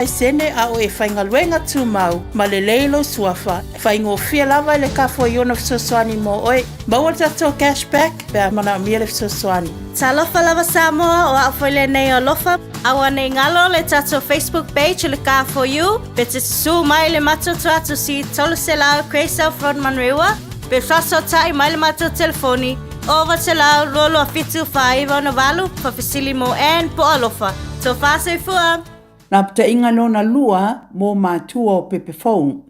Laisene a o e faigaluega tumau ma lelei lou suafa, e faigofie lava i le kafo i ona fesoasoani mo oe. Maua le tatou cash back pe a manaomia le fesoasoani. Talofa lava Samoa, o au foi lenei o Alofa. Aua nei galo le tatou Facebook page o le Car For You, pe te susū mai le matou tuatusi 300 Grey South Road Manurewa, pe faasootai mai le matou telefoni 900 227 4968, faafesili mo Ann po o Alofa. Tofa soifua! Lapataiga lona lua mo matua o pepe fou.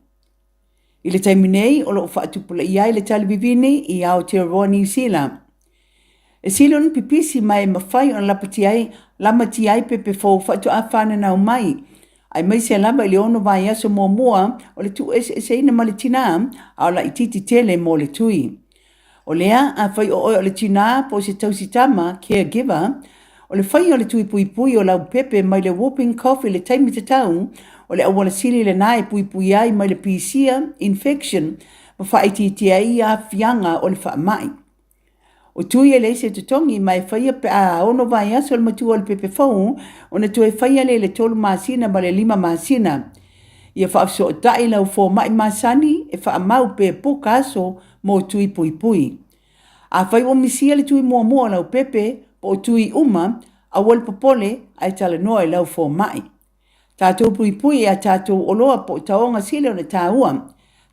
I le taimi nei o lo o faatupulaia ai le tali vivini i Aotearoa Niu Sila. E sili ona pipisi ma e mafai ona lapatia ai, lamatia ai pepe fou faatoa fananau mai, aemaise lava i le ono vaiaso muamua o le tuueseeseina ma le tinā, a o laitiiti tele mo le tui. O lea, afai o oe o le tinā po o se tausi tama, caregiver, o le faia o le tui puipui o lau pepe mai le whooping cough i le taimi tatau, o le auala sili lena e puipuia ai mai le pisia, infection, ma faaitiitia ai aafiaga o le faamai. O tui e leai se totogi ma e faia pe a ono vaiaso le matua o le pepe fou ona toe faia lea i le tolu masina ma le lima masina. Ia faafesootai lau fomai masani e faamau pe puka aso mo tui puipui. Afai ua misia le tui muamua o lau pepe po o tui uma, aua le popole ae talanoa i lau fomai. Tatou puipui i a tatou oloa po o taoga sili ona taua.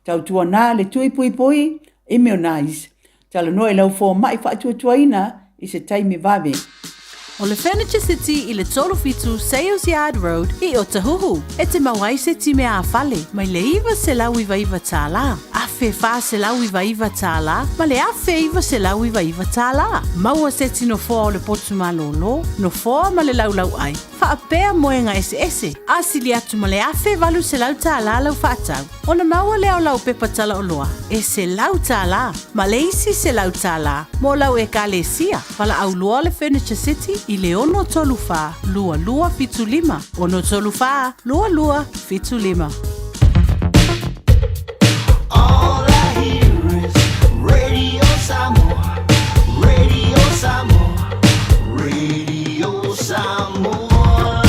Tautuana le tui puipui, immunize. Talanoa i lau fomai faatuatuaina i se taimi vave. O le Furniture City i le 37 Sales Yard Road i Otahuhu, e te mau ai se time ā-fale mai le $999, $1,499 ma le $1,999. Maua seti nofoa o le potu malōlō, nofoa ma le laulauʻai, faapea moega eseese, a sili atu ma le $1,800 lau faatau, ona maua lea o lau pepa talaoloa e $100 ma le isi $100 mo lau Ekalesia. Valaau loa le Furniture City i le 634 2275, 634 2275. All I hear is Radio Samoa, Radio Samoa, Radio Samoa.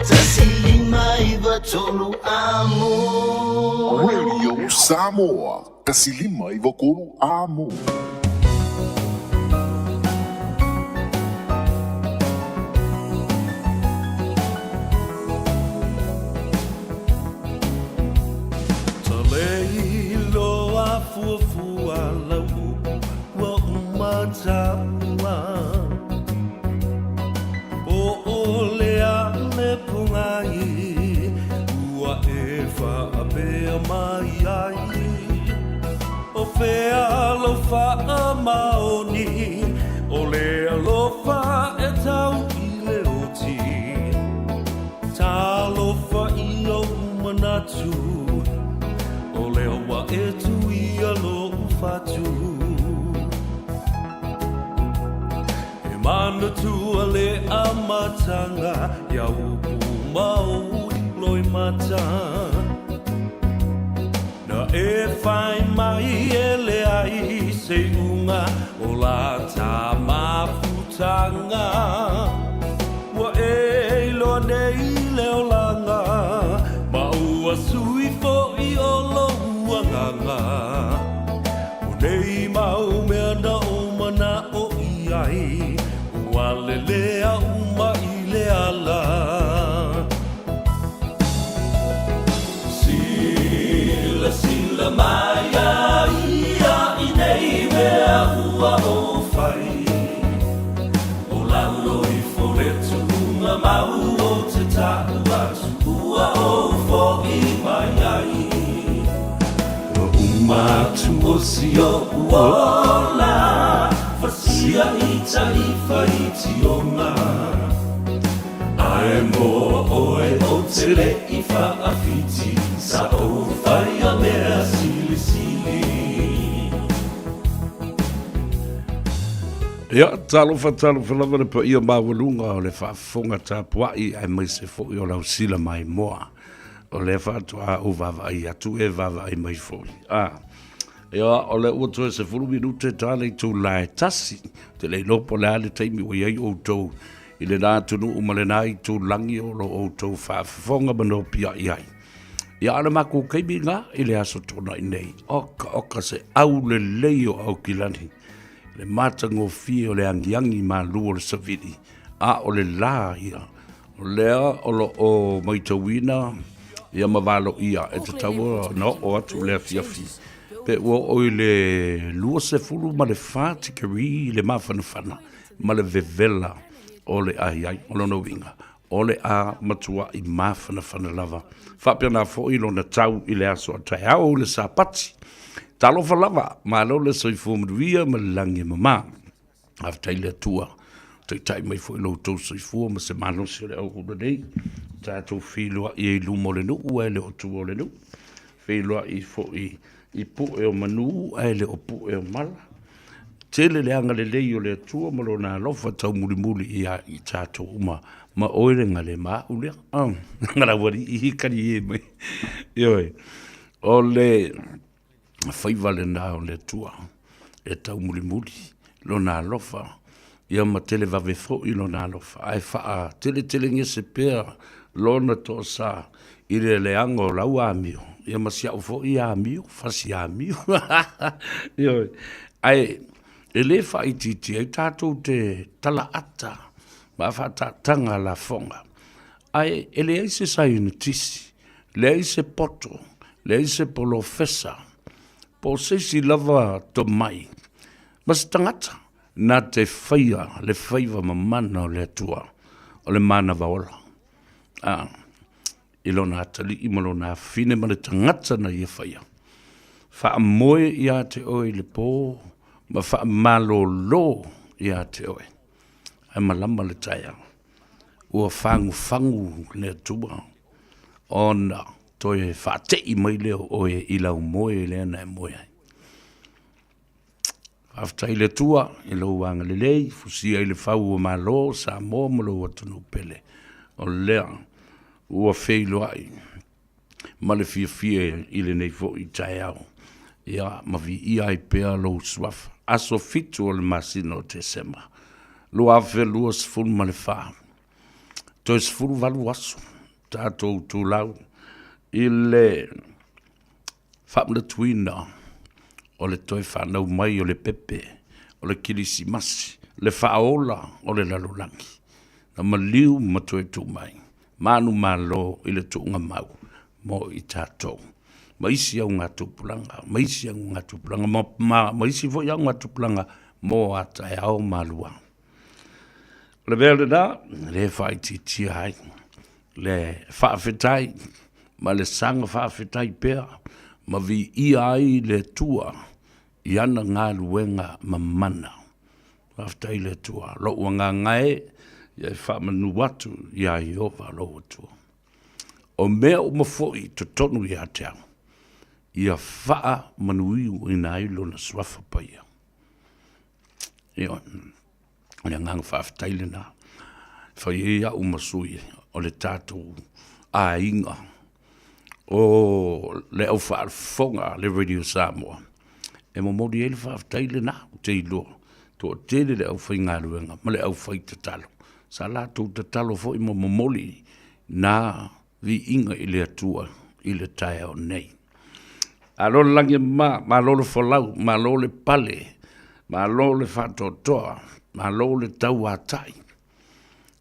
Tasi lima iva tolu amo. Radio Samoa, tasi lima iva tolu amo. Talei loa fuafua lau upu ua uma taua Po o le a le pogai ua e faapea mai ai O fea lou faamaoni o le alofa e tau i le oti Talofa i ou manatu, o lea ua e tuia lou fatu. He manatua le amataga ia upu ma ou loimata. Na e whai mai e leai se iuga o la ta mafutanga. Ua e iloa nei le olaga, ma ua sui foʻi o lou agaga. O nei mau mea na ou manaʻo i ai, ua lelea uma i le ala. Silasila mai a ia i nei mea ua ou fai, O lalo ifo le tuuga mau o te taʻu atu ua ou foʻi mai ai. Ua uma atu o si oʻu ola, Fasia i taifa i Tiona. Ae mo oe o te le i whaawhiti, Sa ou whai a mea silisili. Ia, talofa, talofa lava le paia maualuga o le faafofoga tapuai aemaise foi o lau sila maimoa. O lea faatoa ou vaavaai atu e vaavaai mai foi. A, ia, o lea ua toe 10 minute ta le itula e tasi. Ou te le iloa po o le a le taimi ua i ai outou. I lena atunuu ma lena itulagi o lo outou faafofoga ma nopiai ai. Ia a o le makou taimi lena i le Aso Toonai nei, oka oka se aulelei o Aukilani, le matagofie o le agiagi malu o le savili, a o le la ia, o lea o lo o matauina ia ma valoia e tatau ona oo atu le afiafi pe ua oo i le 24 tikeri le mafanafana ma le vevela o le ai ai. O lona uiga, o le a matuai mafanafana lava. Faapena foi lona tau i le aso a taeao i le Sapati. Talofa lava, malo le soifua manuia ma le lagi e mama. Faafetai i le Atua, taitai mai foi lo outou soifua ma se malosi o le auauna nei. Tatou feiloai ai i luma o le nuu ae le o tua o le nuu. Feiloai foi i pue o manu ae le o pue o mala. Tele le agalelei o le Atua ma Lona alofa taumulimuli ia i tatou uma, ma oe le gale ma au lea. Oh, Galaualii kali e mai. Ioe, o le faiva lena o le Atua e taumulimuli Lona alofa, ia ma televave foi Lona alofa, ae faateletelegese pea Lona toasa i le leaga o lau amio, ia ma si au foi amio, fasi amio. Ioe. Ae e le faaitiitia ai tatou te talaata ma faataataga lafoga, ae e leai se saienitisi, leai se poto, leai se polofesa, po o se isi lava tomai ma se tagata na te faia le faiva mamana o le Atua o le manava ola. A, i lona atalii ma lona afine ma le tagata na ia faia. Faamoe ia te oe i le pō ma faamalōlō ia te oe, ae malama le taeao. Ua fagufagu le Atua ona toe faate'i mai lea o oe i lau moe lea na e moe ai. Faafetai i le Atua i lou agalelei, fusia i le fau o Malo o Samoa ma lou atunuu pele. O lea ua feiloai ma le fiafia i lenei foi taeao, ia ma viia ai pea lou suafa. Aso 7 o le masina o Tesema 2024, toe 18 aso tatou tulau i le faamanatuina o le toe fanau mai o le pepe o le Kerisimasi, le faaola o le lalolagi, na maliu ma toe tuu mai manumalo i le tuugamau mo i tatou ma isi augatupulaga, ma isi augatupulaga, ma isi foi augatupulaga mo a taeao ma alua. O le mea lena, lea e faaitiitia ai le faafetai ma le saga faafetai pea ma viia ai le Atua i ana galuega mamana. Faafetai i le Atua. Lou agaga e, ia e faamanu atu iā Ieova lou Atua. O mea uma foi i totonu ia te au, ia faamanuiuina ai lona suafa paia. Ioe. O le agaga faafetai lena. E fai ai au ma sui o le tatou aiga o le au faafofoga a le Radio Samoa e momoli ai le faafetai lena. Ou te iloa toatele le aufaigaluega ma le aufaitatalo sa latou tatalo foi ma momoli na viiga i le Atua i le taeao nei. Malo le lagi e mama, malo le folau, malo le pale, malo le faatoatoa, malo le tauatai.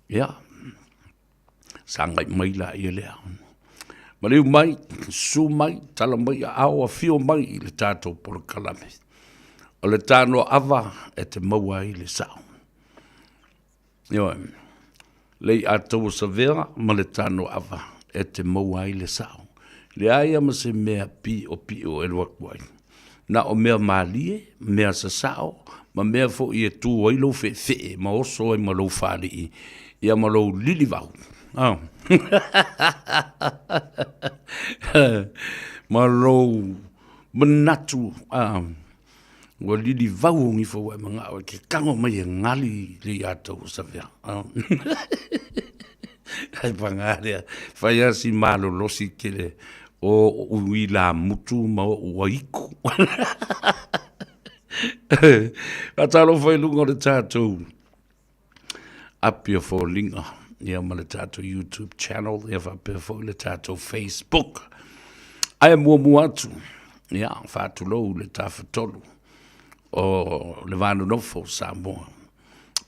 Ia, sagai mai laia lea. Maliu mai, susu mai, tala mai aao, afio mai i le tatou polokalame. O le tanoa ava e te maua ai le sao. Ioe, lei Atauasavea ma le Tanoava e te maua ai le sao. Leai lava ma se mea piopio e alu atu ai. Na o mea malie, mea sasao, ma mea foi e tu ai lou feefee ma oso ai ma lou faalii, ia ma lou lilivau. Ma lou manatu Ua lilivau ou gifo ua e manao e te tago mai e gali le Iatauasavea. Ae paga lea, fai lava si malolosi tele o ou ilamutu ma ou aiku. Faatalofa i luga o le tatou. Api o Foliga, ia ma le tatou YouTube channel, ia faapea foi le tatou Facebook. Ae muamua atu, ia, faatulou le Tafatolu o le Va Nonofo o Samoa,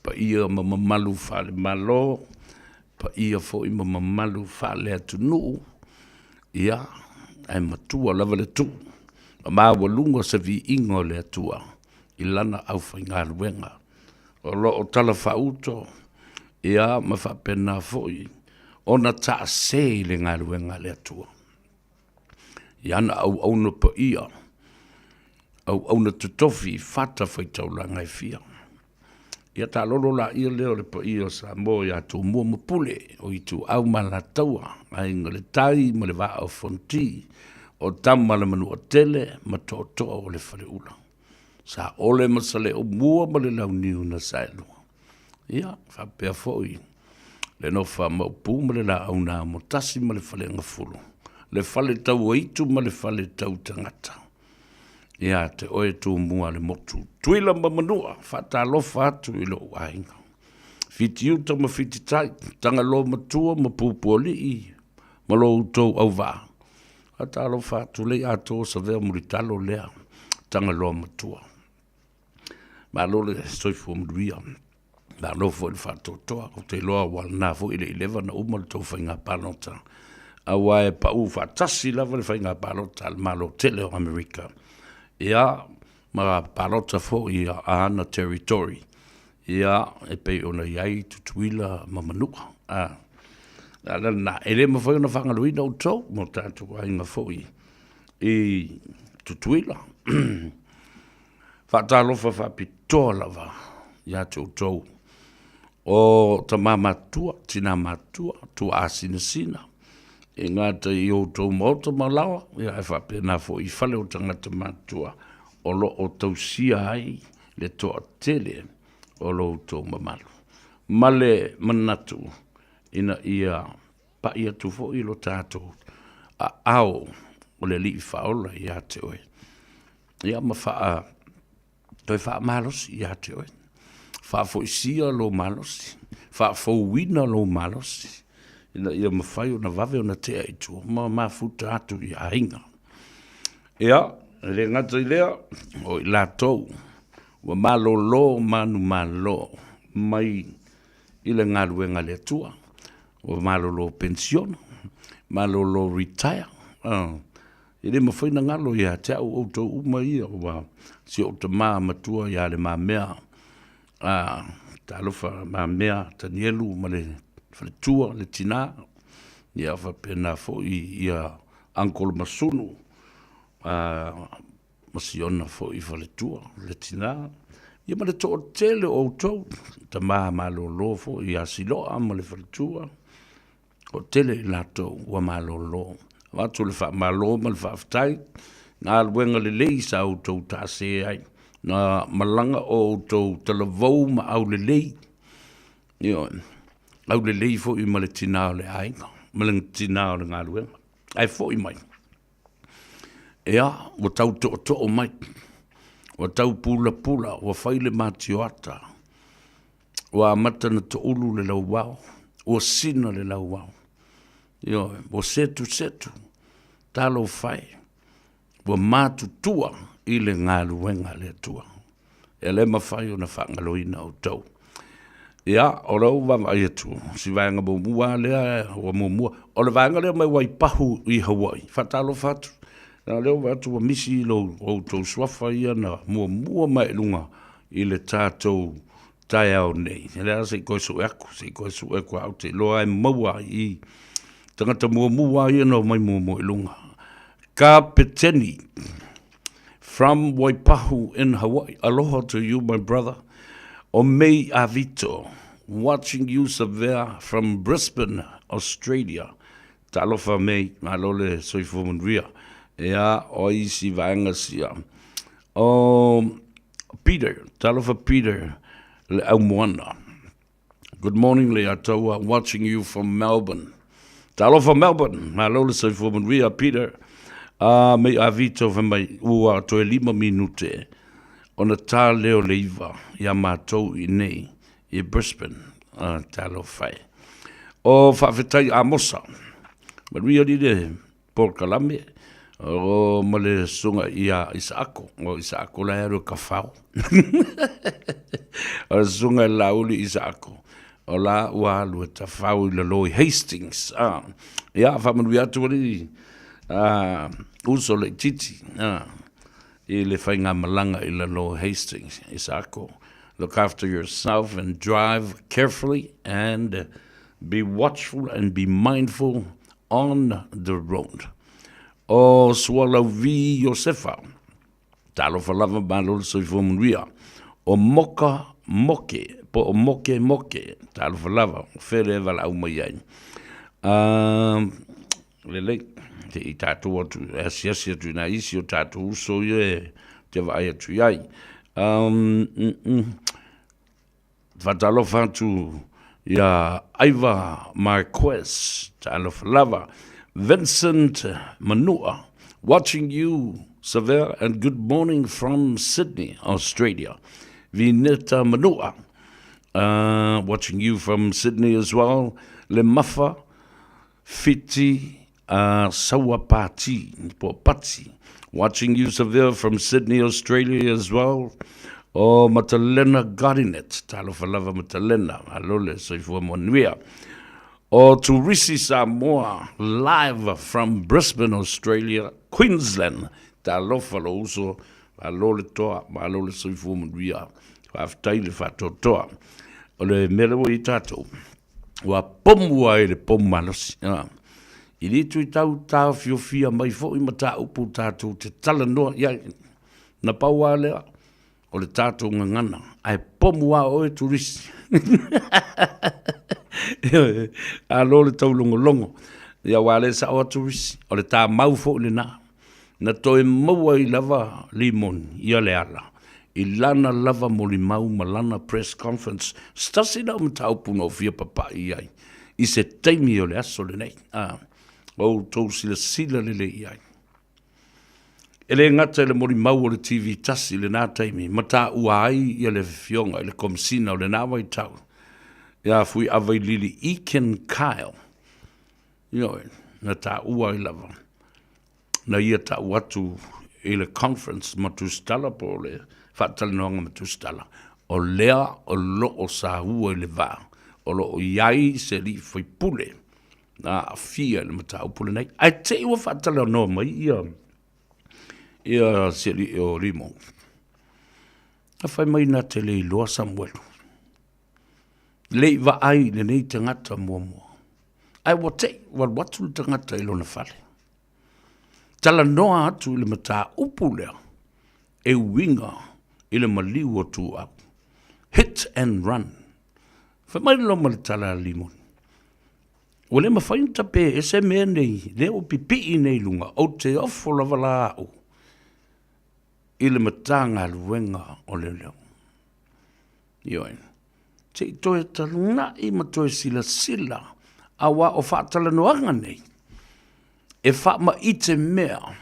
paia ma mamalu faale-Malo, paia foi ma mamalu faale-atunuu, ia, ae matua lava le tuu ma maualuga se viiga o le Atua i Lana aufaigaluega o lo o talafaauto, ia, ma faapena foi ona taase i le galuega a le Atua. I ana auauna paia, auauna totofi i fatafaitaulaga e fia. Ia taalolo laia lea o le paia o Samoa ia Tumua ma Pule, o Ituau ma Alataua, Aiga i le Tai ma le Vaa o Fonoti, o Tama a le Manuatele ma Tootoo o le Faleula. Saole ma Saleaaumua ma le Launiu na Saelua. Ia, faapea foi le nofo a Maopu ma le Laau na Amotasi ma le Faleagafulu, le Faletauaitu ma le Faletautagata. Ia te oe Tumua le motu, Tuila ma Manua, faatalofa atu i lou aiga. Fitiuta ma Fititai, Tagaloa Matua ma Pupualii ma lo outou auvaa. Faatalofa atu lei atoa savea mulitalo lea Tagaloa Matua. Malo le soifua manuia, malo foi le faatoatoa. Ou te iloa ua lena foi e le i leva ona uma le tou faiga palota, aua e pau faatasi lava le faiga palota a le Malo tele o Amerika, ia ma palota foi a ana territory, ia e pei ona i ai Tutuila ma Manua. A o le ala lena, e le mafai ona faagaloina outou ma o tatou aiga foi i Tutuila. Faatalofa faapitoa lava ia te outou o tama matutua, tina matutua, tuaa sinasina, e gata i outou maota ma laoa, ia ae faapena foi i fale o tagata matutua o lo o tausia ai le toatele o lo outou mamalu. Ma le manatu ina ia pai atu foi lo tatou aao o le Alii Faaola ia te oe, ia ma faa, toe faamalosi ia te oe, faafoisia lou malosi, faafouina lou malosi, ina ia mafai ona vave ona tea i tua ma mafuta atu i aiga. Ia, e le gata i lea, o i latou ua malolo manumalo mai i le galuega a le Atua, ua malolo penisione, malolo retire, e le mafai ona galo ia te au outou uma ia, ua si ou tama matua ia Le Mamea, talofa Mamea Tanielu ma le faletua, le tina, ia faapena foi ia Uncle Masunu, ma si ona foi faletua, le tina, ia ma le toatele o outou, tama malolo foi ia Siloa ma le faletua, toatele i latou ua malolo. Avatu le faamalo ma le faafetai, galuega lelei sa outou taase ai, na malaga o outou talavou ma aulelei, ioe, aulelei foi ma le tina o le aiga, ma le tina o le galuega, ae foi mai. Ia, ua tau tootoo mai, ua tau pulapula, ua fai le matioata, ua amata ona toulu le lauao, ua sina le lauao, ioe, ua setusetu, talofa e, ua matutua i le galuega a le Atua. E le mafai ona faagaloina outou. Ia, o lou vaavaai atu, si vaega muamua lea ua muamua, o le vaega lea mai Waipahu i Hawaii, faatalofa atu. Na o lea ua vaai atu ua misi lo outou suafa ia na muamua mai i luga i le tatou taeao nei. O le a se i toe sue atu, se i toe sue atu ou te iloa e maua ai i tagata muamua ia na omai muamua i luga. Kapeteni From Waipahu in Hawaii, aloha to you my brother. O May Avito, watching you Savea from Brisbane, Australia. Talofa May, malo le soifua manuia. Ea, o ai isi vaega sia. O Peter, talofa Peter, le aumoana. Good morning Leiataua, watching you from Melbourne. Talofa Melbourne, malo le soifua manuia Peter. A mei a Vito fai mai ua toe 5 minute ona tā lea o le 9 iā matou i inei i Brisbane. Talofa e. O faafetai Amosa, manuia alii le polokalame o ma le susuga ia Isaako, o Isaako la e alu e kafao. O le susuga i le Laauli Isaako, o la ua alu e tafao i lalo i Hastings. Ah, ia, faamanuia atu alii uso laitiiti i le faigamalaga i lalo i Hastings. Isaako, look after yourself and drive carefully and be watchful and be mindful on the road. O Sualauvi Iosefa, talofa lava malo le soifua manuia. O Moka Moke, po o Moke Moke, talofa lava, o fea lea e valaau mai ai. Lelei, se i tatou atu, e asiasi atu i nai isi o tatou uso ia e te vaai atu i ai. Faatalofa atu ia Aiva Marquez, talofa lava. Vincent Manua, watching you, Savea, and good morning from Sydney, Australia. Vineta Manua, watching you from Sydney as well. Le Mafa, Fiti a Saua Pati, po o Pati, watching you Seville from Sydney, Australia as well. O Matalena Godinet, talofa lava Matalena, malo le soifua manuia. O Turisi Samoa, live from Brisbane, Australia, Queensland, talofa lou uso, malo le toa, malo le soifua manuia, faafetai le faatoatoa. O le mea lea ua i ai tatou, ua pomu ai le pomu malosi. I le toe tau taofiofia mai foi mataupu tatou te talanoa i ai. Na pau lava lea o le tatou gagana, ae pomu lava oe turisi. Ioe, alo le taulogologo, ia aua o lea e sao lava turisi, o le tamau foi lena. Na toe maua ai lava Limoni ia Leala i lana lava molimau ma lana press conference, se tasi lau mataupu na ou fia papai i ai i se taimi o le aso lenei, a outou silasila lelei i ai. E le gata i le molimau o le TV tasi i lena taimi ma taua ai ia le Afioga i le Komesina o lena vaitau ia Fuiavailili Eakin Kyle, ioe, na taua ai lava na ia tau atu i le conference ma Tusitala po o le faatalanoaga ma Tusitala, o lea o lo o saua i le va, o lo o i ai se alii faipule na aafia i le mataupu lenei. Ae te i ua faatalanoa mai ia ia si alii o Limo. Na fai mai na te le iloa Samuelu. Le i vaai i lenei tagata muamua. Ae ua te i ua alu atu le tagata i lona fale. Talanoa atu i le mataupu lea e uiga i le maliu o Tuuau. Hit and run. Fai mai le ma le tala a Limoni. Ua le mafai ona tape ese mea nei, lea ua pipii nei i luga, ou te ofo lava la au i le Matagaluega o Leoleo. Ioe. Se i toe taluna'i ma toe silasila, aua o faatalanoaga nei, e faamaite mea,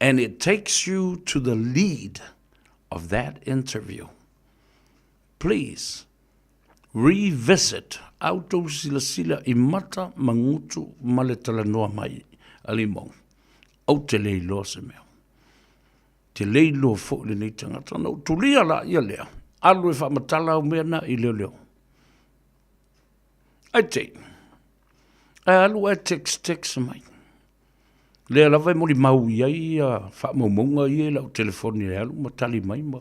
and it takes you to the lead of that interview. Please, revisit a outou silasila i mata ma gutu ma le talanoa mai a Limou. Ou te le iloa se mea. Te le iloa foi lenei tagata. Ona ou tulia laia lea, alu e faamatala au mea na i leoleo. Ae te i, ae alu ae text text mai. Lea lava e molimau i ai ia faamaumauga ia i lau telefoni e alu ma tali mai ma.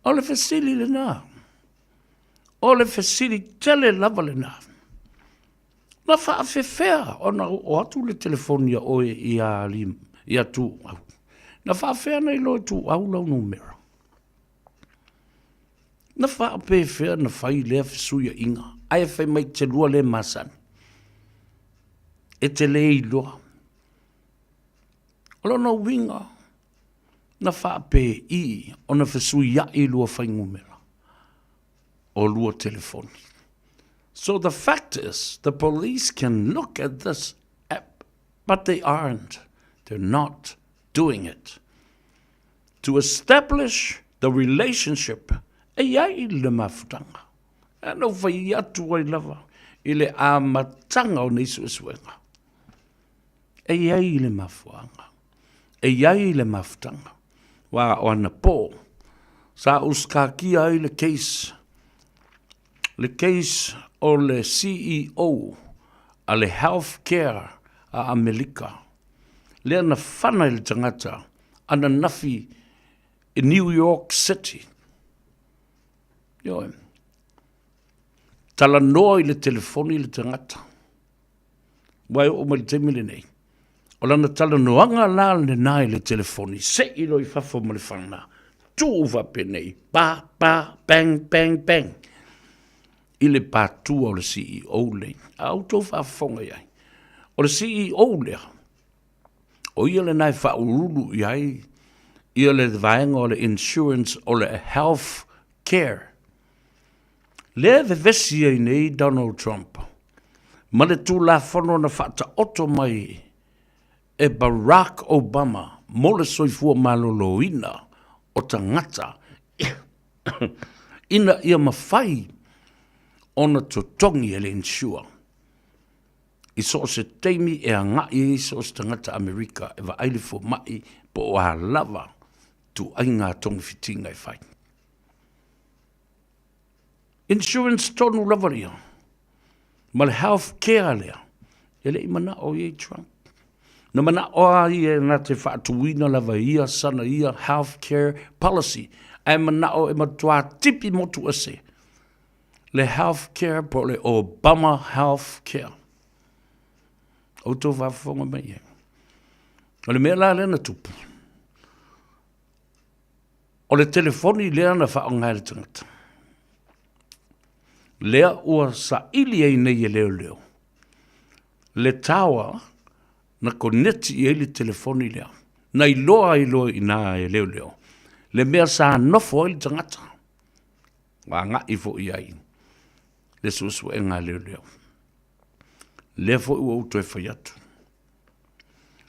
O le fesili lena. O le fesili tele lava lena. Na faafefea ona oo atu le telefoni a oe ia Lim, ia Tuuau? Na faafefea ona iloa e Tuuau lau numera? Na faapefea na fai lea fesuiaiga ae fai mai te lua le masani? E te le iloa. O lona uiga, na faapei ona fesuiai lua fuainumera o lua telefoni. So the fact is, the police can look at this app, but they aren't. They're not doing it. To establish the relationship, e i ai le mafutaga. Ae na ou fai atu ai lava i le amataga o nei suesuega, e i ai le mafuaaga, e i ai le mafutaga. Aua o anapo sa ou sikatia ai le case, le case o le CEO a le Health Care a Amerika, lea na fana i le tagata ananafi i New York City. Ioe. Talanoa i le telefoni le tagata. Ua e oo mai le taimi lenei. O lana talanoaga la lena i le telefoni, sei loa i fafo ma le fana, tuu faapenei, pa, pa, bang, bang, bang, i le patua o le CEO lenei. A outou faafofoga i ai, o le CEO lea, o ia lena e faauluulu i ai ia le vaega o le insurance o le health care. Lea e vevesi ai nei Donald Trump ma le Tulafono na faataoto mai e Barack Obama mo le soifua maloloina o tagata ina ia mafai ona totogi e le insure i so o se taimi e agai ai so o se tagata Amerika e vaai le fomai po o a lava ituaiga togafitiga e fai. Insurance tonu lava ia ma le health care lea e le i manao i ai Trump. Na manao a ia na te faatuina lava ia sana ia health care policy ae manao e matua tipi motu ese le health care po o le Obama health care. Outou faafofoga mai e. O le mea la lea na tupu, o le telefoni lea na faaaoga e le tagata, lea ua saili ai nei e leoleo le tower na koneti i ai le telefoni lea, na iloa ai loa i ina e leoleo le mea sa nofo ai le tagata. Ua agai foi i ai le suesuega a leoleo. Lea foi ua ou toe fai atu.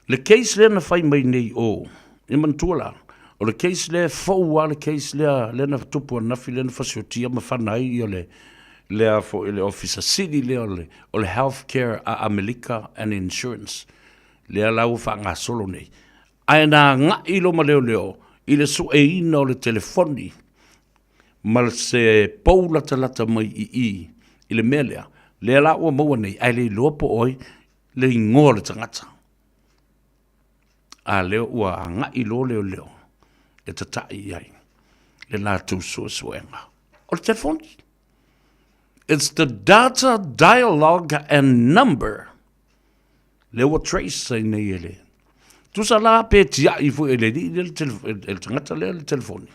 Le case lea na fai mai nei o, e manatua la, o le case lea e fou lava le case lea, lea na tupu ananafi lea na fasiotia ma fana ai ia le, lea foi le Ofisa Sili lea o le, o le Health Care a Amerika and Insurance, lea la ua faagasolo nei. Ae na agai loa ma leoleo i le sueina o le telefoni ma se pou latalata mai i i i le mea lea, lea la ua maua nei, ae le iloa po o ai le igoa o le tagata. A lea ua agai loa leoleo e tatai i ai le latou suesuega. O le telefoni. It's the data dialogue and number. Lea ua trace ai nei e le. Tusa la pe tiai foi e le alii lea le tagata lea le telefoni.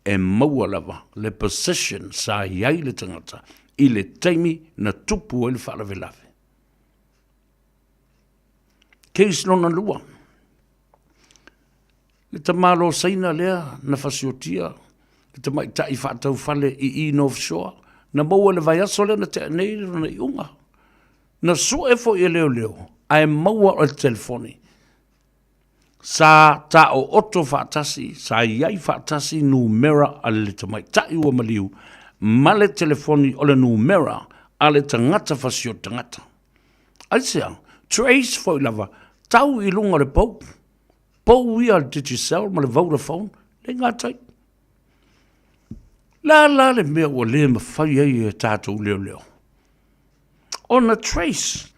E maua lava le position sa i ai le tagata i le taimi na tupu ai le faalavelave. Case lona lua, le tamalo Saina lea na fasiotia le tamaitai faataufale i i North Shore, na maua i le vaiaso lea na tea nei lona iuga. Na sue foi e leoleo ae maua o le telefoni. Sa taooto faatasi, sa i ai faatasi numera a le tamaitai ua maliu ma le telefoni o le numera a le tagata fasioti tagata. Aisea? Trace foi lava, tau i luga o le pou. Pou ia a le Digicel ma le Vodafone, le gatai. La la le mea ua le mafai ai e tatou leoleo ona trace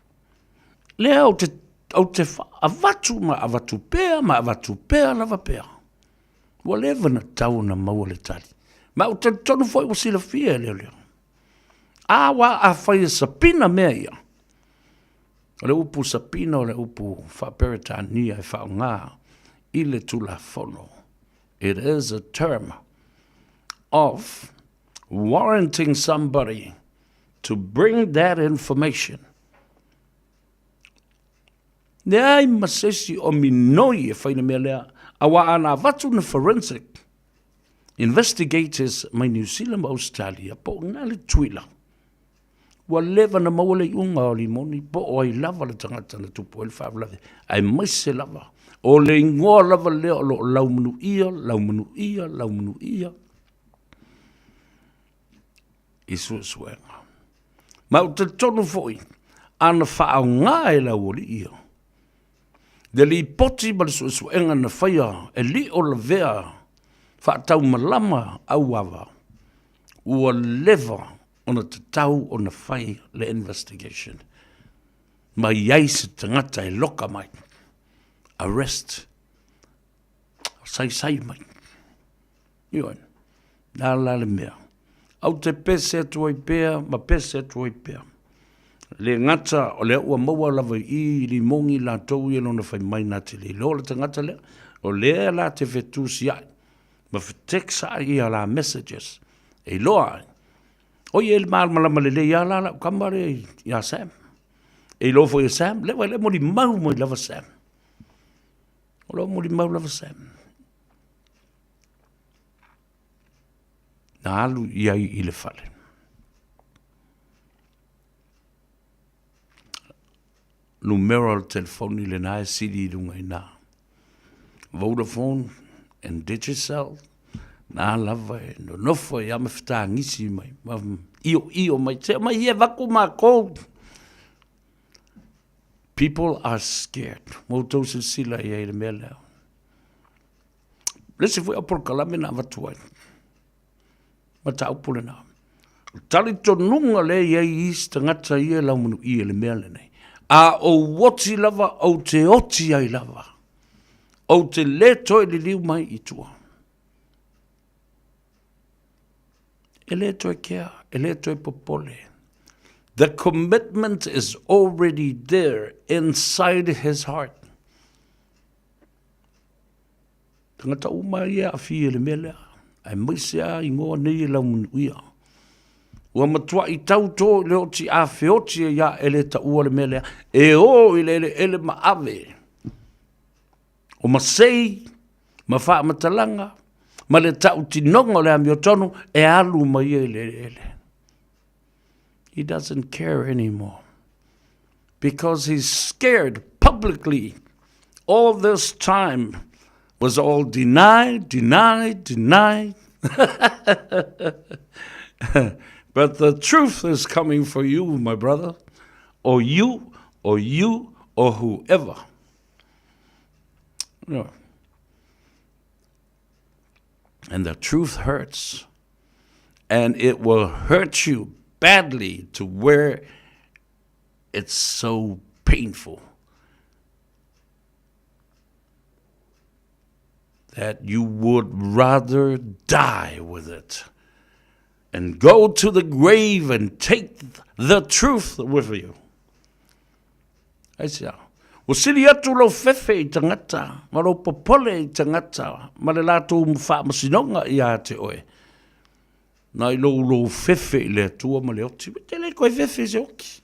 lea ou te, ou te avatu ma avatu pea ma avatu pea lava pea. Ua leva na tau ona maua le tali. Ma ou talitonu foi ua silafia e leoleo. A ua afai e sapina mea ia, o le upu sapina o le upu faa-Peretania e faaaoga i le Tulafono. It is a term of warranting somebody to bring that information. Leai ma se isi o minoi e fai le mea lea, aua a na avatu na forensic investigators mai New Zealand ma Australia po o na le tuila, ua leva na maua le iuga o limoni po o ai lava le tagata na tupu ai le faalavelave, aemaise lava o le igoa lava lea o lo o laumanuia, laumanuia, laumanuia. i suesuega. Ma ou te talitonu foi, ana faaaoga e le aualii ia le lipoti ma le suesuega na faia e lio lavea faataumalama auava, ua leva ona tatau ona fai le investigation ma i ai se tagata e loka mai, arrest, saisai mai. Ioe, le a la le mea? Ou te pese atu ai pea ma pese atu ai pea. Le gata o lea ua maua lava i i i Limogi latou ia lona fai mai na te le iloa le tagata lea, o lea la te fetusiai ma fetext ai ia la messages e iloa ai. O ia i le malamalama lelei lava la lau tama lea ia Sam. E iloa foi e Sam, lea ua molimau mai lava Sam. O lo o molimau lava Sam. Na alu i ai i le fale. Numera o le telefoni lena e sili i luga i ina. Vodafone and Digicel, na lava e nonofo ai lava ma fetagisi mai, ma ioio mai, se omai ia e avatu matou. People are scared. Ua outou silasila i ai i le mea lea. Le isi foi au polokalame na avatu ai, mataupu lena. O le talitonuga lea e i ai isi tagata ia e laumanuia i le mea lenei, a ou oti lava, ou te oti ai lava. Ou te le toe liliu mai i tua. E le toe kea, e le toe popole. The commitment is already there inside his heart. Tagata uma ia e aafia i le mea lea, aemaise lava igoa nei e laumanuia. Ua matuai tautō i le oti a feoti ai lava e le taua le mea lea, e o i le eleele ma ave. O masei ma faamatalaga ma le tautinoga o le amiotonu e alu mai ai i le eleele. He doesn't care anymore because he's scared publicly. All this time was all denied, denied, denied. But the truth is coming for you, my brother, or you, or you, or whoever. No. And the truth hurts. And it will hurt you badly to where it's so painful that you would rather die with it and go to the grave and take the truth with you. Aisea? Ua sili atu lou fefe i tagata, ma lou popole i tagata, ma le latou faamasinoga ia te oe, nai lou lou fefe i le Atua ma le oti. E te le toe fefe i se oti.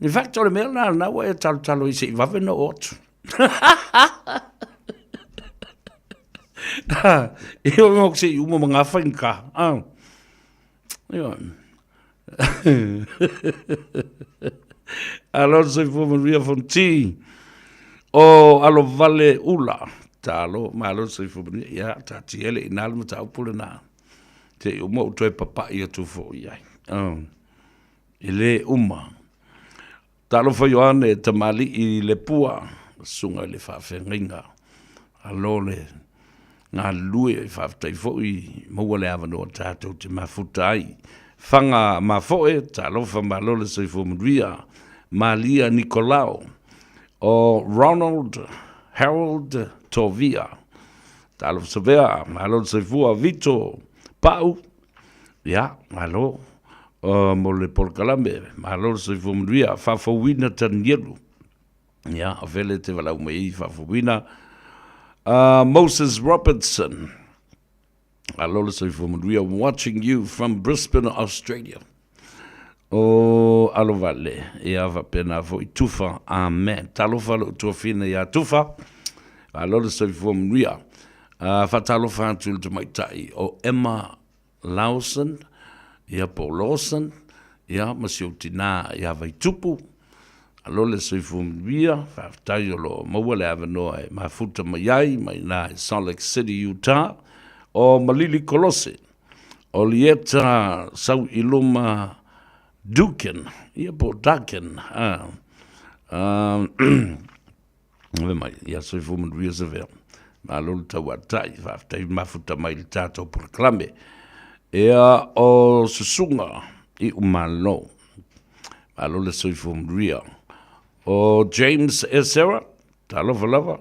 In fact, o le mea lena, lena ua e talotalo i se i vave na oo atu. E o ngok se i uma ma ngā whainga. Ah. Alo le soifua manuia Fonti o alo vale ula talo malo le soifua manuia ia taatia le ina le mataupu lena te i uma ou toe papai atu foi i ai oh. E le uma Talofa Ioane e tamalii i Lepua, susuga i le faafeagaiga. Malo le galulue, faafetai foi maua le avanoa tatou te mafuta ai. Faga Mafoe, talofa malo le soifua manuia. Malia Nikolao, o Ronald Harold Tovia, talofa Savea, malo le soifua. Vito Pau, Ia, malo mo le polokalame, malo le soifua manuia, faafouina Tanielu. Ia, o fele te walau mai ai faafouina. Moses Robertson, alo le soifua manuia, watching you from Brisbane, Australia. O alo vale, ia faapena foi Tufa, amen. Talofa lou tuafina ia Tufa, alo le soifua manuia. Faatalofa atu i le tamaitai o Emma Lawson, ia po o Lawson, ia ma si ou tinā ia Vaitupu. Alo le soifua manuia, faafetai o lo o maua le avanoa e mafuta mai ai mai ina i Salt Lake City, Utah, o Malili Kolose. O Lieta sau i luma Dukin, ia po Dakin, a, a, Ave mai, ia soifua manuia Savea. Malo le tauatai, faafetai mafuta mai i le tatou polokalame. Ia o Susuga i Umalo, malo le soifua manuia. O James Esera, talofa lava,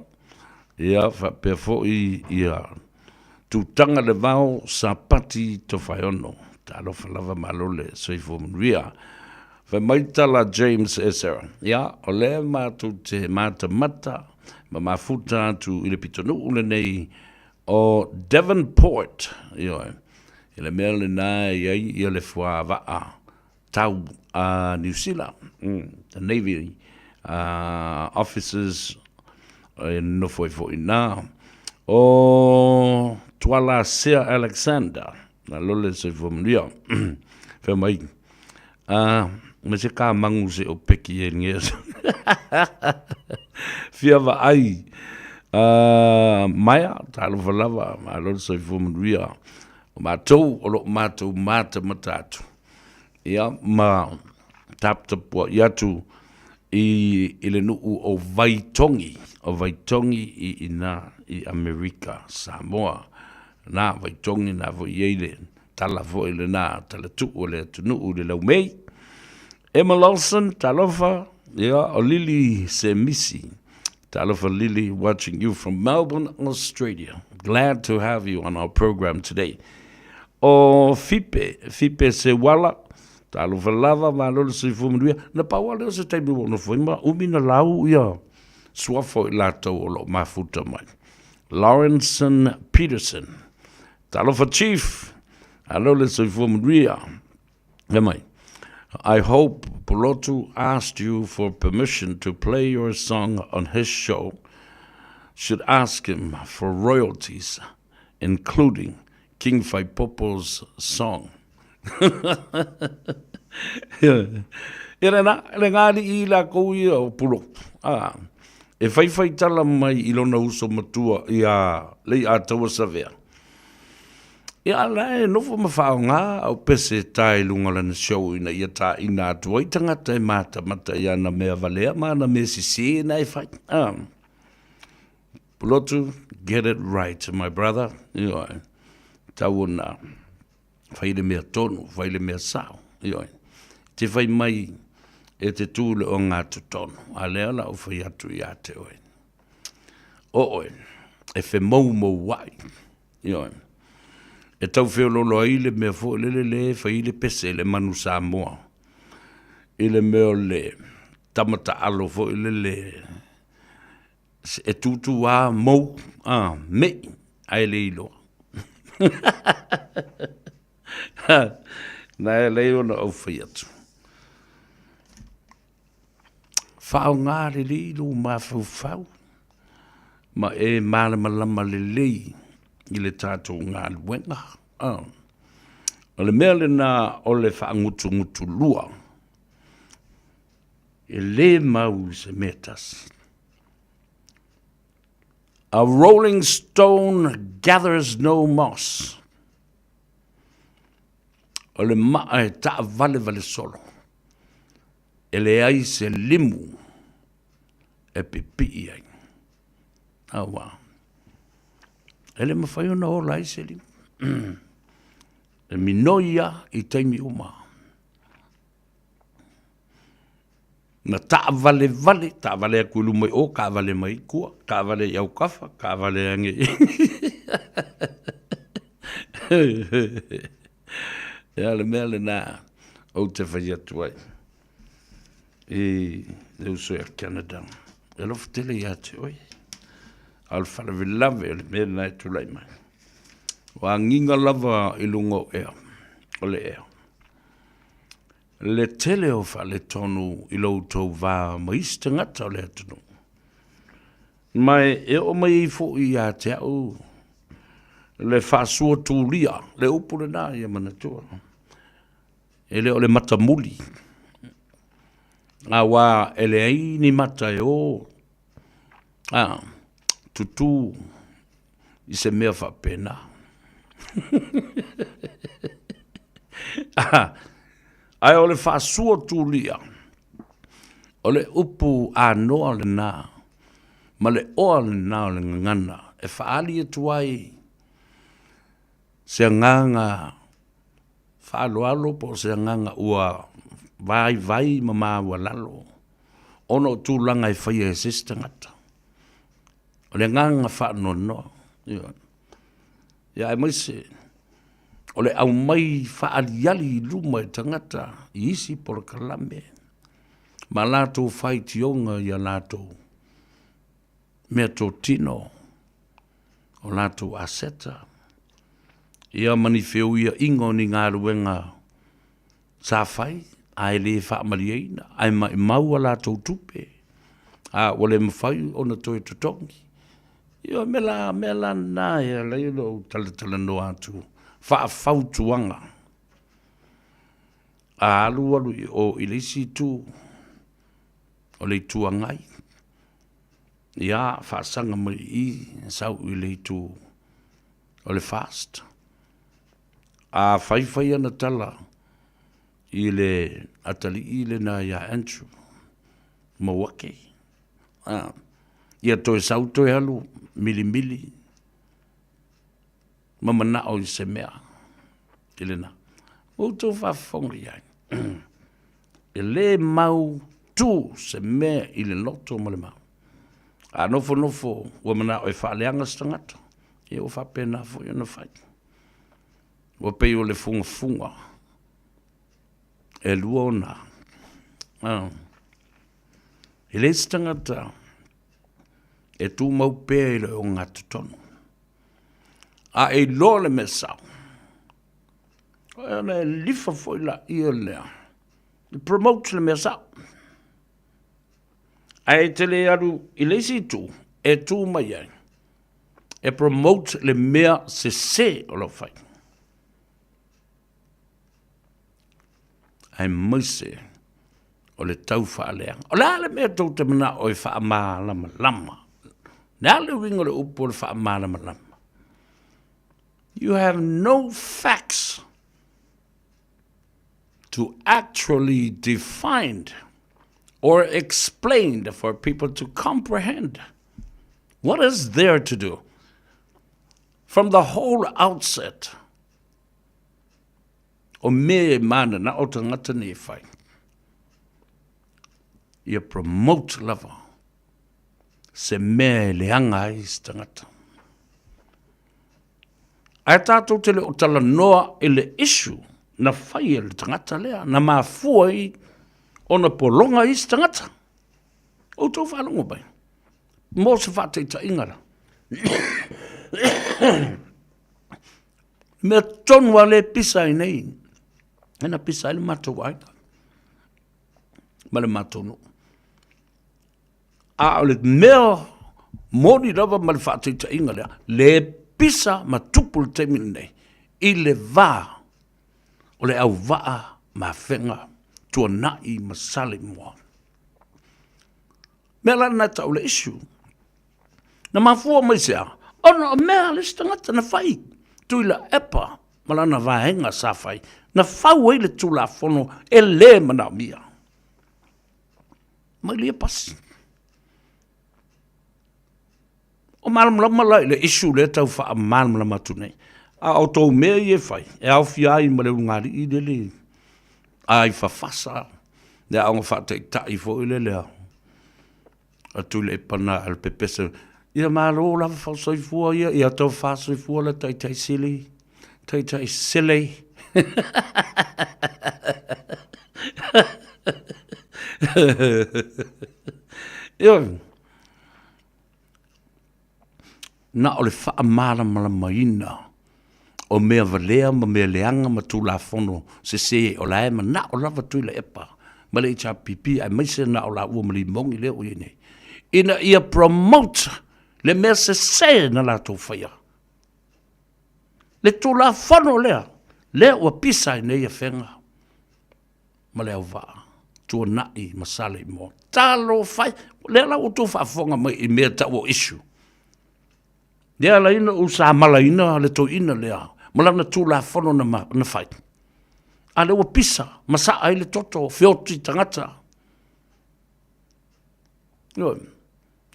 ia faapea foi ia Tutaga le Vao Sapati Tofaeono, talofa lava malo le soifua manuia. Fai mai tala James Esera, ia, o lea matou te matamata ma mafuta atu i le pitonuu lenei o Devonport, ioe, i le mea lena e i ai ia le fuavaa tau a Niu Sila, the Navy officers e nonofo ai foi i ina. O Tualasea Alexander, malo le soifua manuia. Fai mai, a, me se ka mangu se o peki e nge. Fia vaai, a, maia, talofa lava, malo le soifua manuia. O matou, o loo matou matamata atu. Ia, ma taputapuai atu i, i le nuu o Vaitogi, o Vaitogi i ina i Amerika, Samoa. Na, Vaitogi na foi i ai le tala foi lena talatuu o le atunuu i le laumei. Emma Lawson, talofa, ia, o Lily Semisi. Talofa Lily, watching you from Melbourne, Australia. Glad to have you on our program today. O Fipe, Fipe Sewala, talofa lava, malo le soifua manuia. Na pau lava lea o se taimi ua ou nofo ai ma umi na lau ia suafa o i latou o lo o mafuta mai. Lawrenson Peterson, talofa Chief, alo le soifua manuia. Fai mai, I hope Pulotu asked you for permission to play your song on his show, should ask him for royalties including King Faipopo's song. Ia lena, le ngā aliʻi i lākou ia o Pulotu, ā, e whaiwhai tala mai i lona uso matua iā Leiʻataua Savea. Ia la e nofo ma faaaoga au pese e tae i luga o lana show ina ia tāina atu ai tagata e matamata i ana mea valea ma ana mea sisē na e fai. Ā. Pulotu, get it right, my brother. Ioe. Tau ona whai le mea tonu, whai le mea sao. Ioe. Te whai mai e te tū le o ngā tonu. A lea la o whai atu i a te oe. O oe, e whemoumou ai. Ioe. E tau wheololo ai le mea fo lele le whai le pese le manu Samoa. I le mea o le tamata alo fo i lele E tūtū ā mou, ā, meʻi, ae le iloa. Na e lei ona ou fai atu. Whaonga lelei lou mafaufau ma e malamalama lelei i le tatou galuega. Ah. O le mea lena o le whaangutungutu lua. E lē mau i se mea tasi. A rolling stone gathers no moss. O le maa e taavalevale solo. E leai se limu e pipii ai. Auā. E le mawhai ona ola ai se limu. E minoi a i taimi uma. Na taavalevale, taavale atu i luma i o, taavale mai i tua, taavale i autafa, taavale ane i... Ia le mea lena ou te fai atu ai i le uso ia Canada. E alofa tele ia te oe. A o le faalavelave o le mea lena e tulai mai. Ua agiga lava i luga o ea, o le ea. Le tele o faaletonu i lo outou va ma isi tagata o le atunuu. Ma e oo mai ai foi ia te au le faasua tulia, le upu lena ia manatua. E le o le matamuli, auā e leai ni mata e o, a, tutū i se mea faapena. Ae o le faasua tulia, o le upu anoa lena ma le oa lena o le gagana e faaali atu ai se agaga faaaloalo po o se agaga ua vaivai ma maualalo ona o tulaga e faia e se isi tagata. O le agaga faanoanoa, ioe. Ia aemaise o le aumai faaaliali i luma e tagata i isi polokalame ma latou faitioga i a latou meatotino, o latou aseta, ia ma ni feuiaiga o ni galuega sa fai ae le faamalieina, ae maumau a latou tupe, a ua le mafai ona toe totogi. Ia o mea la, mea la na e ala ai ona ou talatalanoa atu faafautuaga. A alu alu i o i le isi itu o le Itu Agai, ia faasaga mai i i, sau i le itu o le FAST. A fai fai ana tala i le atalii lena ia Andrew Mauake, a, ia toe sau toe alu milimili ma manao i se mea i lena. Ua outou faafofoga i ai, e le mau tu se mea i le loto ma le mau. A nofonofo ua manao e faaleaga se tagata, ia ua faapena foi ona fai. Ua pei o le fugafuga e lua ona. E leai se tagata e tumau pea i le ogatotonu, a e iloa le mea sao, ona e lilifa foi laia lea e promote le mea sao. Ae e te le alu i le isi itu e tu mai ai e promote le mea sese o lo o fai. Aemaise o le tau faaleaga. O le a le mea tou te manao e faamalamalama? Le a le uiga o le upu o le faamalamalama? You have no facts to actually define or explain for people to comprehend what is there to do. From the whole outset, o mea e mananao tagata nei e fai, ia promote lava se mea e leaga ai se tagata. Ae tatou te le o talanoa i le issue na fai e le tagata lea, na mafua ai ona pologa isi tagata. Outou faalogo mai, mo se faataitaiga la. Mea tonu lava lea e pisa ai nei, lea na pisa ai le matou aiga ma le matou nuu. A o le mea moni lava ma le faataitaiga lea, le pisa ma tupu i le taimi lenei i le va o le auvaa ma Afega, Tuanai ma Saleimoa. Mea la lena e tau o le issue. Na mafua mai se a? Ona o mea a le isi tagata na fai, Tuilaepa ma lana vaega sa fai, na fau ai le Tulafono e le manaomia. Mai lia pasi. O malamalama la i le issue lea tau faamalamalama atu nei. A o tou mea ia e fai, e aofia ai ma le ulugalii lele a i fafasa, le aoga faataitai foi lele a Tuilaepa na a le pepese. Ia malo lava faasoifua ia, ia tau faasoifua le taitai sili, taitai sili. Ioe. Na o le faamalamalamaina o mea valea ma mea leaga ma Tulafono sese o la e manao lava Tuilaepa ma le HRPP aemaise na o laua ma Limogi lea ua i ai nei, ina ia promote le mea sese na latou faia. Le Tulafono lea, lea ua pisa ai nei Afega ma Leauvaa, Tuanai ma Saleimoa. Talofa e! O lea la ua outou faafofoga mai i mea tau o issue. Lea ala ai ona ou samalaina le toeaina lea ma lana Tulafono na fai. A lea ua pisa, masaa ai le toto, feoti tagata. Ioe.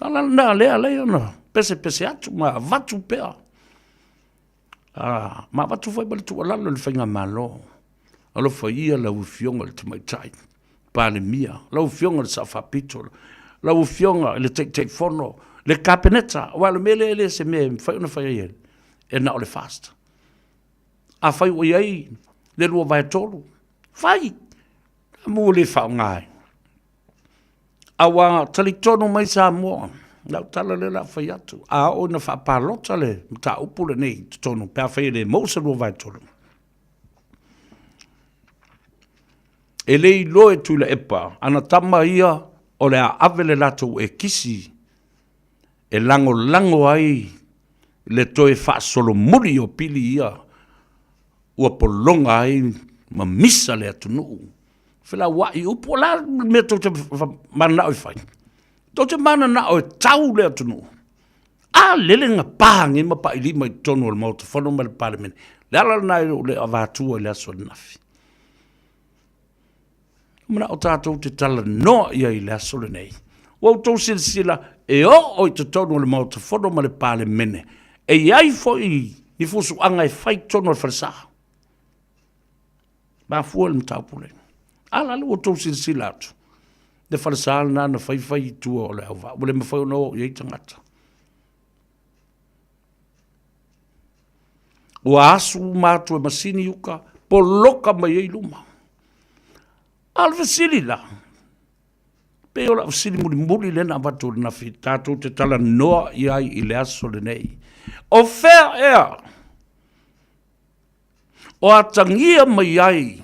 A la lena lea alai ona pesepese atu ma avatu pea. A, ma avatu foi ma le tuualalo i le faigamalo. Alofa ia lau Afioga i le Tamaitai Palemia, lau Afioga i le Sao Faapito, lau Afioga i le Taitaifono, le Kapeneta, aua o le mea lea e le o se mea e mafai ona fai ai, e na o le FAST. Afai ua i ai le 2/3, fai, amu ua le faaaoga ai. Aua talitonu mai Samoa, lau tala lea o le a fai atu, a oo ina faapalota le mataupu lenei i totonu pe afai e le maua se 2/3, e le iloa e Tuilaepa ana tama ia o le a ave le latou ekisi e lagolago ai le toe faasolomuli o pili ia ua pologa ai ma misa le atunuu. Felauai upu, o le a le mea tou te mananao e fai? Tou te mananao e tau le atunuu? A lele na pa nei ma pailima i totonu o le Maota Fono ma le Palemene. O le ala lena i lou le avatua i le aso ananafi. Manao tatou te talanoa i ai i le aso lenei. Ua outou silasila e oo i totonu o le Maota Fono ma le Palemene, e i ai foi ni fusuaga e fai i totonu o le falesa. Mafua le mataupu lea. A la le ua outou silasila atu, le falesa lena na fai fai i tua o Leauvaa, ua le mafai ona oo i ai tagata. Ua asu uma atu e masini i uka, poloka mai ai luma. A o le fesili la, pei o lau fesili mulimuli lea na avatu ananafi tatou te talanoa i ai i le aso lenei. O fea ea o atagia mai ai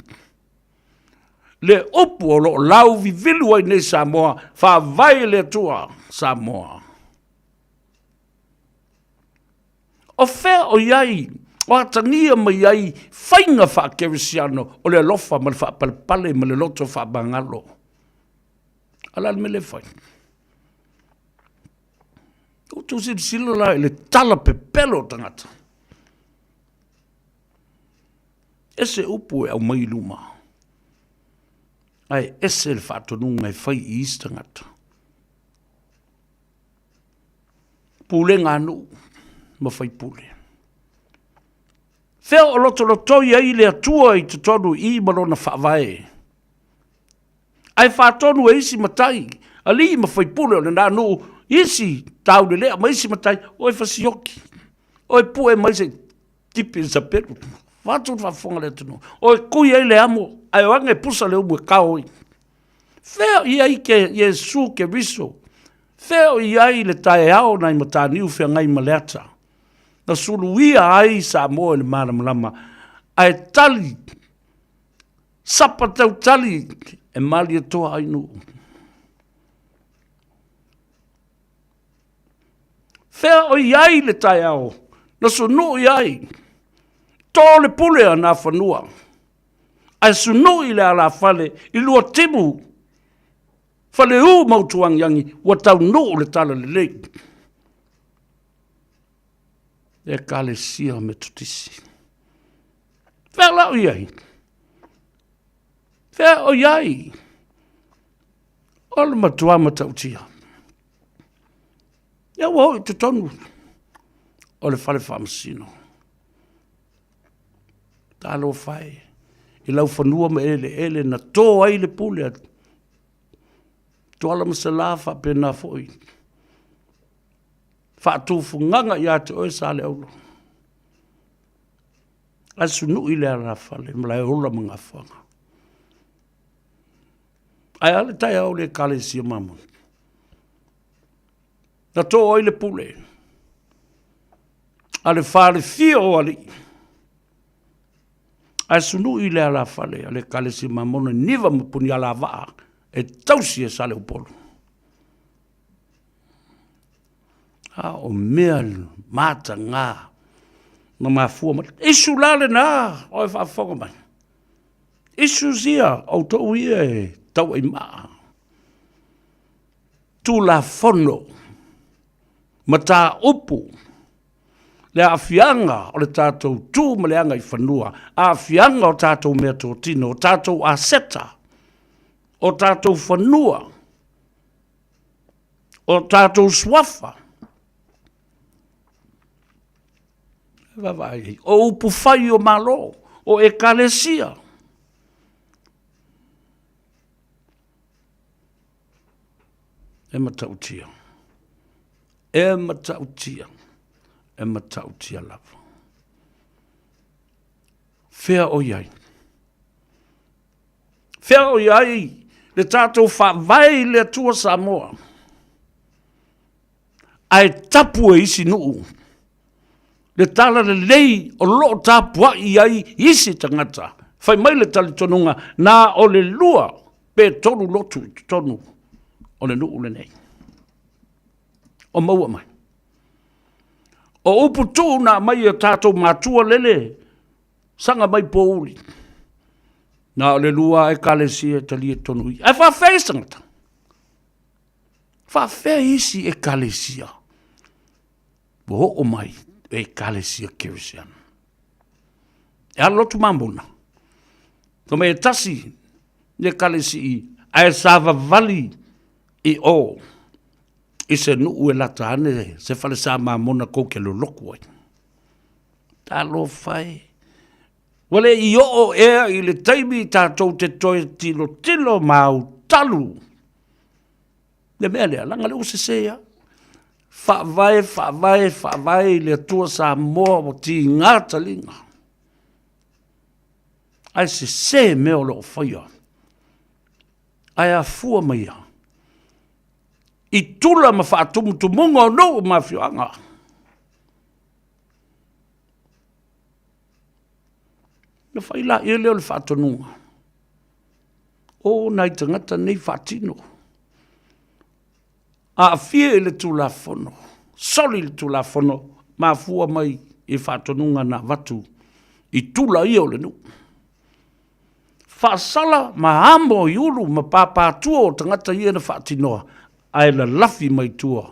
le upu o lo o lauvivilu ai nei Samoa, faavae i le Atua Samoa. O fea o i ai, o atagia mai ai faiga faakerisiano o le alofa ma le faapalepale ma le loto faamagalo. A o le a le mea lea e fai? Ua outou silasila la i le tala pepelo o tagata. Ese upu e aumai i luma, ae ese le faatonuga e fai i isi tagata. Pulega a nuu ma faipule. Fea o lotolotoi ai le Atua i totonu i i ma lona faavae? Ae faatonu e isi matai, alii ma faipule o lena nuu, isi taulelea ma isi matai, o e fasioki, o e pue mai se tipi i le sapelu, vaeatu le faafofoga a le atunuu, o e kui ai le amo, ae o age e pusa le umu e kao ai. Fea o i ai ke Iesu Keriso? Fea o i ai le taeao nai Mataniu feagai ma le ata? Na suluia ai Samoa i le malamalama, ae tali sapa tautali e Malietoa ai nuu. Fea o i ai le taeao na sunui ai, tō le pule a Nafanua, ae sunui le alafale i Luatimu, Faleu ma Utuagiagi, ua taunuu le talalelei. Ekalesia Metotisi. Fea la o i ai? Fea o i ai? O le matua matautia. Ia ua oo i totonu o le fale faamasino. Talofa e i lau fanua ma eleele na to ai le pule a Tuala ma Sala faapena foi. Faatufugaga ia te oe Saleaula. Ae sunui le alafale ma Laeola ma Gafoaga. Ae a le taeao i le Ekalesia Mamona? Na to ai le pule a le falefia o alii. Ae sunui le alafale a le Ekalesia Mamona i Niva ma Punialavaa e tausi e Saleupolu. A o mea mataga na mafua mai. Isu la lena o e faafofoga mai. Issues ia, outou ia e tauaimaa. Tulafono, mataupu, Le aafiaga o le tatou tu ma le agaifanua, aafiaga o tatou meatotino, o tatou aseta, o tatou fanua, o tatou suafa. E vaavaai ai. O upu fai o Malo, o Ekalesia. E matautia. E matautia. E matautia lava. Fea o i ai? Fea o i ai le tatou faavae i le Atua Samoa? Ae tapu e isi nuu le talalelei o lo o tapuai ai isi tagata. Fai mai le talitonuga, na o le 2 pe 3 lotu i totonu o le nuu lenei. O maua mai. O upu tuu na aumai e tatou matua lele, saga mai pouli. Na o le 2 ekalesia e talia tonu i. Ae faafefea isi tagata? Faafefea isi ekalesia? Ua oo mai e ekalesia Kerisiano. E ala lotu mamona. Fai mai e tasi le ekalesi ae savavali i o i se nuu e lata ane se falesa mamona kou te loloku ai. Talofa e. Ua le i oo ea i le taimi tatou te toe tilotilo ma autalu le mea lea, leaga lea ua sese lava. Faavae, faavae, faavae i le Atua Samoa ua tiga taliga. Ae sese mea o lo o faia. Ae afua mai ia i tula ma faatumutumuga o nuu ma afioaga. Ona fai laia lea o le faatonuga, o nai tagata nei faatino, aafia i le Tulafono, soli le Tulafono, mafua mai i faatonuga na avatu i tula ia o le nuu. Faasala ma amo i ulu ma pāpātua o tagata ia na faatinoa, ae lalafi mai tua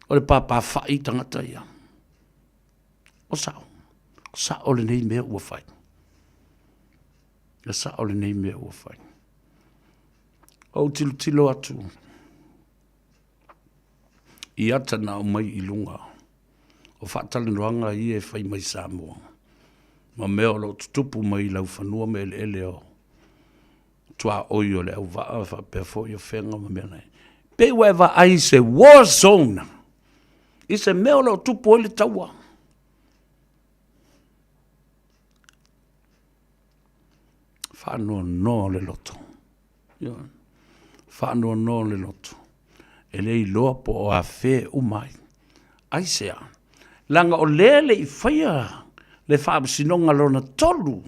o le pāpāfai tagata ia. O sao, o sao lenei mea ua fai. E sao lenei mea ua fai. Ou tilotilo atu i ata na aumai i luga o faatalanoaga ia e fai mai Samoa ma mea o lo o tutupu mai i laufanua ma eleele o tuaoi o le auvaa faapea foi o fega ma mea nei. Pei ua e vaai i se war zone, i se mea o lo o tupu ai le taua. Faanoanoa le loto. Ioe. Faanoanoa le loto. E le iloa po o afea e uma ai. Aisea? Leaga o lea e le i faia le faamasinoga lona 3.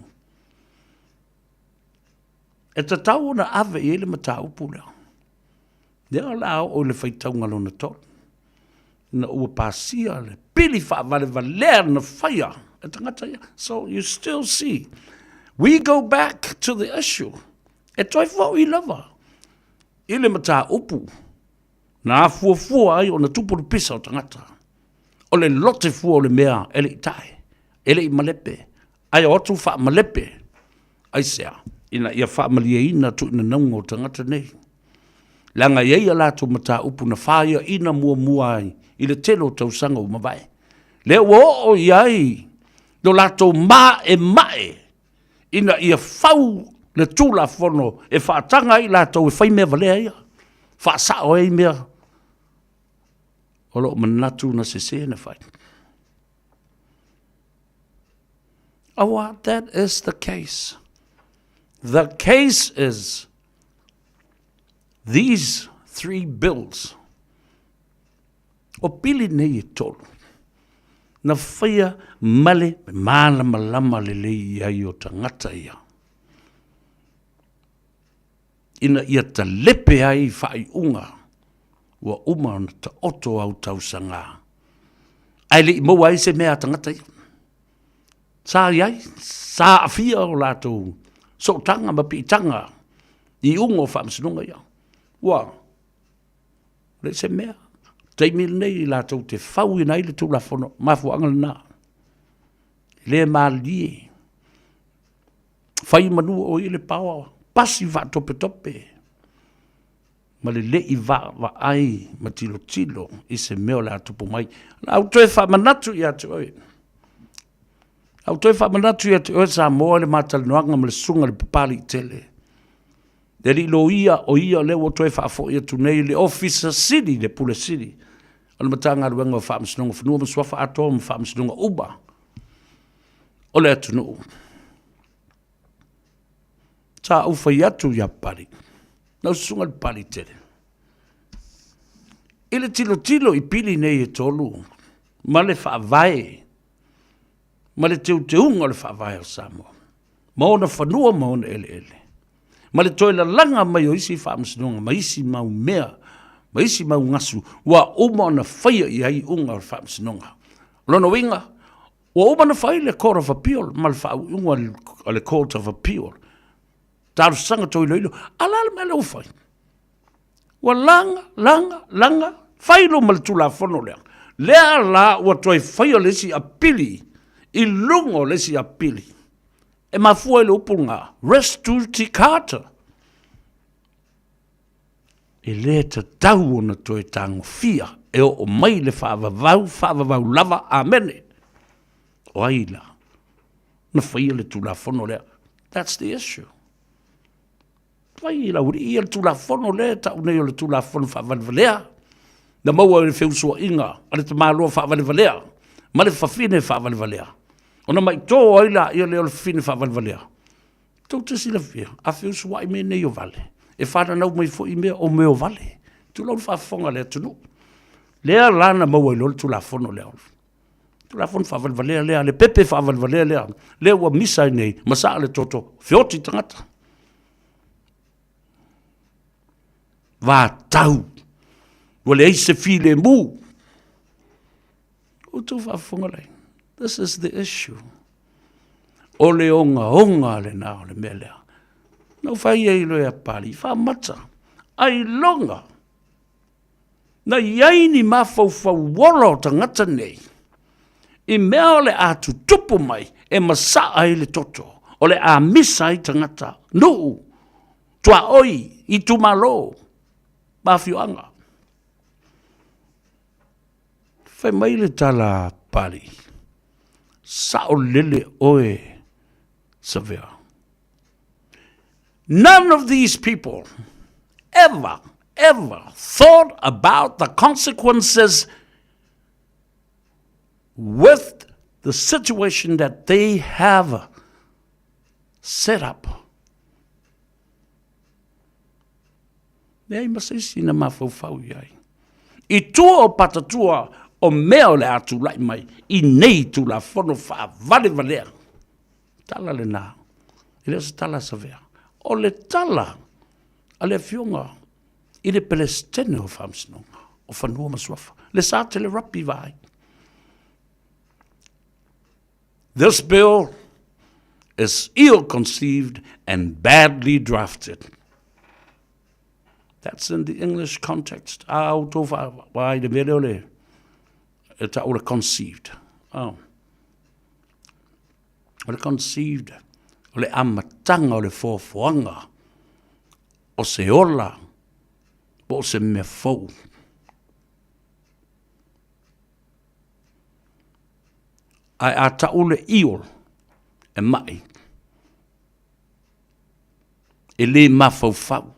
E tatau ona ave i ai le mataupu lea. Lea o le a oo i le faitauga lona 3. Ina ua pasia le pili faavalevalea na faia e tagata ia. So you still see, we go back to the issue. E toe foi lava i le mataupu na afuafua ai ona tupu le pisa o tagata. O le lote fua o le mea e le i tae, e le i malepe, ae o atu faamalepe. Aisea? Ina ia faamalieina tuuinanauga o tagata nei. Leaga e i ai a latou mataupu na faiaina muamua ai i le tele o tausaga ua mavae. Lea ua oo i ai lo latou maemae ina ia fau le Tulafono e faataga ai i latou e fai mea valea ia, faasao ai mea o lo o manatu na sese na fai. Aua, that is the case. The case is these 3 bills, o pili nei e 3, na faia ma le malamalama lelei i ai o tagata ia, ina ia talepe ai faaiuga ua uma ona taoto au tausaga, ae le i maua ai se mea a tagata ia. Sa i ai, sa aafia o latou sootaga ma piitaga i iuga o faamasinoga ia. Ua leai se mea. Taimi lenei i latou te fauina ai le Tulafono, mafuaaga lena. Le malie. Fai manu o i le paoa, pasi faatopetope ma le le'i vaavaai ma tilotilo i se mea o le a tupu mai. O le a ou toe faamanatu ia te oe. A ou toe faamanatu ia te oe Samoa i le ma talanoaga ma le susuga i le Papaliitele, le alii loia o ia lea ua toe faafoi atu nei i le Ofisa Sili, le Pule Sili o le Matagaluega o Faamasinoga o Fanua ma Suafa atoa ma Faamasinoga uma o le atunuu. Sa ou fai atu ia Papalii, lau susuga i le Papaliitele, i le tilotilo i pili nei e tolu ma le faavae ma le teuteuga o le Faavae o Samoa, ma ona fanua ma ona eleele, ma le toe lalaga mai o isi faamasinoga ma isi mau mea, ma isi mau gasu ua uma ona faia i ai iuga o le faamasinoga. O lona uiga, ua uma ona fai le Court of Appeal ma le faauiuga a le Court of Appeal, talosaga toe iloilo, a o le a le mea lea ua fai? Ua laga, laga, laga, fai loa ma le Tulafono lea. Lea la ua toe faia le isi apili i luga o le isi apili. E mafua i le upu lena, res judicata. E le tatau ona toe tagofia e oo mai le faavavau, faavavau lava, amene. O ai la na faia le Tulafono lea? That's the issue. Fai e le aualii ia le Tulafono lea e tau nei o le Tulafono faavalevalea, na maua i le feusuaiga a le tamaloa faavalevalea ma le fafine faavalevalea, ona maitō ai laia lea o le fafine faavalevalea. Tou te silafia, a feusuai mea nei o vale, e fananau mai foi mea o mea o vale. Tulou le faafofoga a le atunuu. Lea la na maua ai loa le Tulafono lea. Tulafono faavalevalea lea, le pepe faavalevalea lea, lea ua misa ai nei, ma saa le toto, feoti tagata. Vatau, ua leai se filemu. Outou faafofoga lai, this is the issue. O le ogaoga lena o le mea lea. Na ou fai ai loa ia Papalii, faamata, ailoga Na i ai ni mafaufau ola o tagata nei i mea o le a tutupu mai e masaa ai le toto, o le a misa ai tagata, nuu, tuaoi, itumalo ma afioaga. Fai mai le tala a Papalii, saolele oe Savea. None of these people ever, ever thought about the consequences with the situation that they have set up. Leai ma se isi na mafaufau i ai. I tua o patatua o mea o le a tulai mai i nei Tulafono faavalevalea. Tala lena, e le o se tala a Savea. O le tala a le Afioga i le Peresetene o Faamasinoga o Fanua ma Suafa, le Satele Rapi Vaai. This bill is ill-conceived and badly drafted. That's in the English context. A outou wha i le mea lea o le e tau le conceived. Oh. O le conceived, o le amataga o le foafoaga o se ola po o se mea fou. Ae a tau le iol e mai, e le mafaufau,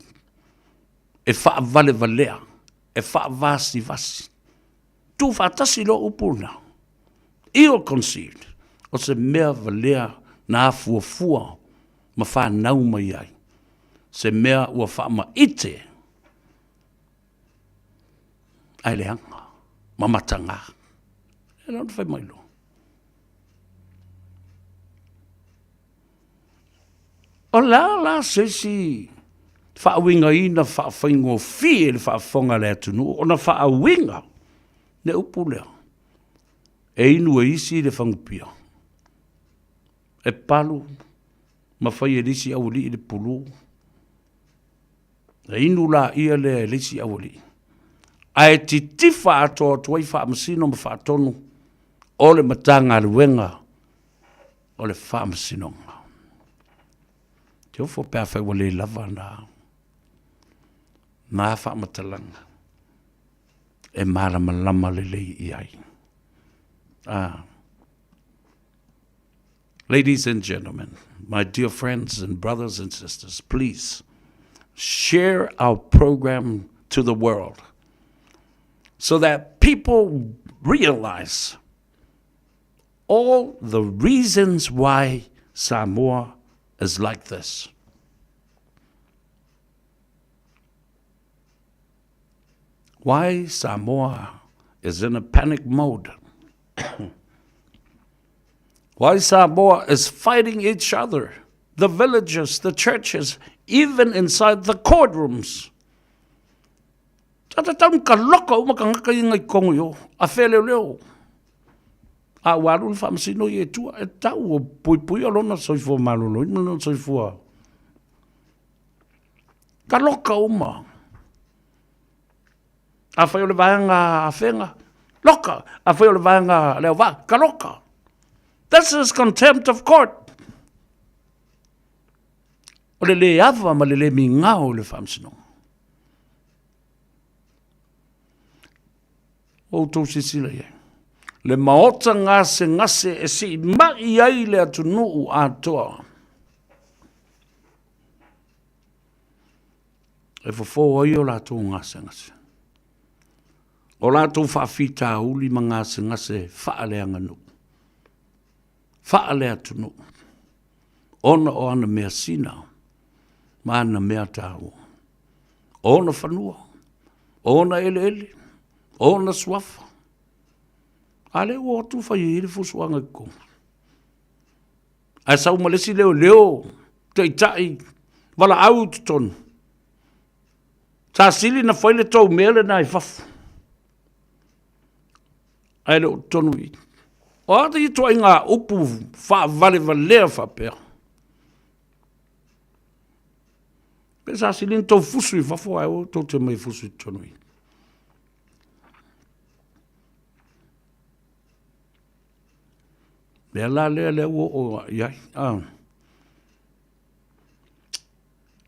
e faavalevalea, e faavasivasi. Tuufaatasi loa upu na, ill conceived, o se mea valea na afuafua ma fanau mai ai, se mea ua faamaite ae leaga ma mataga. E la ona fai mai loa. O le a la se isi faauigaina faafaigofie i le faafofoga a le atunuu ona faauiga le upu lea e inu e isi le fagupia, e palu ma fai e le isi aualii le pulu, e inu laia lea e le isi aualii, ae titifa atoa atu ai faamasino ma faatonu o le Matagaluega. o le Faamasinoga. Te ofo pe afai ua le lava na, na faamatalaga e malamalama lelei i ai. Ah. Ladies and gentlemen, my dear friends and brothers and sisters, please share our program to the world so that people realize all the reasons why Samoa is like this. Why Samoa is in a panic mode. Why Samoa is fighting each other, the villages, the churches, even inside the courtrooms. Tata tau ka loko uma ka ngaka i ngai kongo yo, a wheleo leo. A ua alu le faamasino i e tua, e tau o puipui o lona soifua maloloina, lona soifua. Ka loka uma. A whai o le vaega a whenga, loka. A whai o le vaega leo vaa, ka loka. This is contempt of court. O le le ava ma le le migao i le faamasinoga. O outou silasila i ai. Le maota gasegase e siimai ai le atunuu atoa. E fofo ai o latou gasegase. O latou faafitauli ma gasegase faaleaganuu, faaleatunuu, ona o ana measina ma ana mea taua. O ona fanua, o ona eleele, o ona suafa. A lea ua o atu fai ai le fusuaga i totonu. Ae sau ma le isi leoleo, taitai, valaau i totonu. Sa sili na fai le tou mea lena i fafo. Ae le o totonu i. O a te ituaiga upu faavalevalea faapea? Pe sa sili na tou fusu i fafo ae aua tou te omai e fusu i totonu i. Mea la lea lea ua oo i ai. Ah.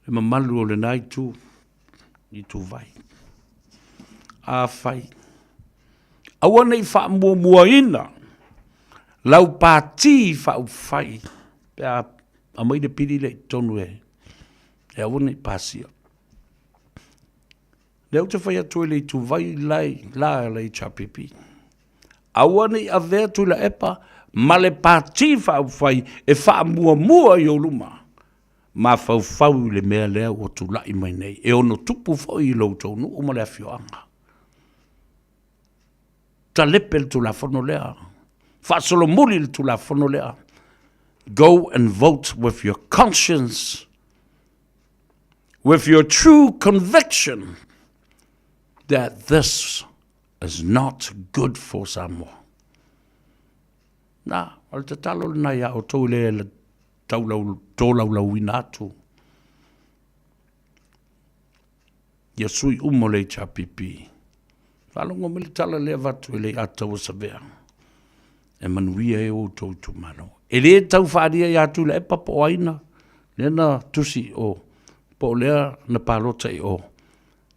Le mamalu o lena itu, ituvai. Afai, aua ne i faamuamuaina lau pati faaupufai pe a aumai le pili lea i totonu e e aua ne i pasia. Lea ou te fai atu ai le ituvai la le HRPP. Aua ne i avea Tuilaepa ma le pati faaupufai e faamuamua i ou luma. Mafaufau i le mea lea ua tulai mai nei, e ono tupu foi i lo outou nuu ma le afioaga. Talepe le Tulafono lea. Faasolomuli le Tulafono lea. Go and vote with your conscience, with your true conviction that this is not good for Samoa. Na, o le tatalo lena ia outou i le taulau, tolaulauina atu ia sui uma o le HRPP. Faalogo mai le tala lea avatu e le Ataua Savea e manuia ai outou itumalo. E le tau faaalia ia Tuilaepa po o ai na lea na tusi i o, po o lea na palota i o,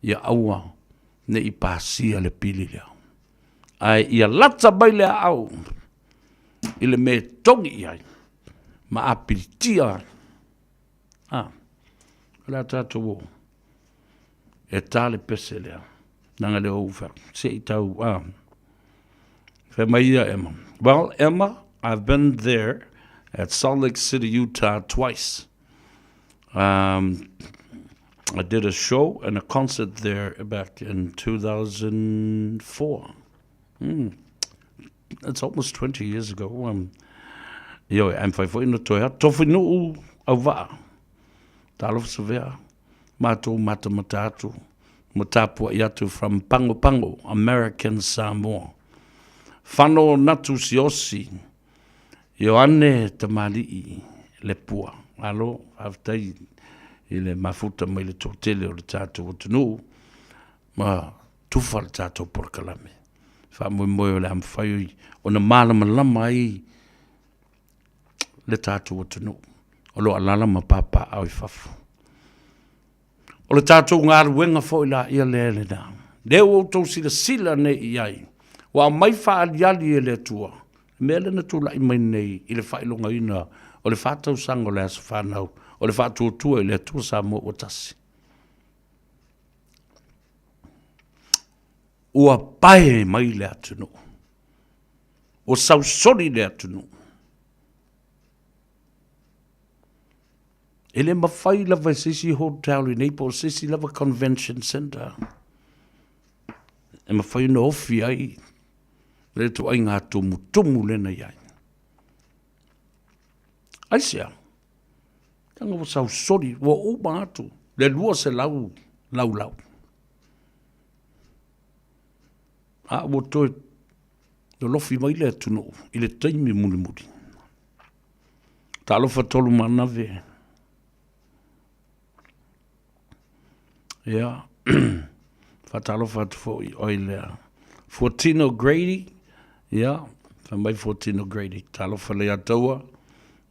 ia aua ne i pasia le pili lea. Ae ia lata mai le aau i le mea e togi i ai ma apilitia ai. Ah, o le a tatou o. E ta le pese lea. Nanga lea ou wha. Se i tau, ah. Whai mai ia, Emma. Well, Emma, I've been there at Salt Lake City, Utah twice. Um, I did a show and a concert there back in 2004. Mm. It's almost 20 years ago. Um, ioe, ae mawhai foi na toe atu. Tofi nuu au vaa. Talofa Savea, mātou matamata atu, ma tapuai atu from Pango Pango, American Samoa. Whano Natu Siosi, Ioane Tamalii Lepua. Malo, faafetai i le mafuta mai le toatele o le tatou atunuu ma tufa le tatou polokalame. Faamoemoe o le a mafai ona malamalama ai le tatou atunuu o lo o alaala ma papaaao i fafo. O le tatou galuega foi la ia lea lena. Lea ua outou silasila nei i ai, ua aumai faaaliali e le Atua le mea lea na tulai mai nei i le faailogaina o le fa tausaga o le aso fanau o le Faatuatua i le Atua Samoa ua Tasi. Ua pae mai le atunuu, ua sausoli le atunuu. E le mafai lava e se isi hotel i inei po o se isi lava convention centre e mafai ona ofi ai le ituaiga tumutumu lea na i ai. Aisea? Leaga ua sausoli, ua uma atu le 200 laulau. A ua toe lolofi mai le atunuu i le taimi mulimuli. Talofa Tolumanave. Ia, faatalofa atu foi oi lea. Fuatino Grady, ia, fai mai Fuatino Grady, talofa le Ataua,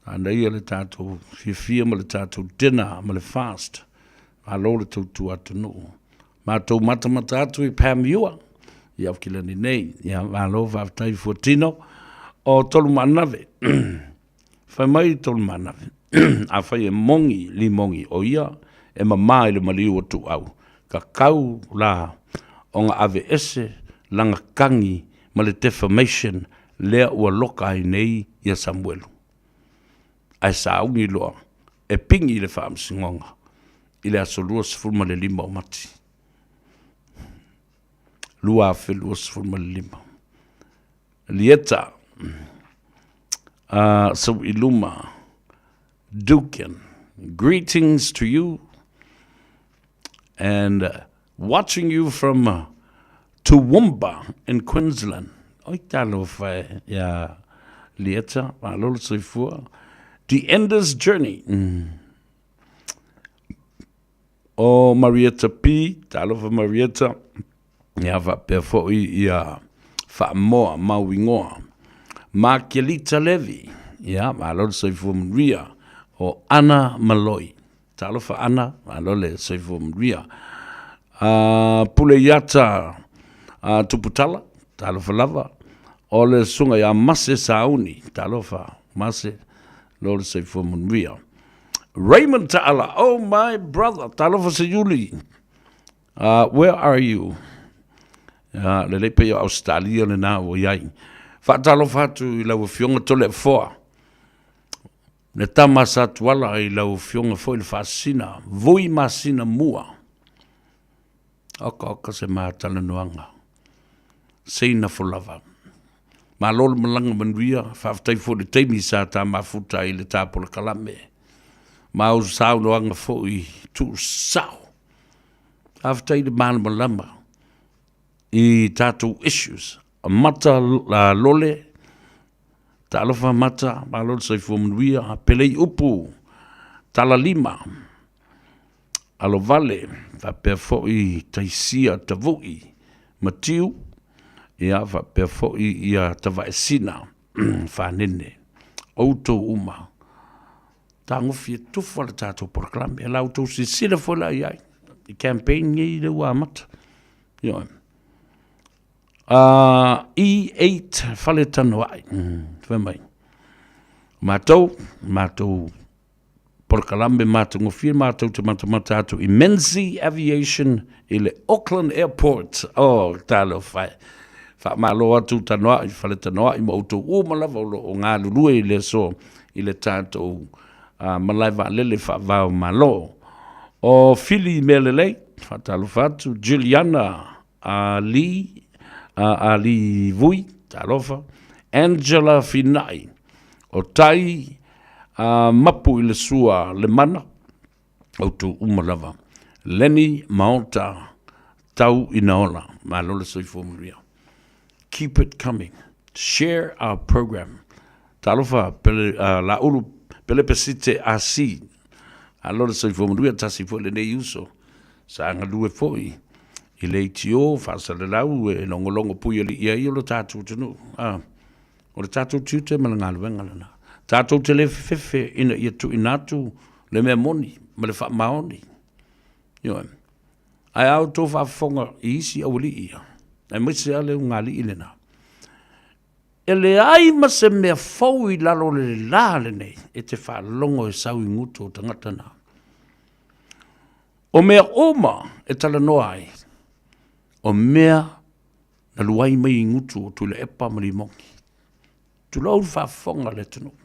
anaia le tatou fiafia ma le tatou dinner ma le fast. Malo le tautua atunuu. Matou matamata atu i Pam Ewa i Aukilani nei. Ia, malo faafetai Fuatino. O Tolumanave, fai mai Tolumanave, afai e mogi limogi o ia e mama i le maliu o Tuuau, kakau la ona aveese lana tagi ma le defamation lea ua loka ai nei ia Samuelu. Ae sauni loa e pigi i le faamasinoga i le aso 25 o Mati 2025. Lieta Sauiluma Dukin, greetings to you and watching you from Toowoomba in Queensland. Oi talofa e ia Lieta, malo le soifua. The Ender's Journey. O Marietta P, talofa Marietta, ia faapea foi ia Faamoa Mauigoa. Makelita Levi, ia malo le soifua manuia. O Ana Maloi, talofa Ana, malo le soifua manuia. Pule Iata Tuputala, talofa lava. O le susuga ia Mase Sauni, talofa Mase, lo le soifua manuia. Raymond Taala, oh my brother, talofa Seiuli. Where are you? Lelei pei o Ausetalia lena ua i ai. Faatalofa atu i lau Afioga Toleafoa, le tama sa Tuala i lau Afioga foi le Faasisina, Vui Masina Mua. Oka oka se matalanoaga. Seina folava. Malo le malaga manuia, faafetai foi i le taimi sa ta mafuta ai i le ta polokalame. Ma au saunoaga foi tuusao. Faafetai i le malamalama i tatou issues. Mata lole, talofa mata, malo le soifua manuia, pelei upu, talalima. Alovale, faapea foi Taisia Tavui Matiu, ia faapea foi ia Tavaesina Fanene. Outou uma, tagofi e tufa le tatou polokalame. La outou silasila foi la i ai i campaign nei lea ua amata. Ioe. E8 Faletanoai, fai mai. Matou, matou polokalame matagofie matou te matamata atu i Menzi Aviation i le Auckland Airport. Oh, talofa e. Faamalo atu Tanoai, Fale Tanoai ma outou uma lava o lo o galulue i le aso i le tatou malae vaalele faava o Malo. O Fili Mea Lelei, faatalofa atu, Juliana Ali, Ali Vui, talofa, Angela Finai, o Tai Mapu i le Sua le Mana, outou uma lava, Lenny Maota, Tau ina ola, malo le soifua manuia. Keep it coming. Share our program. Talofa, pele, Laulu Pelepesite AC, malo le soifua manuia, tasi foi lenei uso. Sa galue foi i le ATO faasalelau e logologo puialii ai o le tatou atunuu. A, o le tatou tiute ma le galuega lena. Tatou te le fefefe ina ia tuuina atu le mea moni ma le faamaoni. Ioe. Ae a outou faafofoga i isi aualii ia, aemaise lava le ulugalii lena, e leai ma se mea fou i lalo o le la lenei e te faalogo e sau i gutu o tagata na. O mea uma e talanoa ai, o mea na luai mai i gutu o Tuilaepa ma Limogi. Tulou le faafofoga a le atunuu.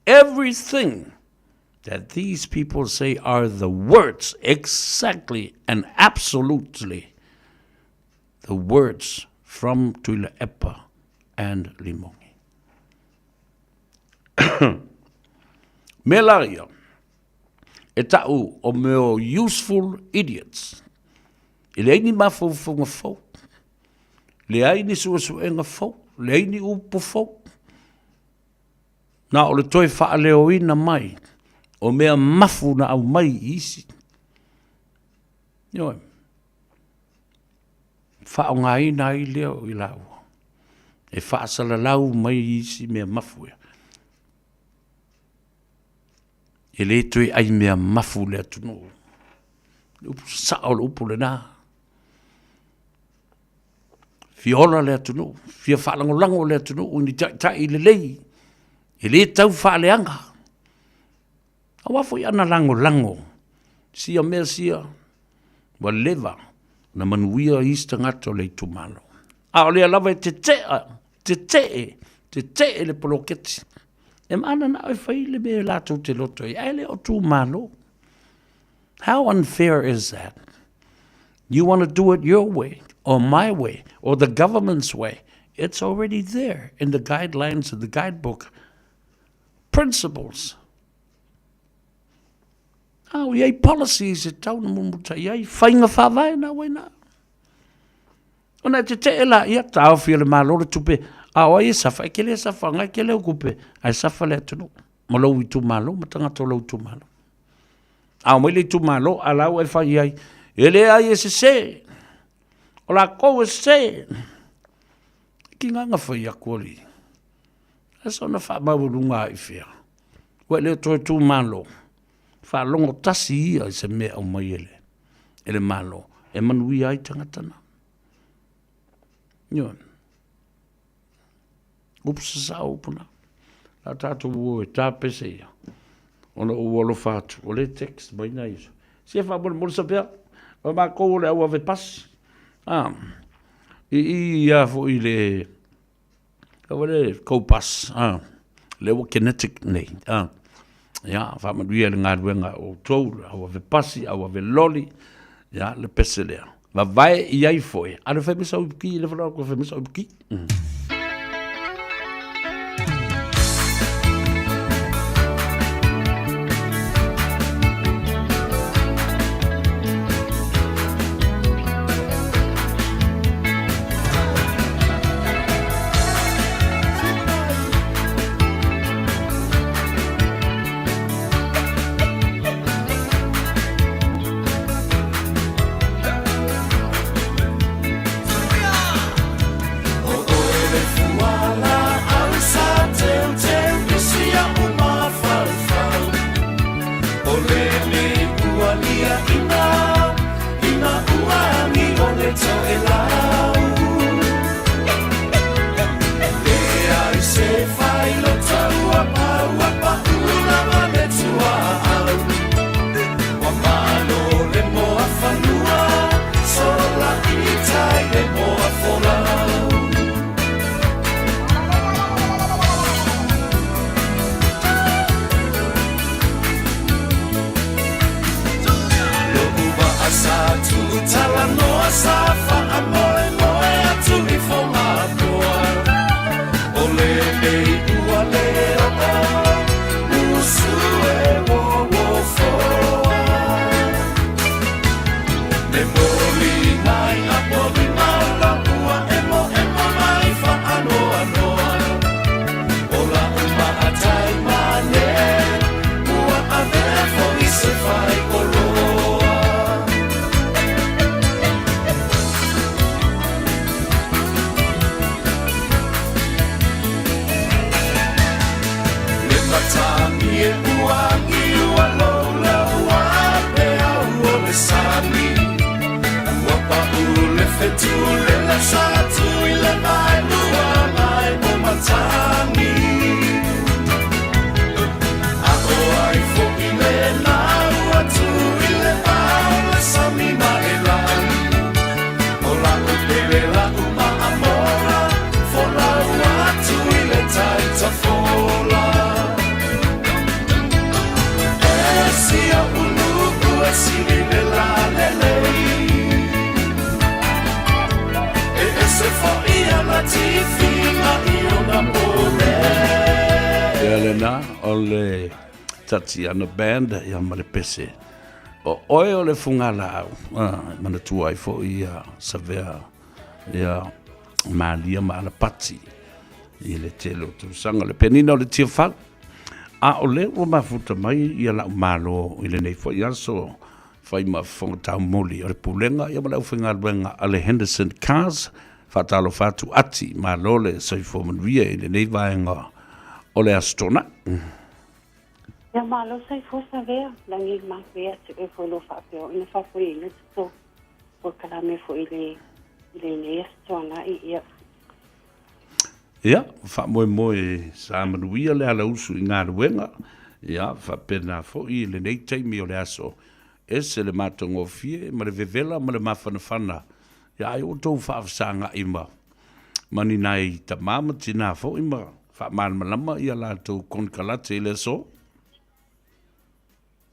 Everything that these people say are the words, exactly and absolutely the words from Tuilaepa and Limogi. Mea la ia, e ta'u o mea o useful idiots, e leai ni mafaufauga fou, leai ni suesuega fou, leai ni upu fou, na o le toe faaleoina mai o mea mafu na aumai i isi. Ioe. Faaaogaina ai lea o i laua e faasalalau mai i isi mea mafu ia. E le toe ai mea mafu le atunuu. Le upu sao le upu lena. Fia ola le atunuu, fia faalagolago le atunuu i ni taitai lelei, e le tau faaleaga. Aua foi ana lagolago sia mea sia ua leva ona manuia isi tagata o le itumalo. A o lea lava e tetea, tetee, tetee le poloketi. E mananao e fai le mea latou te loto ai, ae le o itumalo. How unfair is that? You want to do it your way or my way or the government's way. It's already there in the guidelines of the guidebook. Principles. A o i ai policies e tau na mumutai ai, whainga whavae nā wai nā. Ona e tete'e laia, taofi e le Malo le tupe, a o ai e safa, e kele e safa, ngai kele o kupe, ae safa le atunuu, ma lou itumalo, ma tagata o lou itumalo. A omai le itumalo, a la ua e fai i ai, e leai e sese, o lakou e sese. Ki nganga fai aku alii. E sona faamaualuga ai fea. Ua e le toe tumalo, faalogo tasi ia i se mea aumai e le, e le Malo, e manuia ai tagata na. Ioe. Upu sasao upu na. La tatou o e tapese ia. Ona ou alofa atu, o le text mai na iso. Sia faamolemole sapea, o makou o le au ave pasi. Ah, i i ia foi le Aua le go bus, ah, lea ua kinetic nei, ah. Ia, faamanuia i le galuega a outou, le au ave pasi, au ave loli, ia, le pese lea. Vavae i ai foi, a le fai mai sau ipuki, le whalau ko fai mai sau ipuki. o le Tatiana Band ia ma le pese o oe o le fugalaau, e manatua ai foi ia Savea ia Malia ma Alapati i le tele o tausaga. Le penina o le Tiafau, a o lea ua mafuta mai ia la'u malo i lenei foi aso fai ma fofoga taumoli o le Pulega ia ma le aufaigaluega a le Henderson Cars. Faatalofa atu Ati, malo le soifua manuia i lenei vaega o le Aso Toonai. Ia malo soifua Savea, lagi mafuia atu e foi lo faapea ina faafoeina tatou polokalame foi i lenei Aso Toonai. Ia. Ia, faamoemoe sa manuia le alausu i galuega, ia faapena foi i lenei taimi o le aso, ese le matagofie ma le vevela ma le mafanafana, ia ai outou faafesagai ma ma ni nai tama ma tinā foi ma faamalamalama ia latou konekarate i le aso.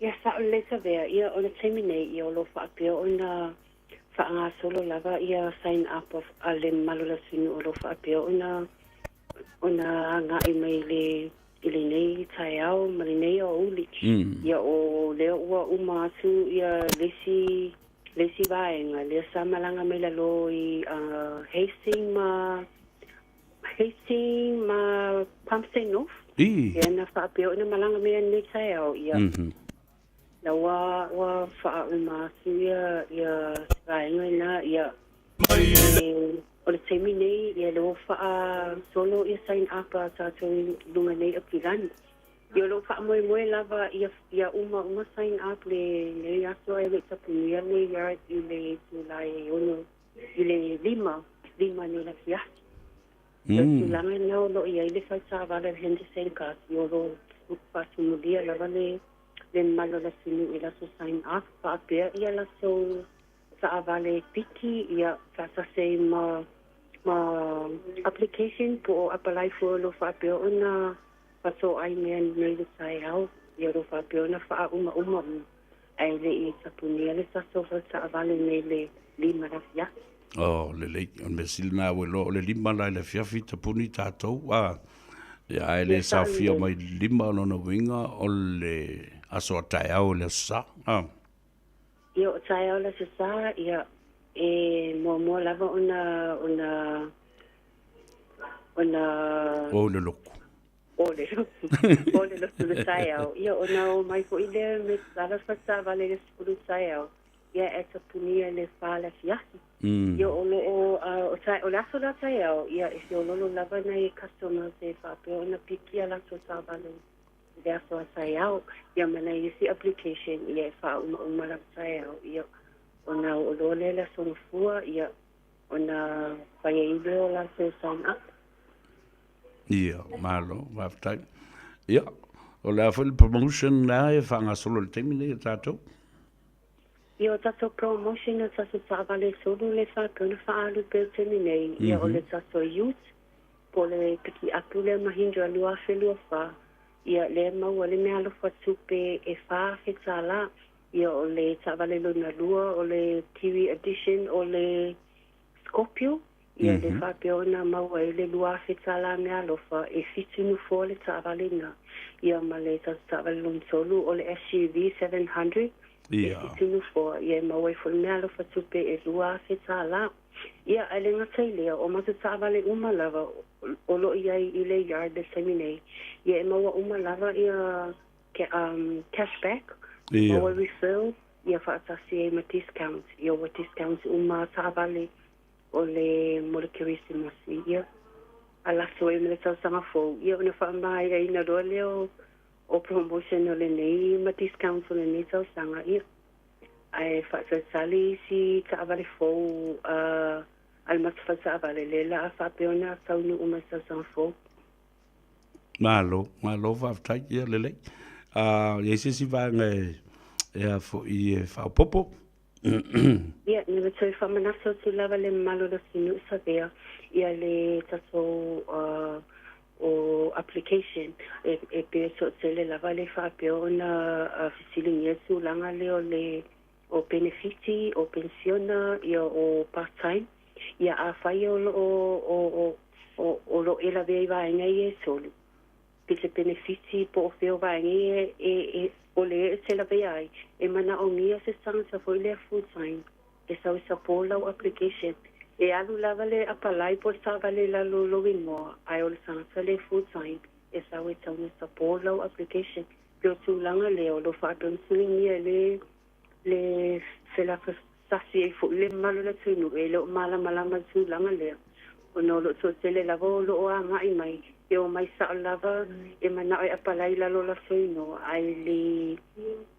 Ia sao lelei Savea, ia o le taimi nei ia o lo o faapea ona faagasolo lava ia sign up of a le mamalu o le atunuu o lo o faapea ona ona agai mai i le i lenei taeao ma lenei aoauli. Ia o lea ua uma atu ia le isi le isi vaega lea sa malaga mai lalo i Hastings ma Hastings ma Palmerston North. Ia na faapea ona malaga mai nei taeao ia. La ua ua faauma atu ia ia vaega ina ia o le taimi nei ia lea ua faasolo ia sign up a tatou i luga nei o Kilani. Ia o lo o faamoemoe lava ia ia uma uma sign up lenei aso ae le i tapunia le yard i le itula e 6 i le 5, 5 nei le afiafi. O le tulaga lena o lo o i ai le faletaavale a le Henderson Cars, o lo o faatumulia lava le le mamalu o le atunuu i latou sign up faapea ia latou taavale piki ia faatasi ai ma ma application po o apalai foi o lo o faapea ona faatoai mea nei le taeao ia o lo o faapea ona faaumauma uma ae le i tapunia le tatou faletaavale nei le 5 le afiafi. Oh, lelei. O le mea sili lena ua iloa o le 5 la i le afiafi tapuni tatou, a. Ia, ae le saofia mai le 5, o lona uiga o le aso a taeao i le Aso Sa. A. Ia, o taeao i le Aso Sa, ia, e muamua lava ona, ona, ona. O le lotu. O le lotu, o le lotu i le taeao. Ia, ona omai foi lea me lala faletaavale i le 10 taeao. Ia e tapunia le fa le afiafi. Ia o lo o, o, o le aso la taeao, ia e feololo lava nai customers e faapea ona piki a latou taavale i le aso a taeao. Ia ma nai isi application ia e faaumauma lava taeao. Ia ona oo loa lea i le aso Gafua, ia ona fai ai lea o latou sign up. Ia, malo, faafetai. Ia, o le a foi le promotion lea e faagasolo i le taimi nei a tatou? Ia o tatou promotion o tatou taavale e tolu le faapea ona faaalu pea i le taimi nei, ia o le tatou ute po o le pikiapu lea Mahindra 2024, ia lea e maua ai le meaalofa tupe e $4,000. Ia o le taavale lona lua o le Kiwi Edition o le Scorpio, ia le faapea ona maua ai le $2,000 meaalofa e fitu nofoa le taavale lena, ia ma le tatou taavale lona tolu o le SUV 700 e fitu nofoa, ia e maua ai foi le meaalofa tupe e $2,000. Ia, ae le gata i lea, o matou taavale uma lava o lo o i ai i le yard i le taimi nei, ia e maua uma lava ia cash back, maua referral, ia faatasi ai ma discount, ia ua discount uma taavale o le mo le Kerisimasi, ia a laso ai ma le tausaga fou, ia ona faamaeaina loa lea o o promotion o lenei ma discount o lenei tausaga, ia ae faatalitali isi taavale fou a a le matou faletaavale lea la a faapea ona taunuu mai le tausaga fou. Malo, malo faafetai, ia lelei. I ai se isi vaega e a foi e faaopoopo? Ia, na toe faamanatu atu lava le mamalu o le atunuu Savea ia le tatou o application e e pei e toatele lava le faapea ona fesiligia tulaga lea o le o penefiti, o penisiona, ia o part time. Ia afai o lo o o o o lo o e lavea i vaega ia e tolu. Pe te penefiti po o fea o vaega ia e, e, o le e te lavea ai, e manaomia se tagata foi lea full time e sau e support lau application. E alu lava le apalai po o le taavale i lalo o lou igoa, ae o le tagata lea full time e sau e tau ona support lau application. Pe o tulaga lea o lo o faatogitogigia e le le felafasasi ai foi le mamalu o le atunuu e le o malamalama i le tulaga lea, ona o lo o toatele lava o lo o agai mai, e omai sao lava e manao e apalai i lalo o latou igoa, ae le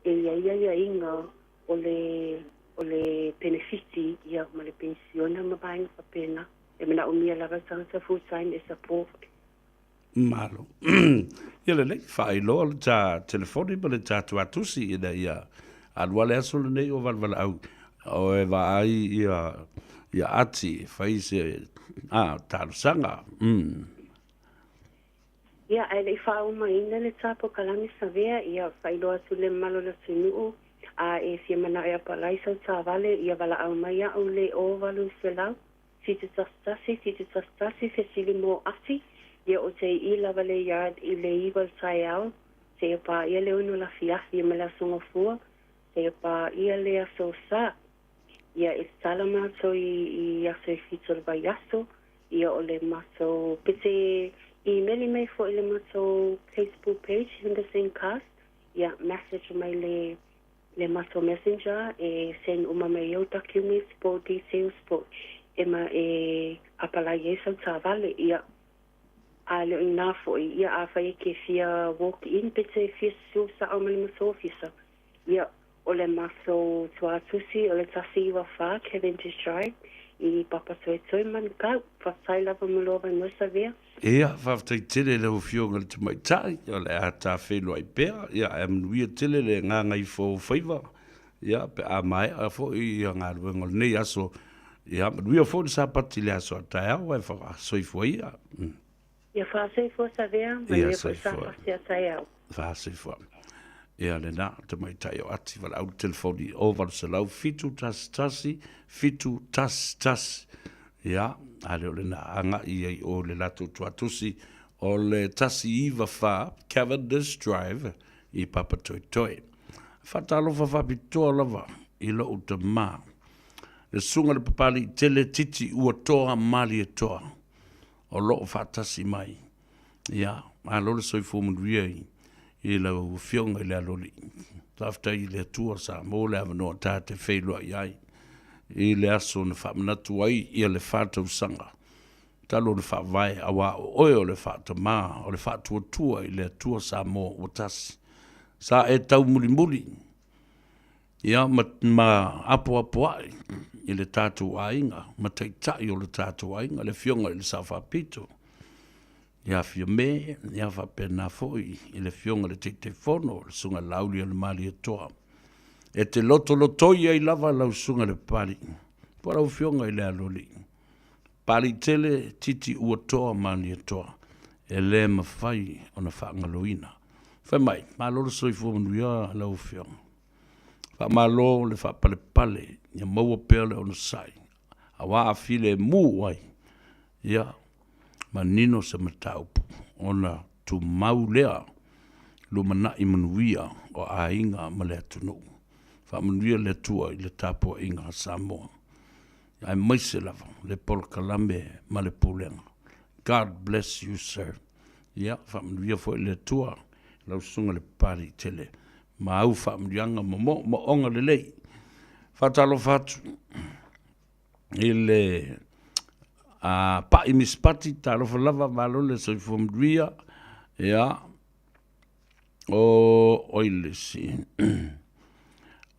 e i ai aiaiga o le o le penefiti ia ma le penisiona ma vaega faapena. E manaomia lava le tagata full time e support. Malo. Ia lelei, faailoa le ta telefoni ma le ta tuatusi ina ia alu le aso lenei o valevaleau o e vaai ia ia ati e fai se a talosaga. Ia, ae le i faaaumaina le ta polokalame Savea, ia faailoa atu le mamalu o le atunuu, a e fia manao e apalai sau taavale, ia valaau mai au le 0800 711 711 fesili mo Ati, ia o te i lava le yard i le 9 o le taeao seia paia le 6 o le afiafi ma le Aso Gafua seia paia le Aso Sa. Ia e tatala matou i i aso e 7 o le vaiaso, ia o le matou pe te imeli mai foi i le matou Facebook page Henderson Cars, ia message mai le le matou messenger e send uma mai ai documents po o details po e ma e apalai ai sau taavale ia a le o ina foi ia afai e te fia walk in pe te fia susu sao ma le matou ofisa ia o le matou tuatusi o le 194 Cavendish Drive i Papatoetoe Manukau. Faafetai lava mo lou avanoa Savea. Ia, faafetai tele i lau Afioga i le Tamaitai, o le a ta feiloai pea, ia, ae manuia tele le gagaifo o faiva, ia, pe a maea foi ia galuega o lenei aso, ia, manuia foi le Sapati i le aso a taeao, ae faasoifua ia. Ia faasoifua Savea, manuia foi le Sapati a taeao. Faasoifua. Ia lena, Tamaitai o Ati, valaau le telefoni 0800 711 711. Ia, a le o lena, agai i ai o le latou tuatusi o le 194 Cavendish Drive i Papatoetoe. Faatalofa faapitoa lava i lou tamā, le susuga i le Papaliitele Titi Uatoa Malietoa o lo o faatasi mai. Ia, malo le soifua manuia i, i lau Afioga i le Aloalii. Faafetai i le Atua sa maua le avanoa ta te feiloai ai i le aso na faamanatu ai ia le fa tausaga talu ona faavae, auā o oe o le faatamā, o le faatuatua i le Atua Samoa ua tasi. Sa e taumulimuli ia ma, ma apoapoai i le tatou aiga ma taitai o le tatou aiga, le Afioga i le Sao Faapito, ia Fiame, ia faapena foi i le Afioga i le Taitaifono, le Susuga Laauli o le Malietoa. E te lotolotoi ai lava lau Susuga i le Papalii, po o lau Afioga i le Aloalii. Papaliitele Titi Uatoa Malietoa, e le mafai ona faagaloina. Fai mai, malo le soifua manuia lau Afioga. Faamalo le faapalepale, ia maua pea le onosai, auā a filemu ai, ia manino se mataupu ona tumau lea lumanai manuia o aiga ma le atunuu. Faamanuia le Atua i le tapuaiga a Samoa, aemaise lava le polokalame ma le pulega. God bless you sir. Ia, faamanuia foi le Atua i lau susuga i le Papaliitele ma au faamanuiaga ma moomooga lelei. Faatalofa atu i le a Pa'i Misipati, talofa lava, malo le soifua manuia. Ia, o oi le isi,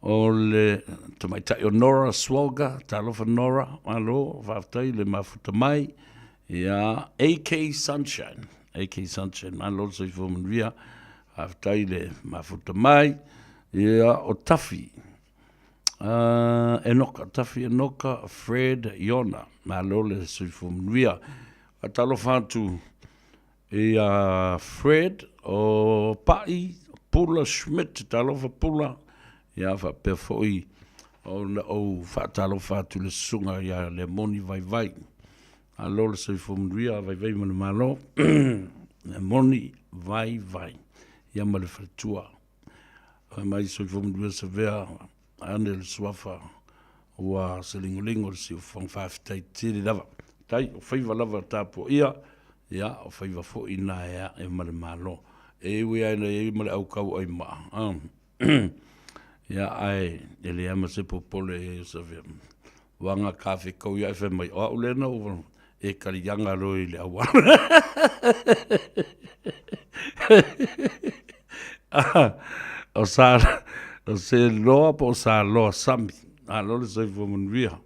o le tamaitai o Nora Swalga, talofa Nora, malo, faafetai le mafuta mai. Ia, AK Sunshine, AK Sunshine, malo le soifua manuia, faafetai le mafuta mai. Ia, o Tafi, Enoka, Tafi Enoka, Fred Iona, malo le soifua manuia. Faatalofa atu ia Fred o Pa'i Pula Schmidt, talofa Pula, ia faapea foi ona ou faatalofa atu i le susuga ia Lemoni Vaivai. Malo le soifua manuia, Vaivai ma le Malo. E moni vaivai ia ma le faletua. Fai mai soifua manuia Savea ane le suafa ua se ligolingo le siufofoga faafetai tele lava. Tai o faiva lava tapuaia ia o faiva foi na e ae ma le Malo. E ui lava ina i ai ma le aukau ai maa ia ae e leai ma se popole i ai o Savea. Ua ga kafe kau ia e fai mai o au lea na ou e kaliaga loa i le auala. O sa o se loa po o sa loa sami. Malo le soifua manuia.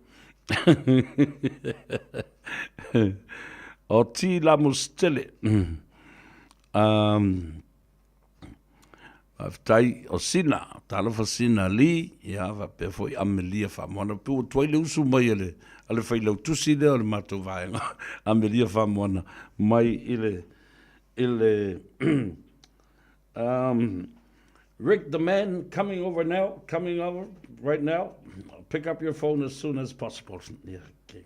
O T Lamustele. Um, Faafetai o Sina, talofa Sina Lee, ia faapea foi Amelia Faamoana. Pei ua tuai le usu mai a le, a le failautusi lea o le matou vaega, Amelia Faamoana, mai i le, i le um, Rick the man coming over now, coming over right now. Pick up your phone as soon as possible. Yeah, okay.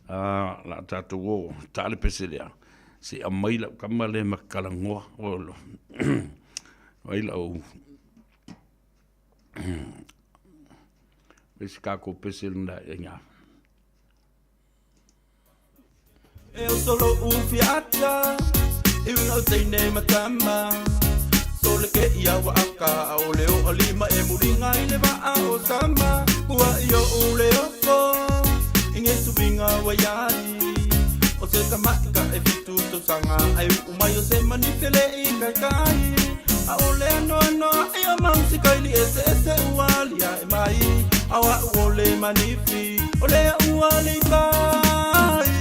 A, la tatou o, ta le pese lea, se i aumai lau kama lea ma kalagoa, o lo, ai lau, le se kako pese lena e ngā. E o solo u fiata E uga o teine matama So le ke ia wa aka A o le o alima e mulinga i le waa o sama Kua i o u le oko I nge suvinga wa iai O se tamaika e fitu tausaga Ai uu mai o se manifele i kaikai A o le anoano ai o mausi kaili ese ese ua lia e mai A o au o le manifi O le ua le pai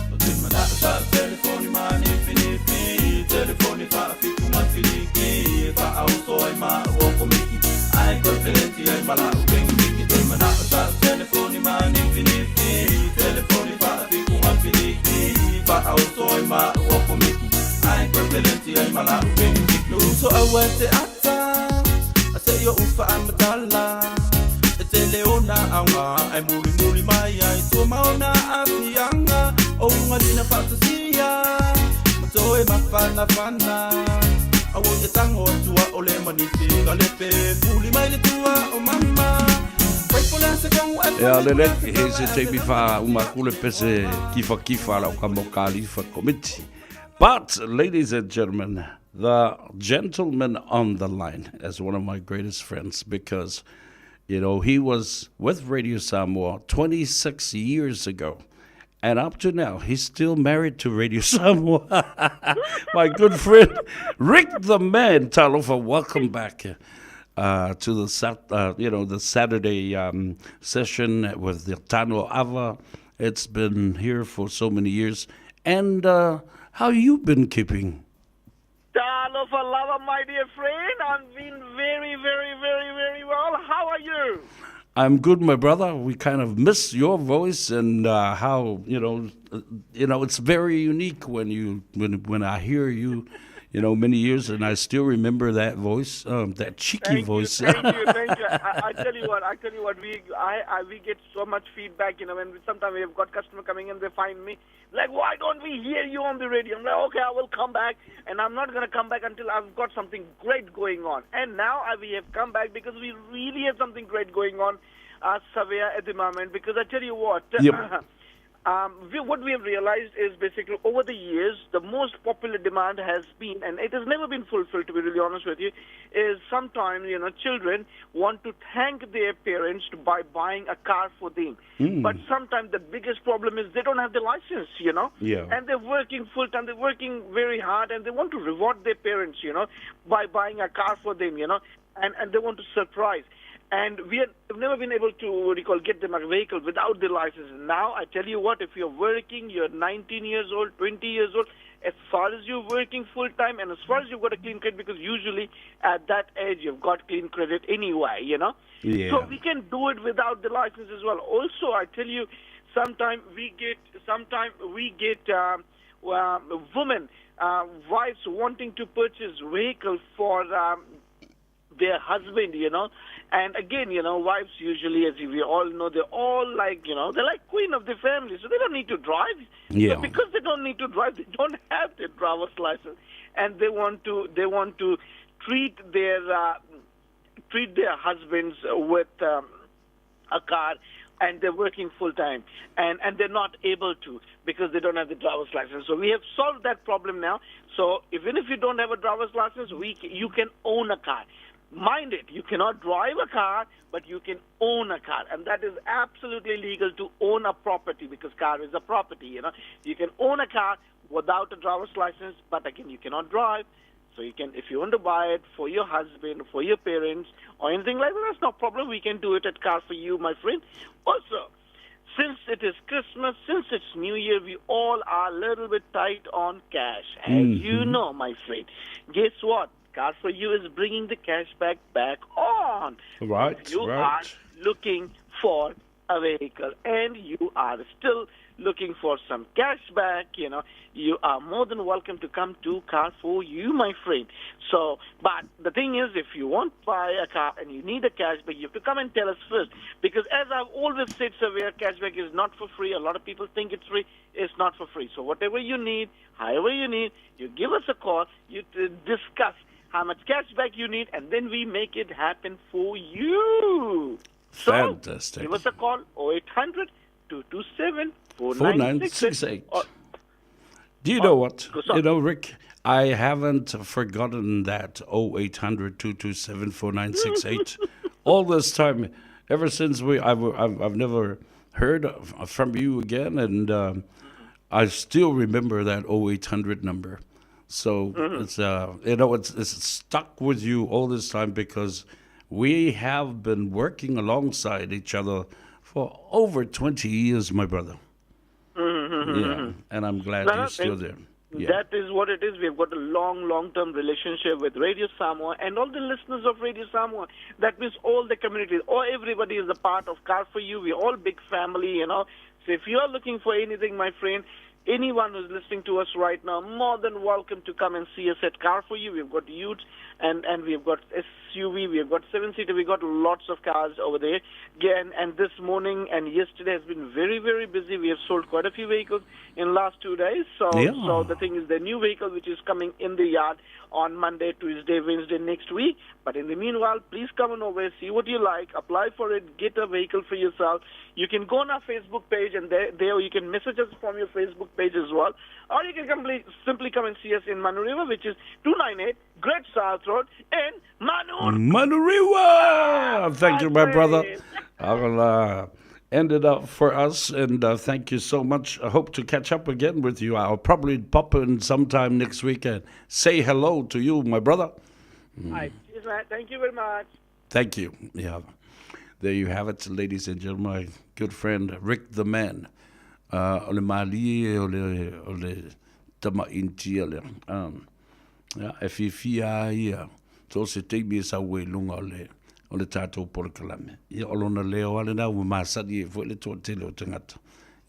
O te mana sa telefoni manifi nifi Telefoni faafitu mafiliki Fa au soai ma o komiki Ai konferensi ai mala u kengi miki Te mana sa telefoni manifi nifi Telefoni faafitu mafiliki Fa au soai ma o komiki Ai konferensi ai mala u kengi miki No uso aua te ata A se i o ufa a matala E tele ona aoga Ai muli muli mai ai tua ma ona aafiaga O uga lina faatasia Ma toe mafanafana Aua ia tago atua o le manifi Ka lepe fuli mai le tua o mama Ia lele, he se taimi faauma atu le pese kifakifa a lau kama o Kalifa Komiti. But, ladies and gentlemen, the gentleman on the line is one of my greatest friends because, you know, he was with Radio Samoa 26 years ago. And up to now, he's still married to Radio Samoa. My good friend, Rick the Man Talofa, welcome back to the Sat, you know the Saturday session with the Tano Ava. It's been here for so many years. And how you been keeping? Talofa lava, my dear friend. I've been very, very, very, very well. How are you? I'm good, my brother. We kind of miss your voice and how you know, you know, it's very unique when you when when I hear you, you know, many years, and I still remember that voice, that cheeky Thank you, voice. thank you, thank you. I tell you what, I tell you what, we I we get so much feedback, you know, when we, sometimes we have got customer coming and they find me like, why don't we hear you on the radio? I'm like, okay, I will come back, and I'm not gonna come back until I've got something great going on. And now we have come back because we really have something great going on, Savea, at the moment. Because I tell you what. Yep. What we have realized is basically over the years, the most popular demand has been, and it has never been fulfilled, to be really honest with you, is sometimes, you know, children want to thank their parents by buying a car for them. But sometimes the biggest problem is they don't have the license, you know. Yeah. And they're working full-time, they're working very hard, and they want to reward their parents, you know, by buying a car for them, you know, and they want to surprise. And we have never been able to, what do you call, get them a vehicle without the license. Now, I tell you what, if you're working, you're 19 years old, 20 years old, as far as you're working full-time and as far as you've got a clean credit, because usually at that age you've got clean credit anyway, you know. Yeah. So we can do it without the license as well. Also, I tell you, sometimes we get, sometime we get, women, wives wanting to purchase vehicle for their husband, you know. And again, you know, wives usually, as we all know, they're all like, you know, they're like queen of the family, so they don't need to drive. Yeah. So because they don't need to drive. They don't have their driver's license, and they want to they want to treat their treat their husbands with a car and they're working full time and and they're not able to because they don't have the driver's license so we have solved that problem now so even if you don't have a driver's license we you can own a car mind it you cannot drive a car but you can own a car and that is absolutely legal to own a property because car is a property you know you can own a car without a driver's license but again you cannot drive so you can, if you want to buy it for your husband, for your parents, or anything like that, that's no problem. We can do it at Car for You, my friend. Also, since it is Christmas, since it's New Year, we all are a little bit tight on cash. As mm-hmm. you know, my friend. Guess what? Car for You is bringing the cash back on. Right, you right. are looking for a vehicle and you are still looking for some cash back, you know, you are more than welcome to come to Car for You, my friend. So, but the thing is, if you want to buy a car and you need a cashback, you have to come and tell us first. Because as I've always said, Savia, cashback is not for free. A lot of people think it's free. It's not for free. So whatever you need, however you need, you give us a call, you discuss how much cashback you need, and then we make it happen for you. So, Fantastic. Give us a call, 0800 227 4968. Do you know what? You know, Rick, I haven't forgotten that 0800 227 4968 all this time. Ever since we, I've, I've, I've never heard from you again, and I still remember that 0800 number. So mm-hmm. it's you know it's it's stuck with you all this time because we have been working alongside each other for over 20 years, my brother. Mm-hmm. Yeah, and I'm glad no, you're still there. Yeah. That is what it is. We've got a long, long term relationship with Radio Samoa and all the listeners of Radio Samoa. That means all the communities, all everybody is a part of Car for You. We're all big family, you know. So if you are looking for anything, my friend, anyone who's listening to us right now, more than welcome to come and see us at Car for You. We've got Utes and, and we've got SUV, we've got seven seater, we've got lots of cars over there. Again, and this morning and yesterday has been very, very busy. We have sold quite a few vehicles in last two days. So, yeah. so the thing is, the new vehicle which is coming in the yard on Monday, Tuesday, Wednesday next week. But in the meanwhile, please come on over, see what you like, apply for it, get a vehicle for yourself. You can go on our Facebook page, and there, there you can message us from your Facebook page as well. Or you can simply, simply come and see us in Manurewa, which is 298 Great South Road in Manu. Manurewa! Thank you, my brother. I will end it up for us, and thank you so much. I hope to catch up again with you. I'll probably pop in sometime next week and say hello to you, my brother. Hi. Cheers, mate. Thank you very much. Thank you. Yeah. There you have it, ladies and gentlemen. My good friend Rick the Man. O le malie o le, o le tama intia le. Um, yeah, e fiafia ai ia so se taimi e sau ai i luga o le, o le tatou polokalame. Ia, o lona leo lava lena ua masani ai foi le toatele o tagata.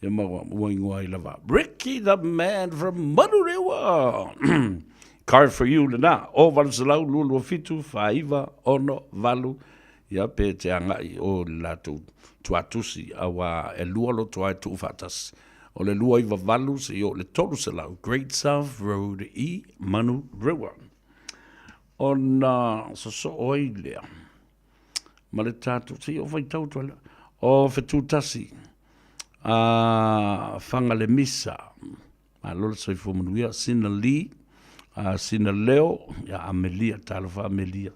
Ia ma ua, ua igoa ai lava, Ricky the man from Manurewa! Car for you lena, o 800 22 49 68, ia pe te agai i o i le latou tuatusi, auā e lua loto lava e tuufaatasi. O le 298 seia oo i le 300 Great South Road i Manurewa. Ona sosoo ai lea ma le tatou, seia o faitau atu ai lea, o Fetutasi a Fagalemisa, malo le soifua manuia, Sina Lee, a Sina Leo, ia Amelia, talofa Amelia.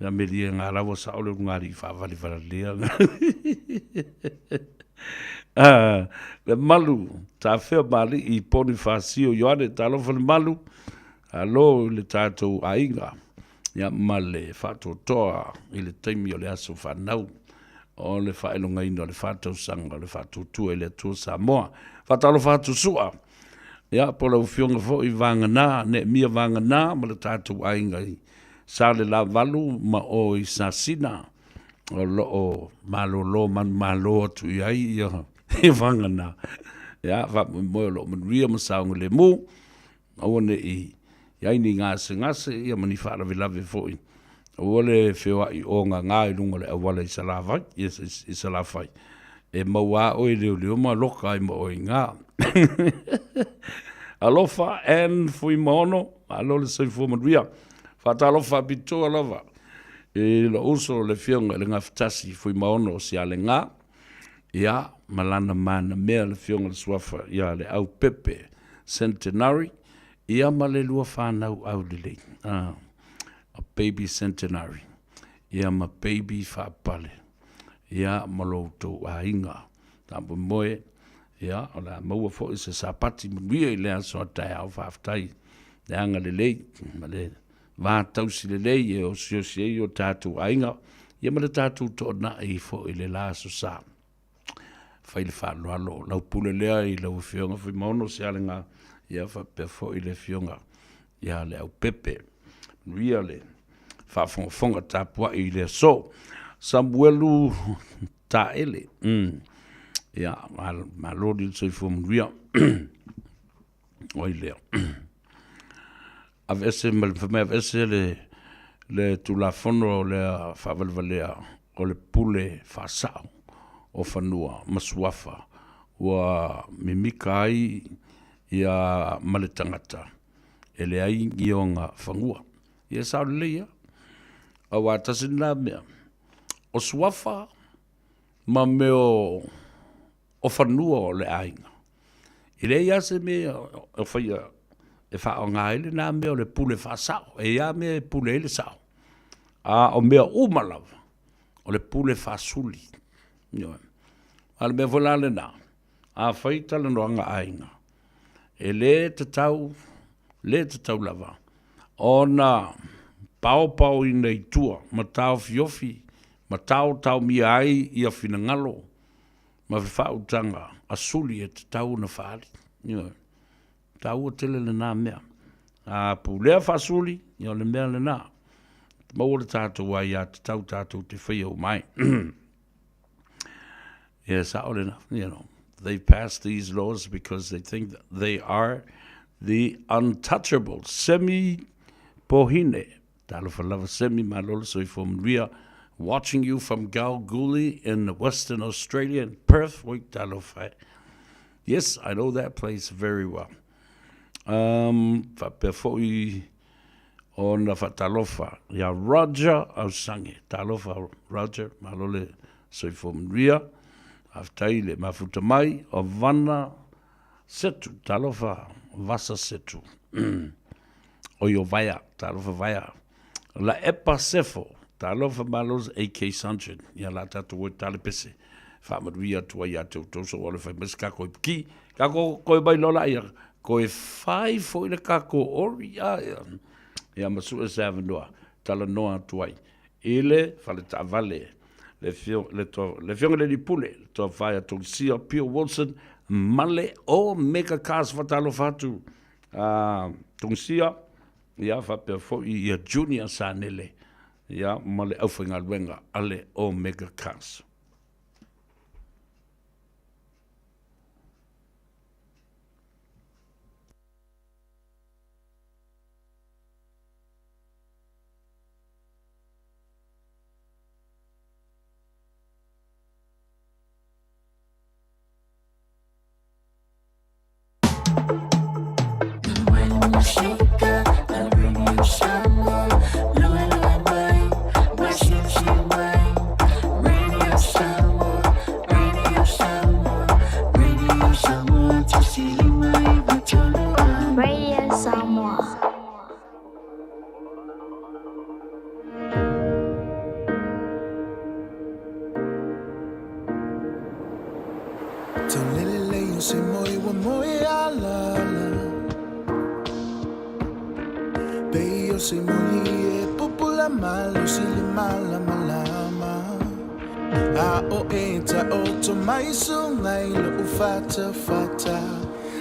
Ia Amelia ngā rawa sa ole ngā ri whāwhaliwhalalia. Ah, le malu, tāwhea mali i Ponifasio Ioane, talofa le malu, alo i le tātou aiga, ia ma le whaatoatoa i le taimi o le aso whanau, o le whaelongaina o le whātausaga o le whaatuatua i le Atua Samoa. Whatalofa atu sua, ia po lau fionga foi Vānganā, Neemia Vānganā ma le tātou aiga i Salelavalu ma o i Sasina, o lo o malōlō manumalo atu i ai ia Vānganā. Ia, faamoemoe o lo o manuia ma saogalemu, aua ne i i ai ni gasegase ia ma ni faalavelave foi. Aua le feoai o ngāngā i luga o le auala i Salafai, i, i Salafai. E maua a oe leoleo ma loka ai ma oe i ngā. Alofa Ann Fuimaono, malo le soifua manuia. Faatalofa faapitoa lava i lou uso le Afioga i le Gafatasi Fuimaono Sialega, ia, ma lana manamea le Afioga i le Suafa ia Leaupepe Centenary, ia ma le lua fanau aulelei, a Baby Centenary, ia ma Baby Faapale, ia ma lo outou aiga. Faamoemoe, ia, o le a maua foi se Sapati manuia i le aso a taeao. Faafetai le agalelei ma le va tausi lelei e osiosi ai o tatou aiga, ia ma le tatou toonai foi i le la Aso Sa. Fai le faaaloalo, lau pule lea i lau Afioga Fuimaono Sialega, ia faapea foi le Afioga ia Leaupepe. Manuia le faafogafoga tapuai i le aso. Samuelu Taele, ia, malo le soifua manuia. Oi lea. Aveese ma le, fai mai aveese le Tulafono lea faavalevalea o le pule faasao o fanua ma suafa ua mimika ai ia ma le tagata e leai ni ona fanua. Ia e sao lelei lava, aua tasi lena mea, o suafa ma mea o fanua o le aiga, e leai lava se mea o faia e faaaoga ai lena mea o le pule faasao. E i ai lava mea e pule ai le sao, a o mea uma lava, o le pule faasuli. Ioe. A o le mea foi la lena, afai talanoaga a aiga, e le tatau, le tatau lava ona paopaoina i tua ma taofiofi ma taotaomia ai ia finagalo ma faautaga a suli e tatau ona faaali. Ioe. E taua tele lena mea. A pulea faasuli, ia o le mea lena. Maua le tatou aiatatau tatou te faia uma ai. Ia, sao lena. You know, they pass these laws because they think that they are the untouchable. Semi Pohine. Talofa lava Semi, malo le soifua manuia. Watching you from Kalgoorlie in Western Australia in Perth. Oi, talofa e. Yes, I know that place very well. Faapea foi ona faatalofa ia Roger Ausange. Talofa Roger, malo le soifua manuia. Faafetai le mafuta mai o Vana Setu, talofa Vasa Setu. Oi o Vaea, talofa Vaea. Laepa Sefo, talofa malo AK Sunshine. Ia la tatou o i Talepese. Faamanuia atu ai ia te outou so ua le fai mai se kako ipuki. Kako koe mai lola ia. Koe fai foi le kako ori. A, ia, ia ma sue se avanoa. Talanoa atu ai. I le fale taavale. Le fio, le to, le fionga le lipule. Le toa whaea Tolisia, Pio Wilson, ma le Omega Cars whatalofa atu. Tongisia, ia faapea foi ia Junior Sanele, ia ma le aufaigaluega a le Omega Cars. Radio Samoa. Taulelelei o se moe ua moe alaala Pei o se moli e pupula malosi le malamalama A o e taoto mai suga i lo'u fatafata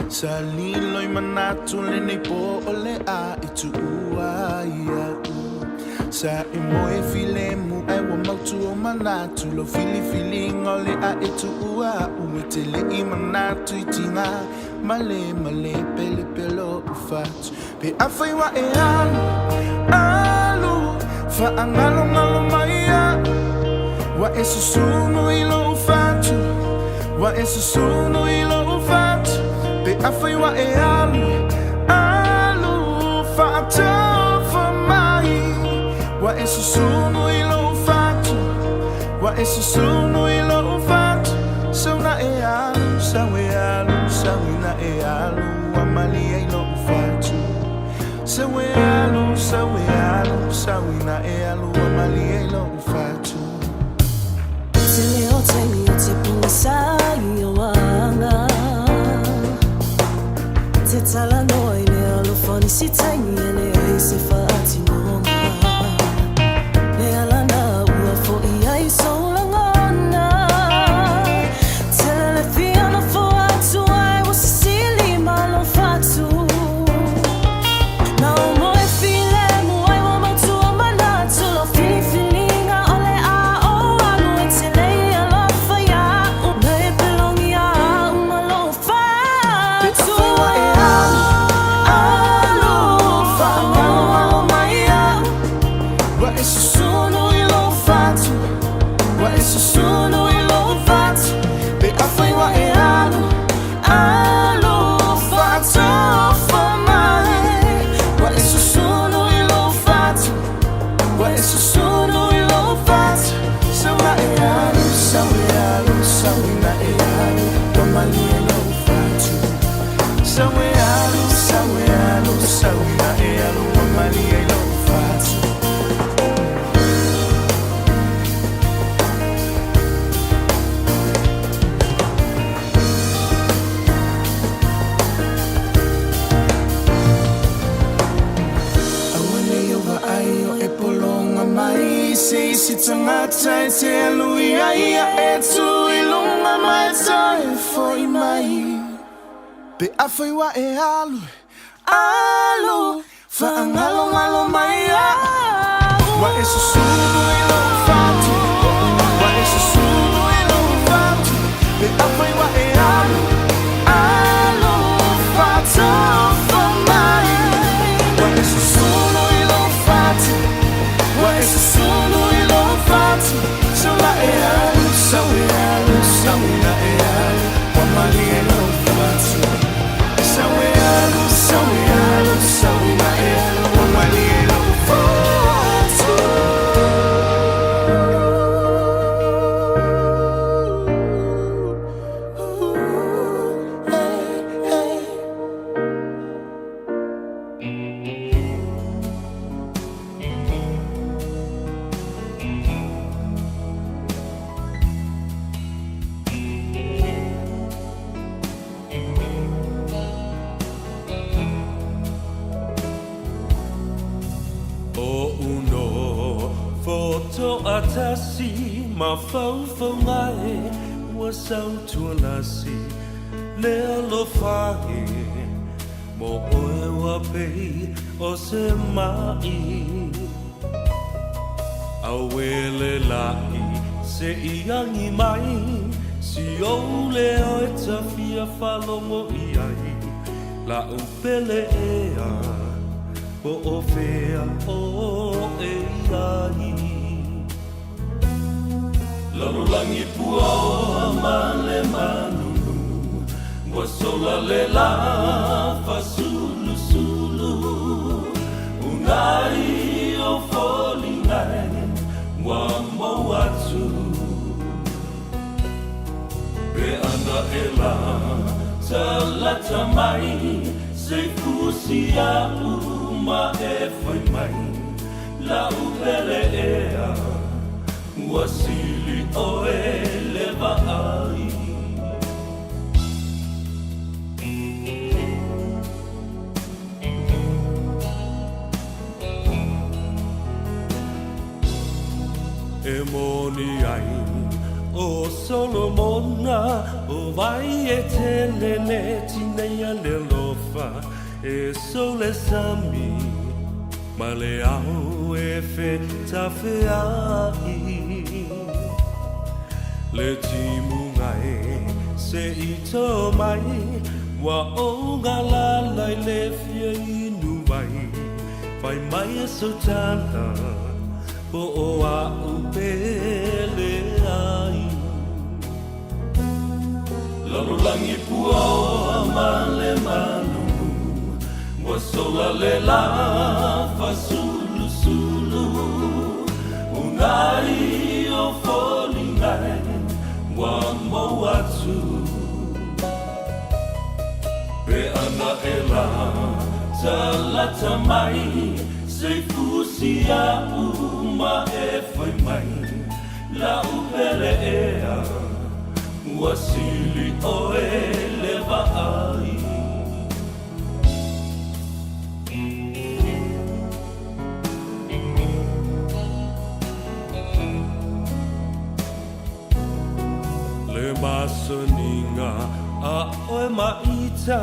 Sa lilo i manatu lenei po o le a e tuua ia'u Sa e moe filemu ae ua mautu o manatu Lau filifiliga o le a e tuua a'u E te le i manatu i tiga male male pele pea lo'u fatu Pe afai ua e alu, alu Faagalogalo mai a'u Ua e susunu i lou fatu Ua e susunu i lou fatu Pe afai ua e alu. susunu i lou fatu, Ua e susunu i lou fatu, Sau na e alu, sau e alu, sau ina e alu, Ua malie i lou fatu. Sau e alu, sau e alu, sau ina e alu, Ua malie i lou fatu. Tele o taimi o te pogisa i o aga. Te talanoa i le alofa o nisi taimi e leai se faatinoga. Le ala na ua fo'i ai sou lagona. Tele le fia nofo atu ai ua sisili ma lou fatu. Na ou moe filemu ai ua mautu o manatu lau filifiliga o le a ou alu e te lei alofa ia'u na e pelogi a'u ma lou Pe fatu. afai ua e alu, alu, faamalomalo mai au, Ua e susunu i lou fatu, Ua e susunu i lou fatu, Pe afai ua e alu, alu, faatofa mai, Ua e susunu i lou fatu, Ua e susunu i lou fatu, Sau na e alu, sau e alu, sau ina e alu, Ua malie lou fatu. Sau e alu, sau e alu, sau ina e alu, Ua malie lou fatu. Aua ne i ou vaai o e pologa mai i se isi tagata e te alu iā ia, e tu i luga ma e toe foi mai. Pe afai ua e alu, alu, faagalogalo mai au, Ua e susunu i lou fatu, Ua e susunu i lou fatu, Pe afai ua e alu, alu, faatofa mai, Ua e susunu i lou fatu, Ua e susunu i lou fatu, Sau la e alu, sau e alu, sau ina e alu, Ua malie lou fatu. Sau e alu, sau e alu, sau ina e alu, Ua malie lou fatu. O uno fotoatasi mafaufauga e ua sautualasi le alofa e mo oe ua pei o se ma'i auele la'i se i agi mai si ou leo e tafia faalogo i ai la'u pele ea po o fea oe i ai. Lalolagi puaoa ma le malulu ua sola le lā fasulusulu unai o foliga e ua mou atu pe ana e la talata mai se i fusi a'u ma e fai mai la'u pele ea ua sili oe le vaai. E moni ai o Solomona o vai e tele le tineia le alofa e sou le sami ma le ao e fetafea'i le timuga e se i tō mai ua ou galala i le fia inu vai fai mai e sau tala po o a'u pele ai. Lalolagi puaoa ma le malulu ua sola le lā fasulusulu. Talata mai se fusi a'u ma e fai mai La'u pele ea ua sili ʻoe le vaai. Le masaniga a ʻoe maʻita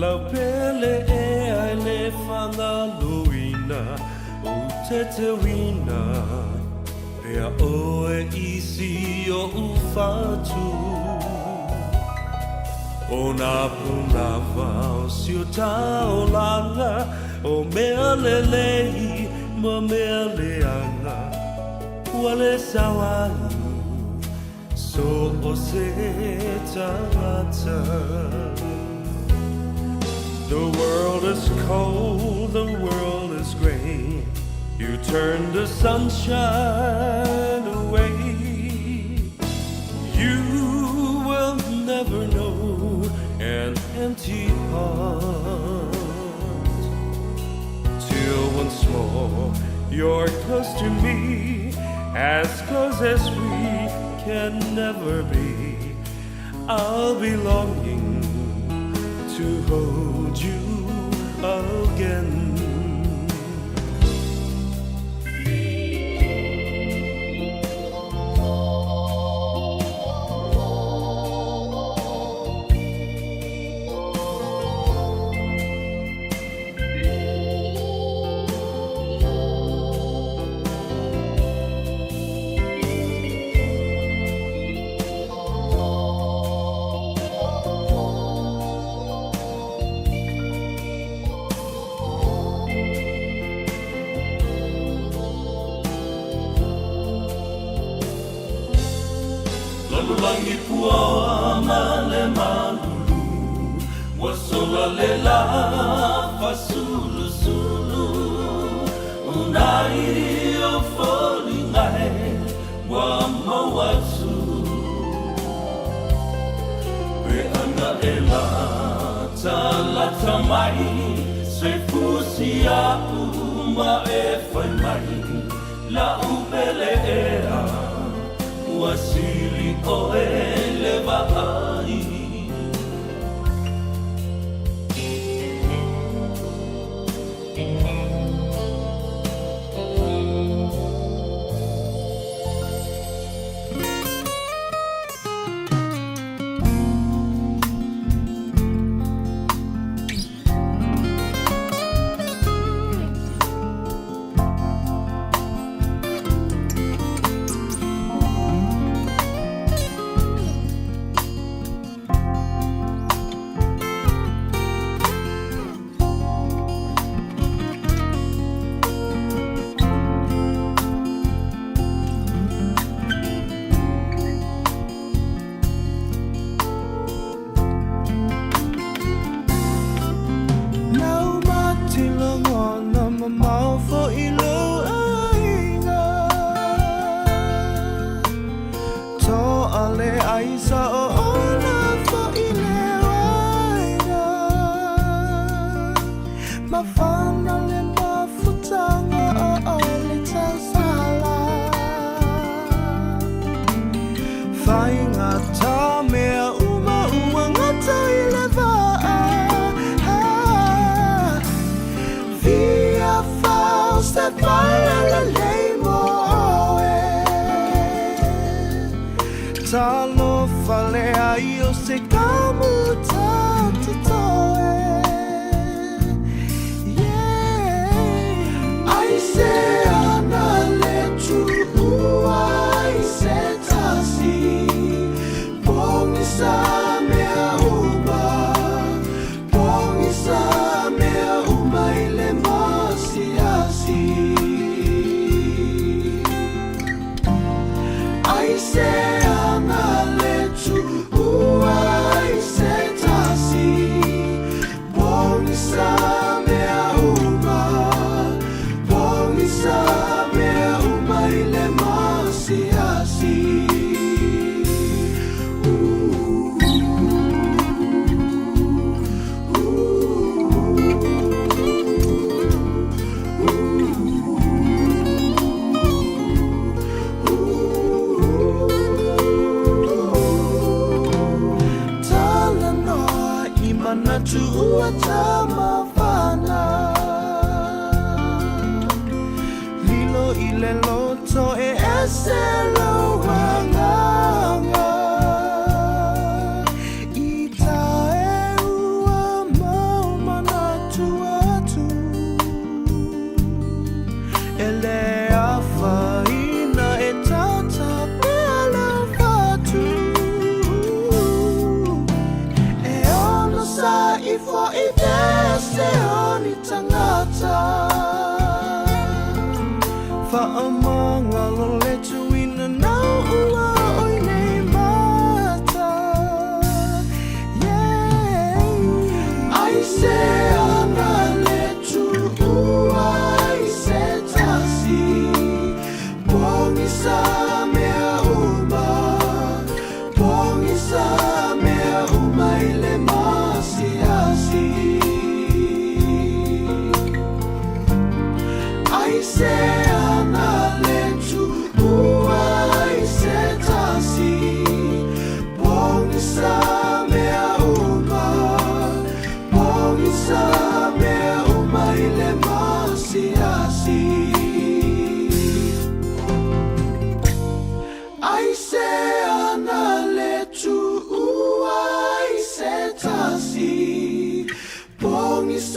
Lau pele ea e le fagaloina Ou tetewina pea ʻoe i si oʻu fatu ʻO nā pūlava o si o taolaga ʻO mea lelei ma mea leaga Ua le sao ai so o se tagata. The world is cold, the world is gray. You turn the sunshine away. You will never know an empty heart till once more you're close to me, as close as we can never be. I'll be longing to hold you again. Lalolagi puaoa ma le malulu Ua sola le la fasulusulu Unai o foliga e ua mau atu Pe ana e latalata mai Se fusi a'u ma e fai mai La'u pele ea ua sili ʻoe le vaai.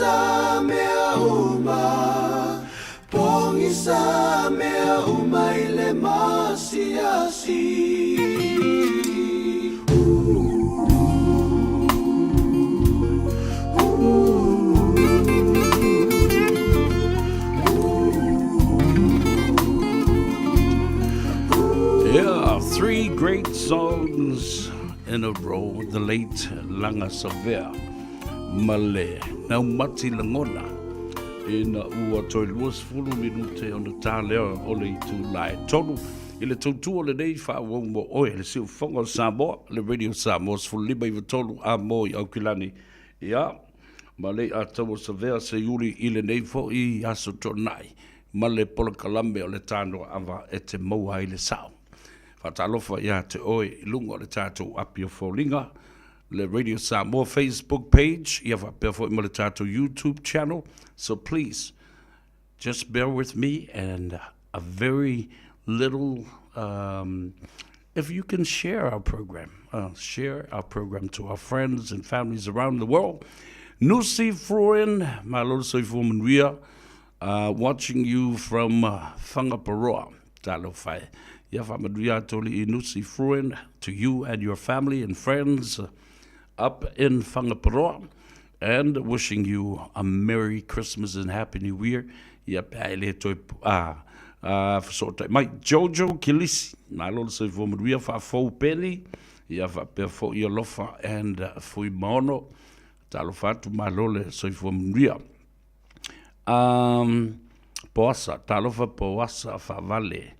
Pogisa mea uma, pogisa mea uma i le masiasi. Yeah, three great songs in a row, the late Langa Savea ma le naumati lagona ina ua toe 20 minute ona tā lea o le itula e tolu i le tautua lenei faaauau mo oe le siufofoga o Samoa, le Radio Samoa 15 i a mo i Aukilani ia ma le Ataua Savea Seiuli i lenei foi aso Toonai ma le polokalame o le Tanoa Ava e te maua ai le sao. Faatalofa ia te oe i luga o le tatou api o foliga, le Radio Samoa Facebook page, ia faapea foi ma le tatou YouTube channel. So please, just bear with me and a very little, um, if you can share our program, uh, share our program to our friends and families around the world. Nusi Fruin, malo le soifua manuia, uh, watching you from uh, Whangaparoa. Talofa e. Ia faamanuia atu alii Nusi Fruin to you and your family and friends up in Whangaparoa and wishing you a Merry Christmas and Happy New Year. Ia pe a e le toe a, a fesootai mai. Jojo Kilisi, malo le soifua manuia, faafou peni, ia faapea foi alofa and Fuimaono. Talofa atu, malo le soifua manuia. Um, Poasa, talofa Poasa Faavale.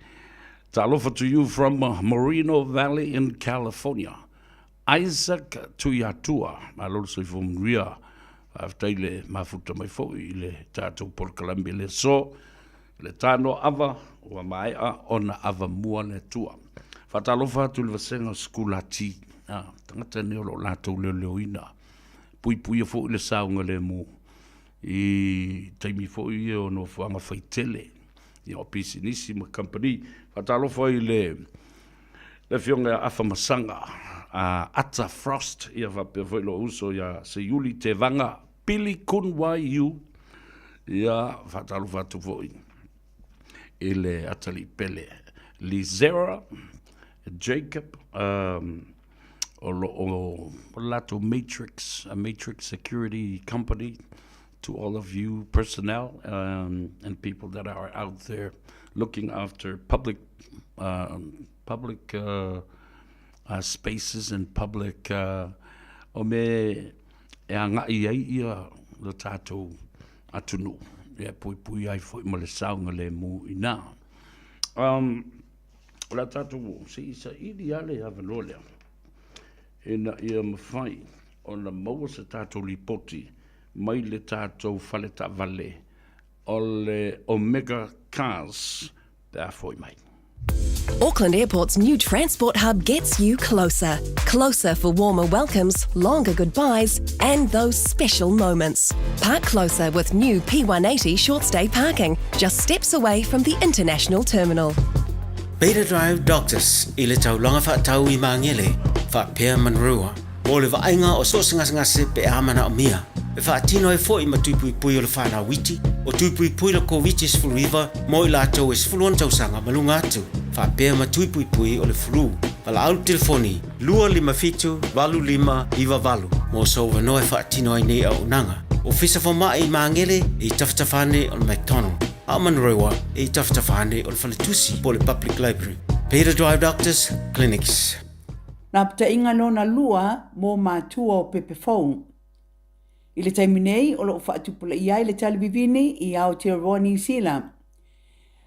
Talofa to you from Moreno Valley in California. Isaac Tuiatua, malo le soifua manuia. Faafetai le mafuta mai foi i le tatou polokalame le aso. Le tano ava, ua maea ona ava mua le Atua. Faatalofa atu i le vasega o Sikulati, ah, tagata nei o lo o latou leoleoina. Puipuia foi le saogalemu i taimi foi ia o nofoaga faitele, ia o pisinisi ma kamupani. Faatalofa i le le Afioga ia Afa Masaga, a Ata Frost, ia faapea foi lou uso ia Seiuli Tevaga Pili Kun Wai Yu, ia faatalofa atu foi i le atalii pele Lizera Jacob, um, o lo o latou Matrix, a Matrix Security Company, to all of you personnel um, and people that are out there looking after public um, public uh, uh, spaces and public uh, o me e agai ai ia lo tātou atunuu e puipui ai foi ma le saogalemu inā. Um, o le tātou se i saili lava le avanoa lea ina ia mafai ona maua se tātou lipoti mai le tātou fale taavale o le Omega Cars pe a foi mai. Auckland Airport's new transport hub gets you closer. Closer for warmer welcomes, longer goodbyes, and those special moments. Park closer with new P180 short stay parking, just steps away from the international terminal. Beta Drive Doctors i le taulaga faatau i Magele, faapea Manurewa, mo le vaaiga o so o se gasegase pe a manaomia. E faatino ai foi ma tui puipui o le whanau iti, o tui puipui le Koviti-19 mo i latou e 16 tausaga ma luga atu, faapea ma tui puipui o le flu. Valaau le telefoni 257 8598 mo sou avanoa e faatino ai nei auaunaga. Ofisa Fomai i Magele e i tafatafa ane o le McDonald, a o Manurewa e i tafatafa ane o le Faletusi po o le Public Library. Beta Drive Doctors Clinics. Lapataiga lona lua mo matua o pepe fou. I le taimi nei o lo o faatupulaia ai le tali vivini i Aotearoa Niu Sila.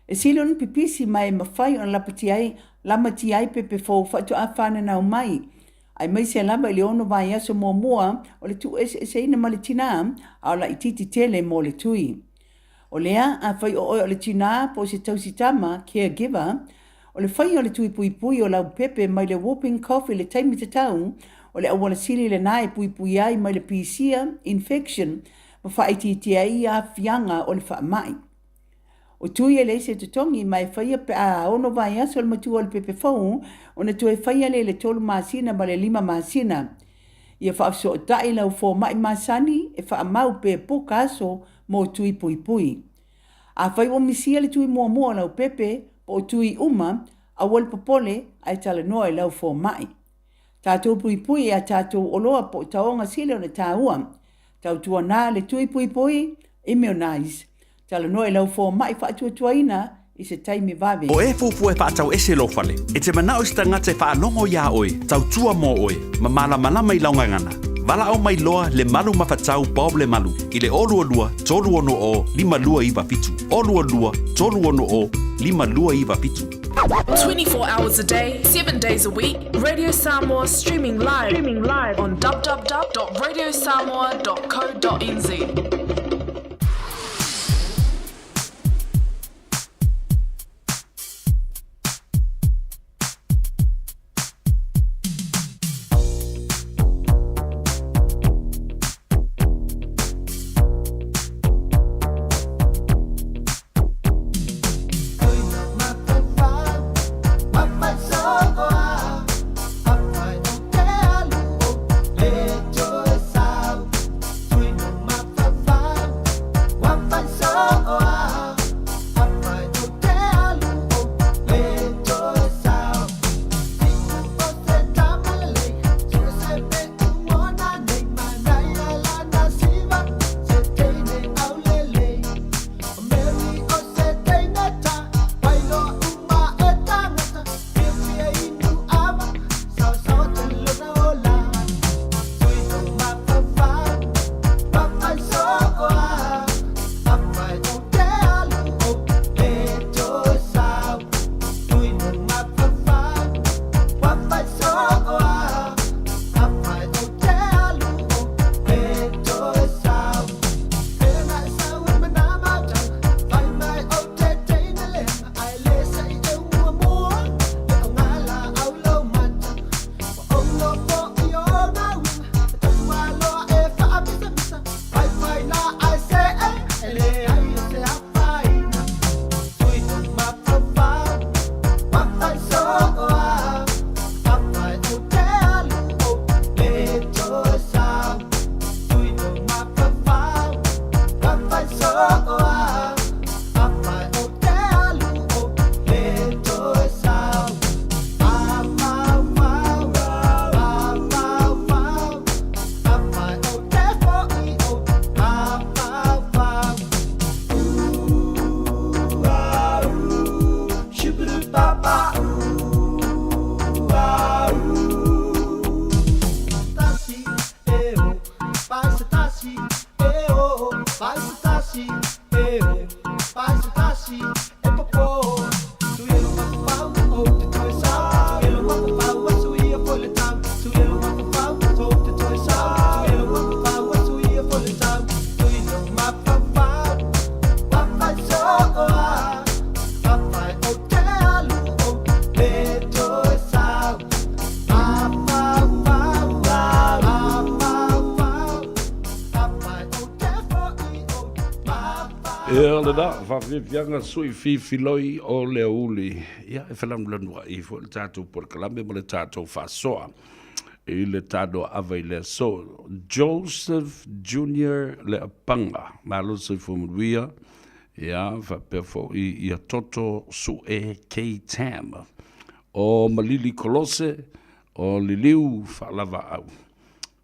E sili ona pipisi ma e mafai ona lapatia ai, lamatia ai pepe fou faatoa fananau mai, aemaise lava i le ono vaiaso muamua o le tuueseeseina ma le tinā, a o laitiiti tele mo le tui. O lea, afai o oe o le tinā po o se tausi tama, caregiver, o le faia o le tui puipui o lau pepe mai le whooping cough i le taimi tatau, o le auala sili lenā e puipui ai mai le pisia, infection, ma faaitiitia ai aafiaga o le faamai. O tui e leai se totogi ma e faia pe a ono vaiaso le matua o le pepe fou ona toe faia lea i le tolu masina ma le lima masina. Ia faafesootai lau fomai masani e faamau pe puka aso mo tui puipui. Afai ua misia le tui muamua o lau pepe po o tui uma, aua le popole ae talanoa i lau fomai. Tatou puipui i a tatou oloa po o taoga sili ona taua. Tautuana le tui puipui, immunize. Talanoa i lau fomai faatuatuaina i se taimi vave. O e fuafua e faatau ese lou fale, e te manao i se tagata e faalogo iā oe, tautua mō oe, ma malamalama i lau gagana. Valaau mai loa Lemalu Mafatau Bob Lemalu i le 022 360 5297, 022 360 5297. 24 hours a day, 7 days a week, Radio Samoa streaming live, streaming live on www.radiosamoa.co.nz. Ia lena, faafiafiaga sui fifiloi o le aoauli. Ia, e felanulanuai foi le tatou polokalame ma le tatou faasoa i le tanoaava i le aso. Joseph Junior Leapaga, malo le soifua manuia. Ia, faapea foi ia Toto Sue K. Tam. O Malili Kolose, o Liliu Faalavaau.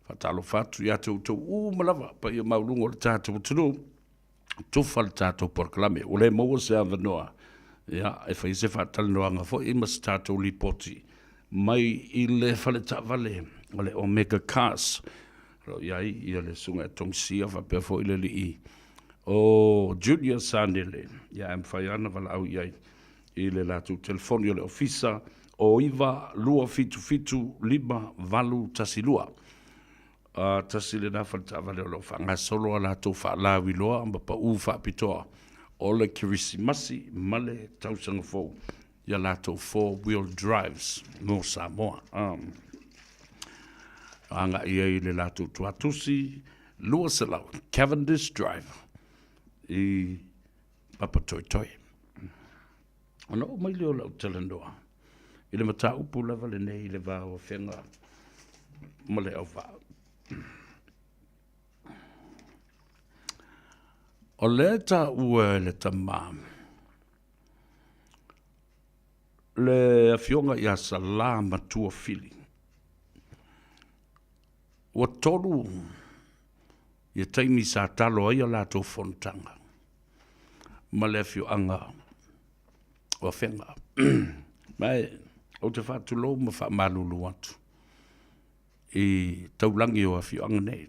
Faatalofa atu ia te outou uma lava, paia maualuga o le tatou atunuu, tufa le tatou polokalame. Ua le maua se avanoa ia, e fai se faatalanoaga foi ma se tatou lipoti mai i le fale taavale o le Omega Cars. O lo o i ai ia le Susuga ia Togisia faapea foi le alii o Junior Sanele. Ia, e mafai lava ona valaau i ai i le latou telefoni o le ofisa o 9 2 7 7 5 8 1 2. A, tasi lena fale taavale o lo o faagasolo a latou faalauiloa ma pau faapitoa o le Kerisimasi ma le tausaga fou i a latou four-wheel drives mo Samoa. Um, agai ai le latou tuatusi 200 Cavendish Drive i Papatoetoe. Ona oo mai lea o lau talanoa i le mataupu lava lenei i le va o Afega ma Leauvaa. O lea taua e le tama le afioga ia Salā Matuafili. Ua tolu ia taimi sa talo ai a latou fonotaga ma le afioaga o Afega. Ma e ou te faatulou ma faamalulu atu i taulagi o afioaga nei.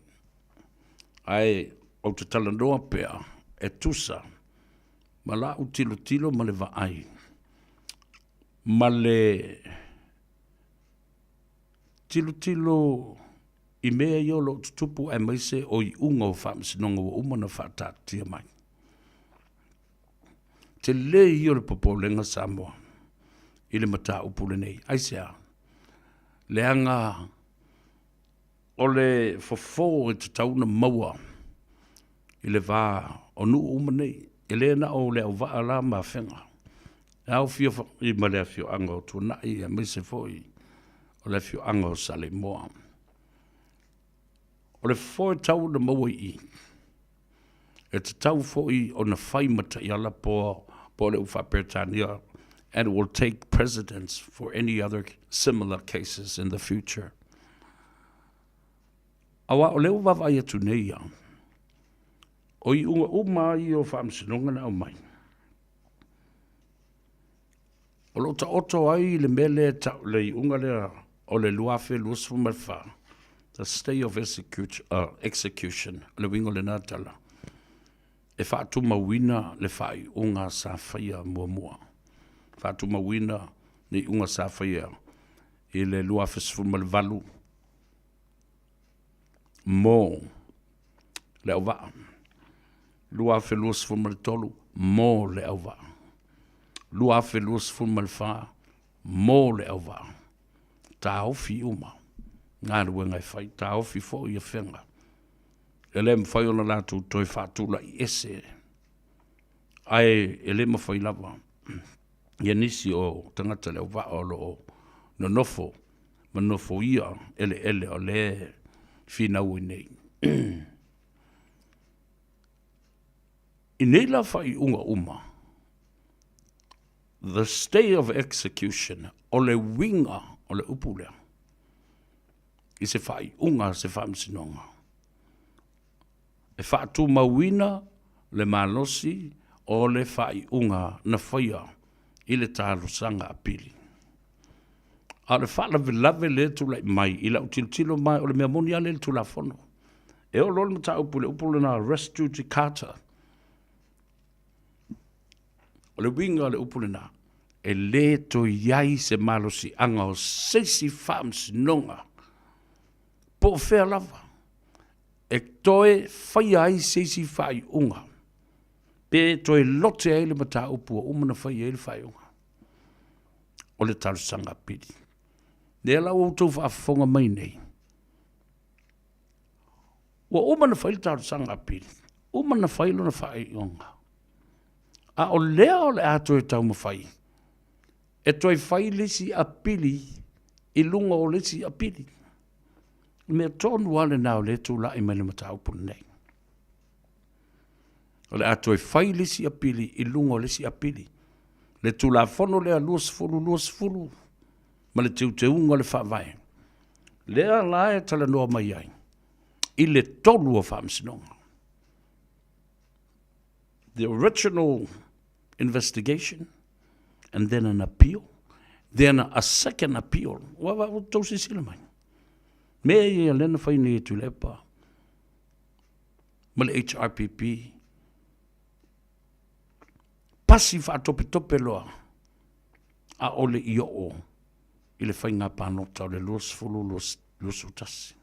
Ae ou te talanoa pea e tusa ma la'u tilotilo ma le vaai ma le tilotilo i mea ia o lo o tutupu aemaise o iuga o faamasinoga ua uma ona faataatitia mai. Tele ia o le popolega Samoa i le mataupu lenei. Aisea? Leaga o le fofo e tatau ona maua i le va o nuu uma nei. E le na o Leauvaa la ma Afega, e aofia foi ma le afioaga o Tuanai aemaise foi o le afioaga o Saleimoa. O le fofo e tatau ona maua i i, e tatau foi ona fai ma taiala po o le upu faa-Peretania, and will take precedence for any other similar cases in the future. Aua o lea ua vaavaai atu nei au, o iuga uma lava ia o faamasinoga na aumai, o lo o taoto ai le mea lea e tau, le iuga lea o le 2024, the stay of execution, o le uiga o lena tala, e faatumauina le faaiuga sa faia muamua. Faatumauina le iuga sa faia i le 2018 mo Leauvaa, 2023 mo Leauvaa, 2024 mo Leauvaa. Taofi uma galuega e fai, taofi foi afega. E le mafai ona latou toe faatulai ese, ae e le mafai lava ia nisi o tagata Leauvaa o lo o nonofo ma nofoia eleele o lea e finau ai nei. I nei la faaiuga uma, the stay of execution, o le uiga o le upu lea, i se faaiuga a se faamasinoga, e faatumauina le malosi o le faaiuga na faia i le talosaga apili. A o le faalavelave lea e tulai mai i lau tilotilo ma o le mea moni lava lea i le Tulafono. E oo loa le mataupu i le upu lena res judicata, o le uiga o le upu lena, e le toe i ai se malosiaga o se isi faamasinoga po o fea lava e toe faia ai se isi faaiuga pe toe lote ai le mataupu ua uma ona fai i ai le faaiuga o le talosaga apili. Lea la ua outou faafofoga mai nei, ua uma ona fai le talosaga apili, uma ona fai lona faaiuga, a o lea o le a toe taumafai e toe fai le isi apili i luga o le isi apili. O le mea tonu lava lena o lea e tulai mai le mataupu lenei. O le a toe fai le isi apili i luga o le isi apili. Le Tulafono lea 2020 ma le teuteuga o le Faavae, lea la e talanoa mai ai i le tolu o faamasinoga. The original investigation and then an appeal, then a second appeal. Ua outou silasila mai. Mea ia lea na fai nei e Tuilaepa ma le HRPP, pasi faatopetope loa, ʻaʻole i oo i le faiga palota o le 2021.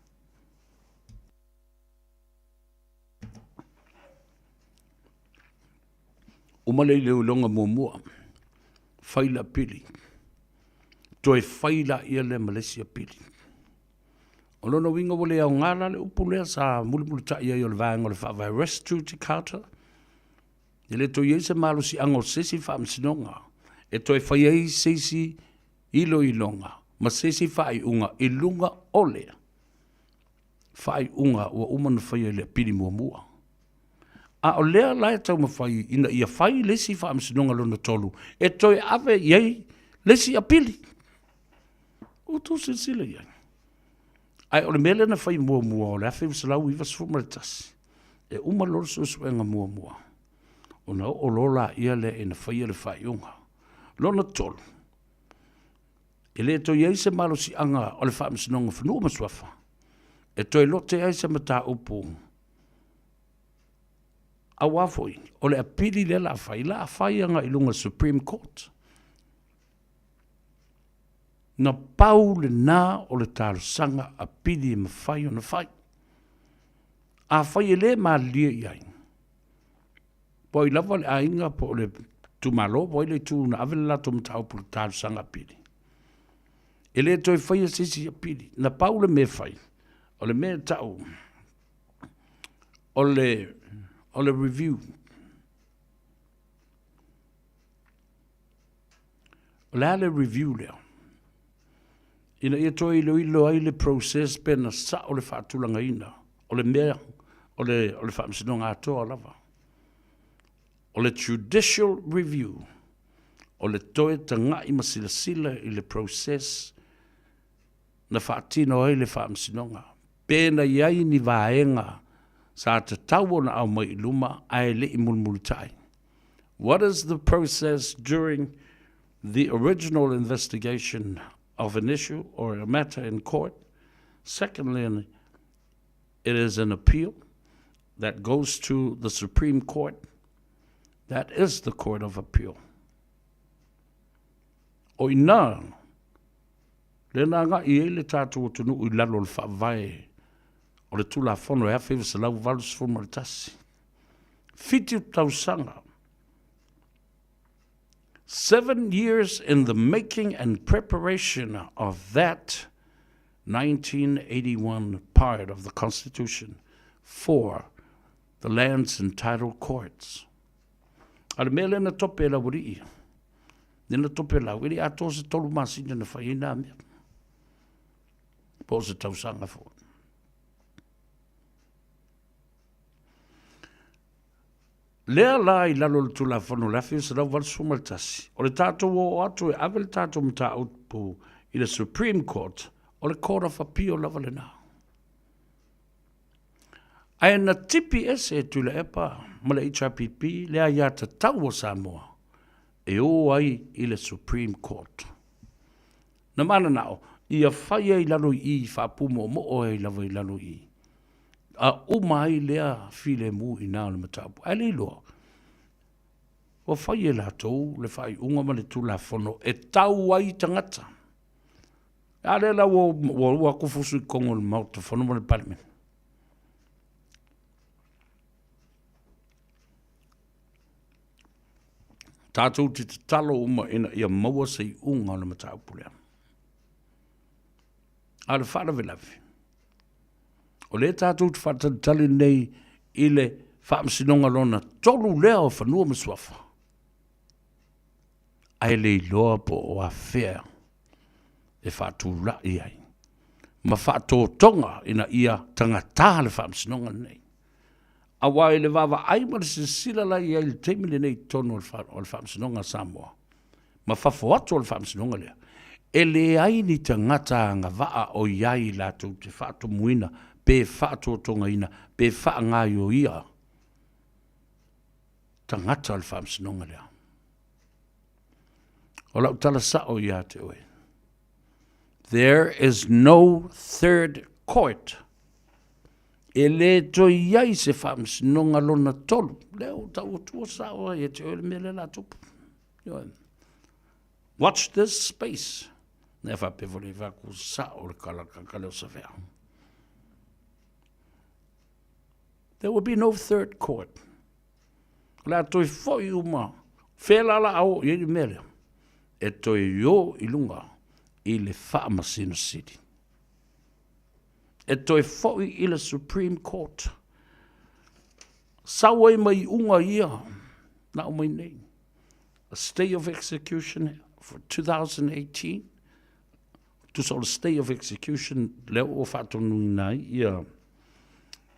Uma le iloiloga muamua, fai le apili, toe fai laia lea ma le isi apili. O lona uiga ua le aoga la le upu lea sa mulimulitai ai o le vaega o le Faavae Res Judicata, e le toe i ai se malosiaga o se isi faamasinoga e toe fai ai se isi iloiloga ma se isi faaiuga i luga o le. faaiuga ua uma ona faia i le apili muamua. A o lea la e taumafai ina ia fai le isi faamasinoga lona tolu e toe ave i ai le isi apili. Ua outou silasila i ai. Ae o le mea lea na fai muamua o le 1991, e uma loa le suesuega muamua, ona oo loa laia lea ina faia le faaiuga. Lona tolu, e le toe i ai se malosiaga o le Faamasinoga o Fanua ma Suafa e toe lote ai se mataupu aua foi o le apili lea la a fai, la a fai agai i luga o le Supreme Court. Na pau lena o le talosaga apili e mafai ona fai. Afai e le malilie i ai, po o ai lava le aiga po o le itumalo po o ai le itu na ave le latou mataupu i le talosaga apili, e le toe faia se isi apili. Na pau le mea e fai, o le mea e tau o le, o le review. O le a le review lea? Ina ia toe iloilo ai le process pe na sao le faatulagaina o le mea o le, o le faamasinoga atoa lava. O le judicial review, o le toe taga'i ma silasila i le process na faatino ai le faamasinoga, pe na i ai ni vaega sa tatau ona aumai i luma ae le i mulimulitai. What is the process during the original investigation of an issue or a matter in court? Secondly, it is an appeal that goes to the Supreme Court. That is the Court of Appeal. O ina, lea na agai ai le tatou atunuu i lalo o le faavae o le Tulafono e 1981. 7 tausaga. 7 years in the making and preparation of that 1981 part of the Constitution for the Lands and Title Courts. A le mea lea na tope e Laualii, lea na tope e lau, e le atoa se tolu masina na fai ai nā mea. Po o se tausaga foi. Lea la i lalo o le Tulafono o le 1981, o le tatou oo atu e ave le tatou mataupu i le Supreme Court, o le Court of Appeal lava lena. Ae na tipi ese e Tuilaepa ma le HRPP le aiatatau a Samoa e o ai i le Supreme Court. Na mananao ia fai ai i lalo i i, faapumoomoo ai lava i lalo i i. A uma ai lea filemu i ina o le mataupu. Ae le iloa, ua fai e latou le faaiuga ma le Tulafono e tau ai tagata. A lea la ua ua atu fusu i totonu o le Maota Fono ma le Palemene. Tatou te tatalo uma ina ia maua se iuga o le mataupu lea. A o le faalavelave, o lea tatou te faatalitali nei i le faamasinoga lona tolu lea o Fanua ma Suafa, ae le iloa po o afea e faatulai ai ma faatotoga ina ia tagata le faamasinoga lenei. Aua i le vaavaai ma le silasila la i ai i le taimi lenei i totonu o le Faamasinoga a Samoa, ma fafo atu o le Faamasinoga lea, e leai ni tagata agavaa o i ai latou te faatumuina pe faatotogaina pe faagaioia tagata o le Faamasinoga lea. O lau tala sao ia te oe, there is no third court. E le toe i ai se faamasinoga lona tolu. Lea ua tau atua sao ai e te oe le mea lea la tupu. Watch this space. Nea faapea foi le vaku sao le kalakaka leo sawhea. There will be no third court. O le a toe foi uma, whea la la ao i le mea lea, e toe o i lunga i le faamasino sili. E toe foi i le Supreme Court. Sau ai ma iuga ia na aumai nei. A stay of execution for 2018. Tusa o le stay of execution lea ua faatonuina ai ia.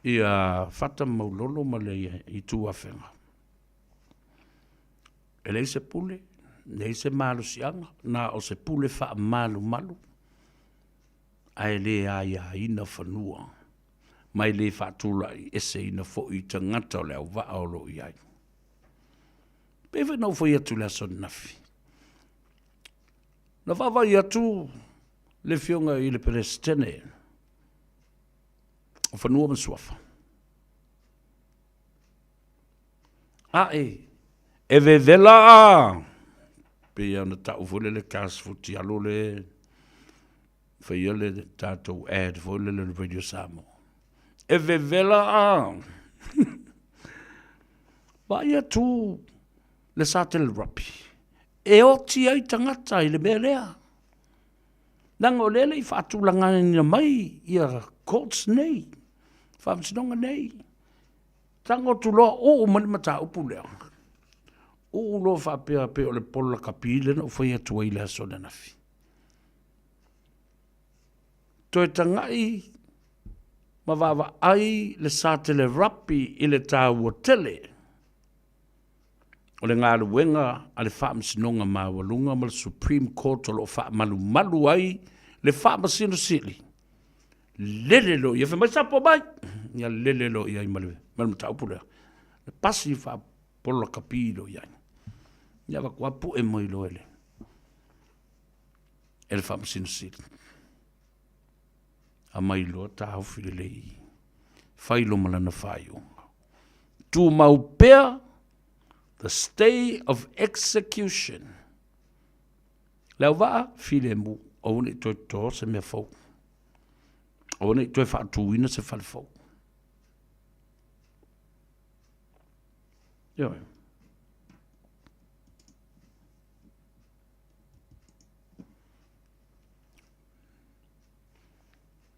Ia Fata Maulolo ma le Itu Afega. E leai se pule, leai se malosiaga, na o se pule faamalumalu, ae le aiaina fanua, ma e le faatulai eseina foi tagata o le auvaa o lo o i ai. Pei foi na ou fai atu i le aso ananafi, na vaavaai atu le Afioga i le Peresetene o Fanua ma Suafa, ae e vevela a pei ona tau foi lele cast futialo le faia le tatou ad foi lele le Radio Samoa. E vevela a vaai atu le satelerapi e oti ai tagata i le mea lea. Leaga o lea e le i faatulagaina mai ia courts nei, faamasinoga nei. Tago atu loa uu mai le mataupu lea, uu loa faapea pei o le polo lakapi lea na ou fai atu ai i le aso ananafi. Toe tagai ma vaavaai le satelerapi i le taua tele o le galuega a le Faamasinoga Maualuga ma le Supreme Court o lo o faamalumalu ai le Faamasino Sili, lele loa ia, fai mai sapo mai, ia lele loa i ai ma le mataupu lea. Le pasi faapolo lakapi loa i ai. Ia avatu lava pue mai loa e le e le Faamasino Sili. Aumai loa taofi lelei, fai loa ma lana faaiuga. Tumau pea the stay of execution. Le auvaa, filemu, aua ne i toe toto se mea fou. Aua ne i toe faatuina se fale fou. Ioe.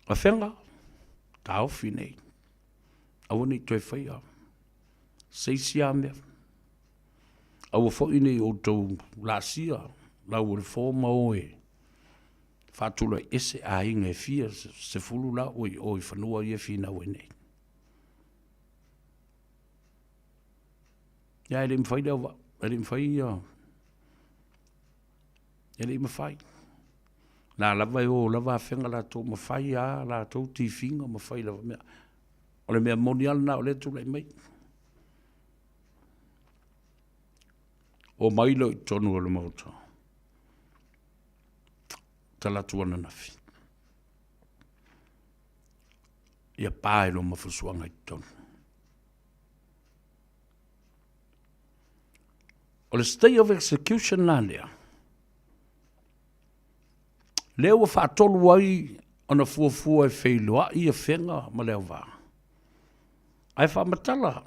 Afega, taofi nei. Aua ne i toe faia se isi lava mea. Aua foi ne i outou laasia lau o le fo ma o e faatulai ese aiga e fia sefulu la ua i o i fanua ia e finau ai nei. Ia e le i mafai le auvaa, e le i mafai ia, e le i mafai. La lava e o lava afega latou ma fai a latou tifiga ma fai lava mea. O le mea moni lava lena o lea e tulai mai. Omai loa i totonu o le Maota, talaatu ananafi, ia pa i lou mafuasuaga i totonu. O le stay of execution la lea, lea ua faatolu ai ona fuafua e feiloai Afega ma Leauvaa, ae faamatala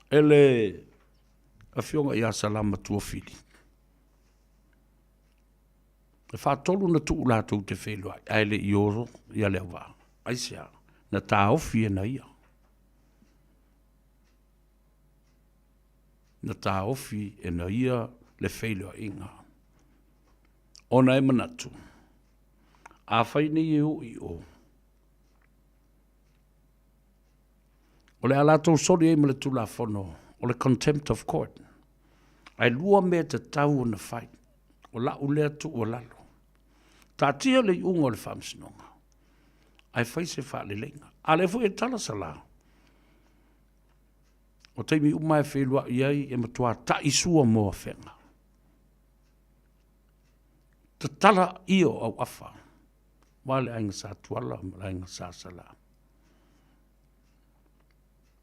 e le Afioga ia Salama Tuafili, e faatolu ona tuu latou te feiloai ae le i o ia Leauvaa. Aisea? Na taofi e na ia. Na taofi e na ia le feiloaiga. Ona e manatu, afai nei e oo i o, o le a latou soli ai ma le Tulafono o le Contempt of Court. Ae lua mea e tatau ona fai, o lau lea tuualalo. Taatia le iuga o le Faamasinoga, ae fai se faaleleiga. A lea foi e tala sala, o taimi uma e feiloai ai e matua taisua mo afega. Tatala ia o auafa, aua le aiga Sa Tuala ma le aiga Sa Sala.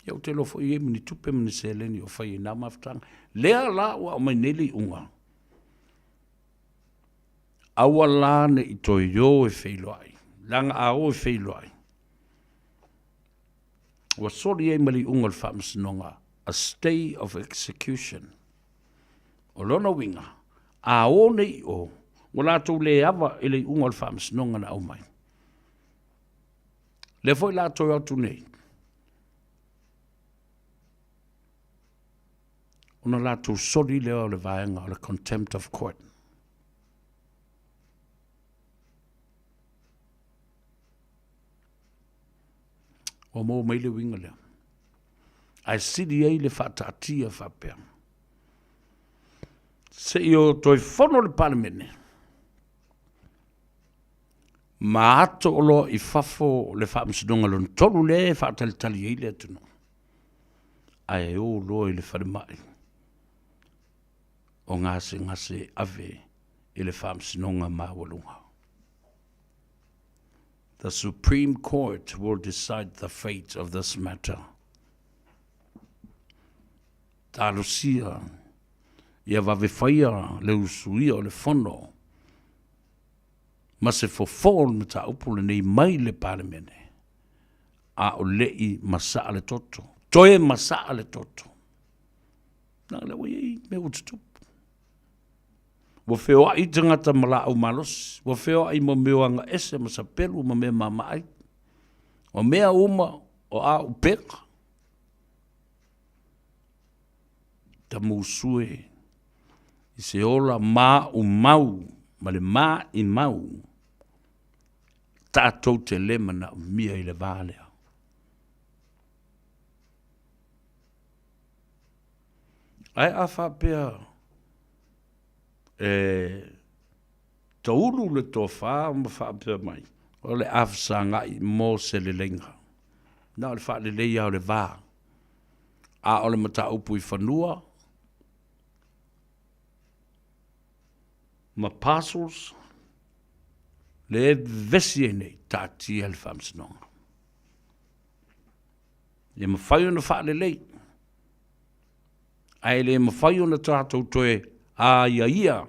Ia ou te iloa foi e i ai ma ni tupe ma ni seleni o fai ai na mafutaga. Lea la ua aumai nei le iuga, aua la ne i toe o e feiloai, leaga a o e feiloai, ua soli ai ma le iuga o le Faamasinoga, a stay of execution. O lona uiga, a o nei i o, ua latou le ava i le iuga o le Faamasinoga na aumai. Lea foi la toe atu nei, ona latou soli lea o le vaega o le contempt of court. Ua maua mai le uiga lea. Ae sili ai le faataatia faapea. Se i o toe fono le Palemene, ma ato oloa i fafo le faamasinoga lona tolu lea e faatalitali ai le atunuu, ae o loa i le falemai o gasegase e ave i le faamasinoga maualuga. The Supreme Court will decide the fate of this matter. Talosia ia vave faia le usuia o le fono ma se fofo o le mataupu lenei mai le Palemene, a o le i masaa le toto, toe masaa le toto. Na lea ua i ai mea ua tutupu. Ua feoai tagata ma laau malosi, ua feoai ma mea o aga ese ma sapelu ma mea maamaai. O mea uma o a upega. Tamusue i se ola maumau ma le maimau tatou te le manaomia i le va lea. Ae a faapea e taulu le tofa ma faapea mai, o le a fesagai mo se leleiga. Na o le faalelei lava o le va. A o le mataupu i fanua ma parcels, lea e vevesi ai nei, taatia le faamasinoga. Ia mafai ona faalelei, ae le mafai ona tatou toe aiaia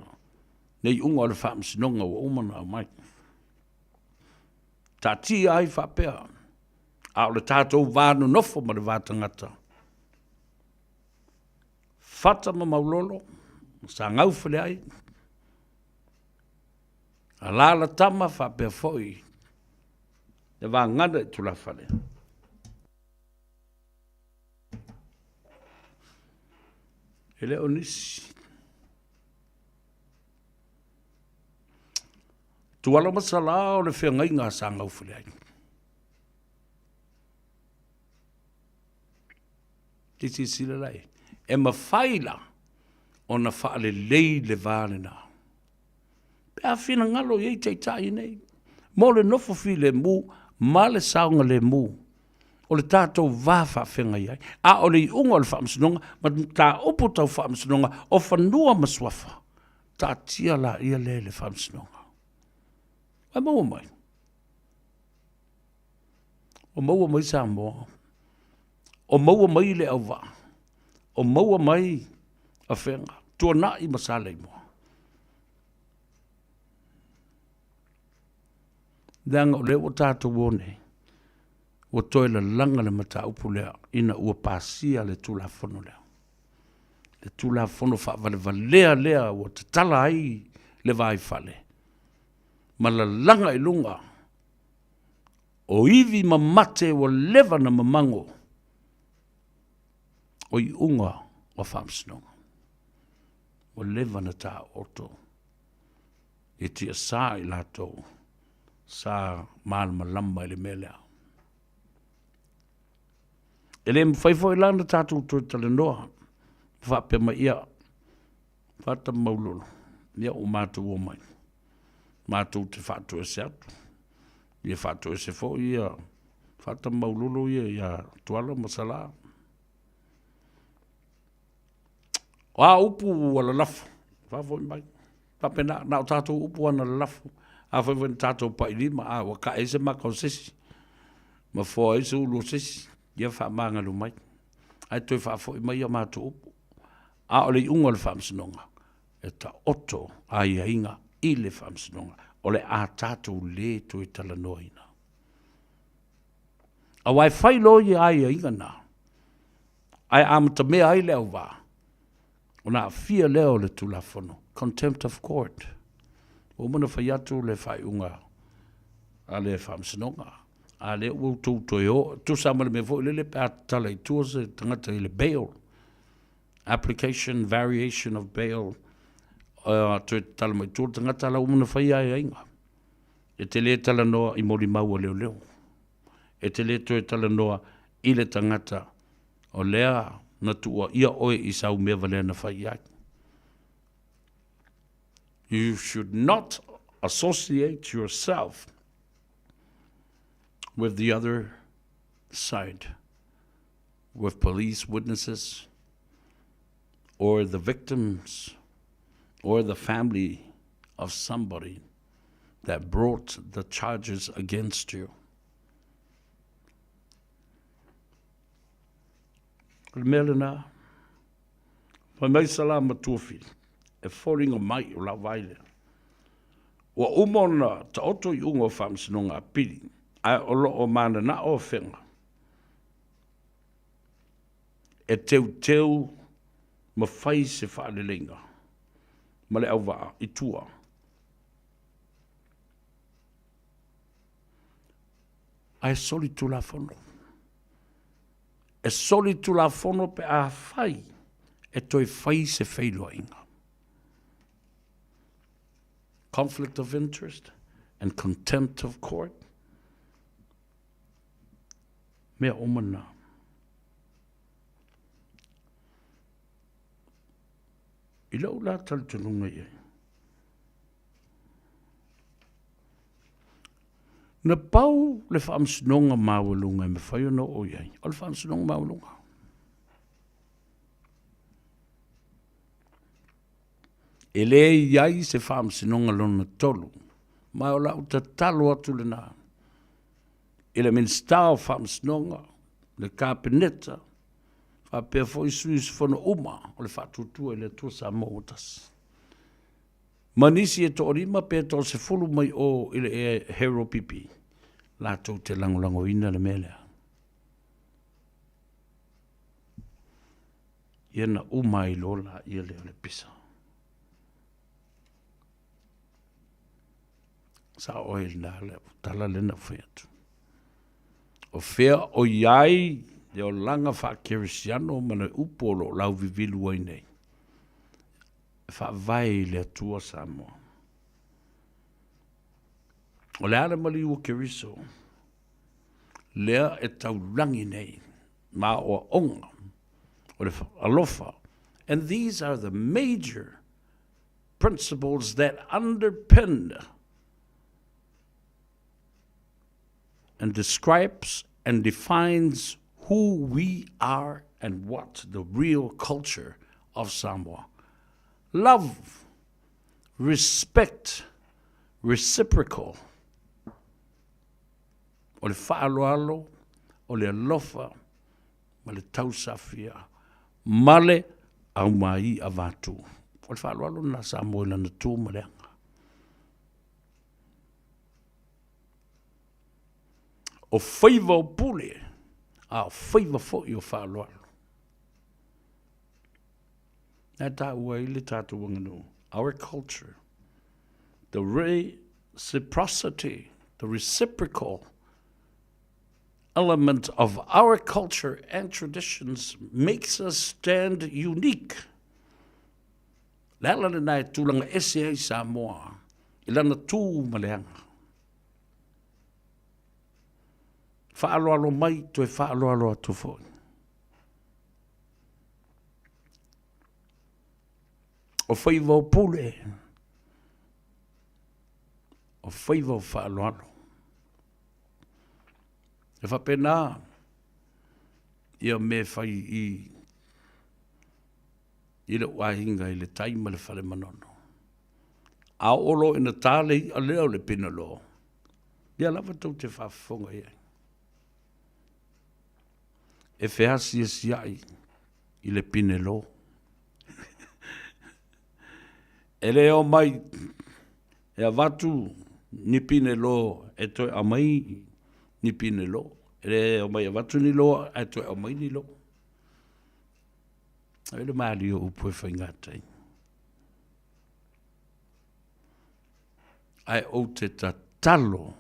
le iuga o le faamasinoga ua uma ona aumai. Taatia ai faapea, a o le tatou va nonofo ma le va tagata, fata ma maulolo, ma sagau-faleai, alaala tama faapea foi le vagana i tulafale. E le o nisi. Tuala ma Salā o le feagaiga a Sagaufeleai. Te silasila la i ai. E mafai la ona faalelei le va lena. Pe a finagalo i ai taitai nei mo le nofo filemu ma le saogalemu o le tatou va faafeagai ai. A o le iuga o le faamasinoga ma mataupu tau faamasinoga o fanua ma suafa, taatia laia lea i le faamasinoga. Ua maua mai? Ua maua mai Samoa, o maua mai le auvaa, o maua mai Afega, Tuanai ma Saleimoa. Leaga o lea ua tatou o nei, ua toe lalaga le mataupu lea ina ua pasia le Tulafono lea. Le Tulafono faavalevalea lea ua tatala ai le vaifale ma lalaga i luga o ivi mamate ua leva na mamago o iuga o faamasinoga. Ua leva na taooto i tiasa i latou sa malamalama i le mea lea. E le mafai foi la ona tatou toe talanoa faapea mai, ia, Fata ma Maulolo, ia ua matou omai, matou te faatoese atu, ia faatoese foi ia Fata ma Maulolo ia ia Tuala ma Salā. O a upu ua lalafo, faafoi mai. Faapena, na o tatou upu lava na lalafo. Afai foi na tatou pai lima, a ua kae ai se maka o se isi, ma foa ai se ulu o se isi, ia faamagalo mai. Ae toe faafoi mai a matou upu. A o le iuga o le faamasinoga, e taoto aiaiga i le faamasinoga, o le a tatou le toe talanoaina. Aua e fai loa ia aiaiga na, ae amatamea ai le auvaa, ona aafia lea o le Tulafono, contempt of court. Ua uma ona fai atu le faaiuga a le Faamasinoga, a lea ua outou toe o, tusa ma le mea foi lele pe a tatala i tua se tagata i le bail, application, variation of bail, toe tatala mai tua le tagata, la ua uma ona fai aiaiga. E te le talanoa i molimau a leoleo. E te le toe talanoa i le tagata o lea na tuuaia oe i sau mea valea na fai i ai. You should not associate yourself with the other side, with police witnesses or the victims or the family of somebody that brought the charges against you. O le mea lena, fai mai Salama Tuafili, e foliga mai o lau vaai lea. Ua uma ona taoto iuga o Faamasinoga Apili, ae o lo o mananao Afega e teuteu ma fai se faaleleiga ma le auvaa i tua. Ae solitulafono. E solitulafono pe afai e toe fai se feiloaiga. Conflict of interest and contempt of court. Mea uma na. I lou la talitonuga i ai. Na pau le faamasinoga maualuga e mafai ona oo i ai, o le faamasinoga maualuga. E le i ai se faamasinoga lona tolu, ma o lau tatalo atu lena i le Minisita o Faamasinoga, le Kapeneta, faapea foi sui usufono uma o le Faatuatua i le Atua Samoa ua Tasi. Ma nisi e toalima pe toasefulu mai o i le Hero PP, latou te lagolagoina le mea lea. Ia na uma ai loa laia lea o le pisa. Sao ai lena le tala lea na ou fai atu. O fea o i ai le olaga faakerisiano ma le upu o lo o lauvivilu ai nei? E faavae i le Atua Samoa. O le a le maliu o Keriso lea e taulagi nei ma aoaoga o le alofa. And these are the major principles that underpin and describes and defines who we are and what the real culture of Samoa. Love, respect, reciprocal. O le faaaloalo, o le alofa, ma le tausafia, ma le aumai'a vatu. O le faaaloalo lena Samoa i lana tu ma le aga. O faiva o pule, a o faiva foi o faaaloalo. Na taua ai le tatou aganuu, our culture, the reciprocity, the reciprocal element of our culture and traditions makes us stand unique. Le ala lena e tulaga ese ai Samoa i lana tu ma le aga. Faaaloalo mai, toe faaaloalo atu foi. O faiva o pule, o faiva o faaaloalo. E faapena ia mea e fai i i lou aiga i le tai ma le fale manono. A oo loa ina ta le iʻa lea o le pinalo, ia lava tou te faafofoga i ai. E feasiasiaʻi i le pinelo. E le omai e avatu ni pinelo e toe aumai ni pinelo. E le omai e avatu ni loa ae toe aumai ni loa. Ai le malie o upu e faigata ai. Ae ou te tatalo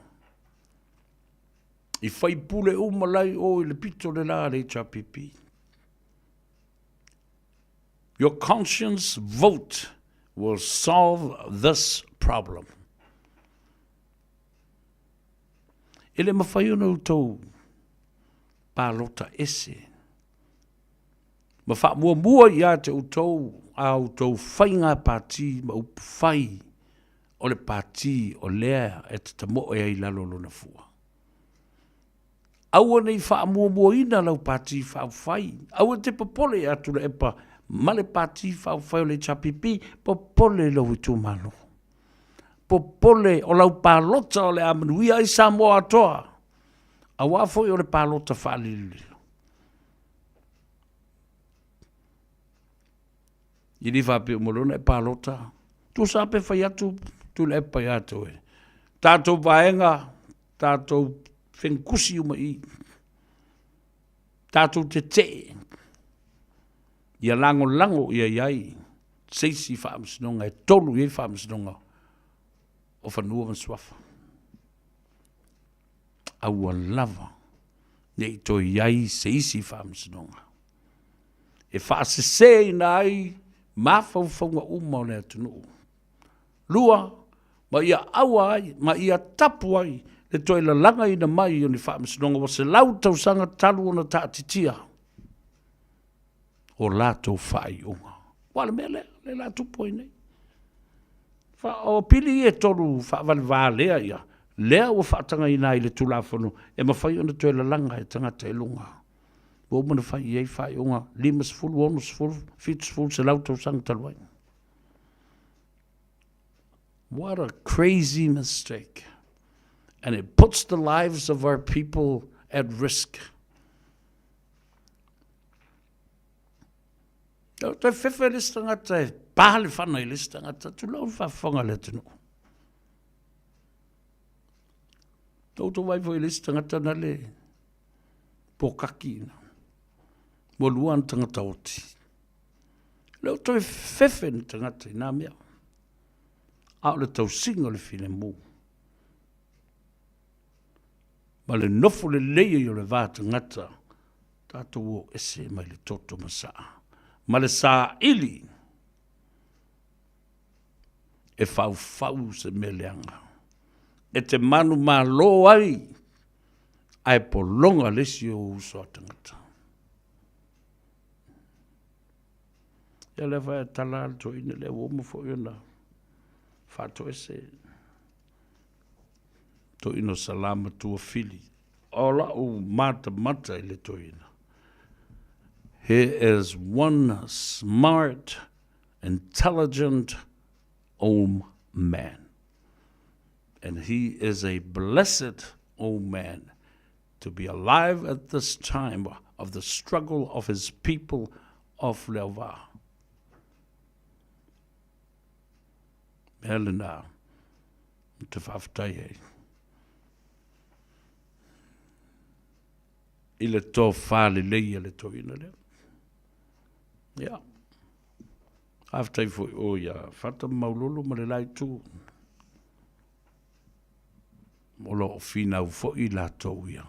i faipule uma la i o i le pito le la a le HRPP. Your conscience vote will solve this problem. E le mafai ona outou Palota ese. Ma faamuamua ia te outou a outou faiga pati ma upu fai o le pati o lea e tatamoe ai i lalo o lona fua. Aua ne i faamuamuaina lau Pati Faaupufai. Aua e te popole ia Tuilaepa ma le Pati Faaupufai o le HRPP, popole i lou itumalo. Popole o lau palota o le a manuia ai Samoa atoa, aua foi o le palota faalilolilo. E le faapea uma loa ona e palota, tusa pe fai atu Tuilaepa ia te oe. Tatou vaega tatou fenukusi uma i i, tatou tetee, ia lagolago ia i ai se isi faamasinoga e tolu i ai faamasinoga o Fanua ma Suafa. Aua lava ne i toe i ai se isi faamasinoga e faaseseina ai mafaufauga uma o le atunuu. 2, ma ia aua ai, ma ia tapu ai le toe lalagaina mai o ni faamasinoga ua 100 tausaga talu ona taatitia o latou faaiuga. Ua o le mea lea, lea la tupu ai nei. O pili ia e tolu faavalevalea ia, lea ua faatagaina ai i le Tulafono e mafai ona toe lalaga e tagata i luga. Ua uma ona fai i ai faaiuga 50, 60, 70, 100 tausaga talu ai. What a crazy mistake. And it puts the lives of our people at risk. Toe fefe le isi tagata e pa le fana i le isi tagata, tulou le faafofoga a le atunuu. Tou tou vaai foi i le isi tagata na le pokaki ina. Ua lua ana tagata oti. Le o toe fefe ni tagata i nā mea. A o le tausiga o le filemu. Ma le nofo lelei ai o le va tagata, tatou o ese mai le toto masaa. Ma le saili e faufau se mea leaga. E te manumalo ai, ae pologa le isi o uso a tagata. Ia lea foi e tala le toeaina lea ua uma foi ona faatoese toeaina o Salamatua Fili. O lau matamata i le toeaina, he is one smart, intelligent old man. And he is a blessed old man to be alive at this time of the struggle of his people of Leauvaa. Mea lena, ou te faafetai ai i le tofa lelei a le toeaina lea. Ia, faafetai foi o ia Fata ma Maulolo ma le la itu. O lo o finau foi latou ia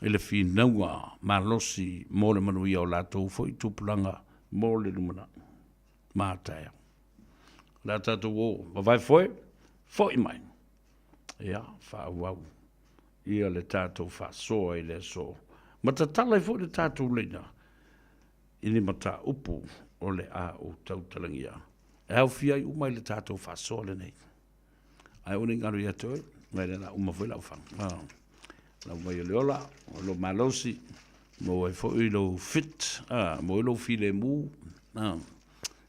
i le finauga malosi mo le manuia o latou foi tupulaga mo le lumanai ma a taeao. O le a tatou o vavae foe, foi mai, ia faaauau ia le tatou faasoa i le aso ma tatala ai foi le tatou laina i ni mataupu o le a ou tautalagia e aofia ai uma i le tatou faasoa lenei. Ae aua ne i galo ia te oe, mai le la uma foi lau fana. Ah, lau mai o le ola, o lou malosi, maua ai foi lou fit, ah, maua ai lou filemu, ah,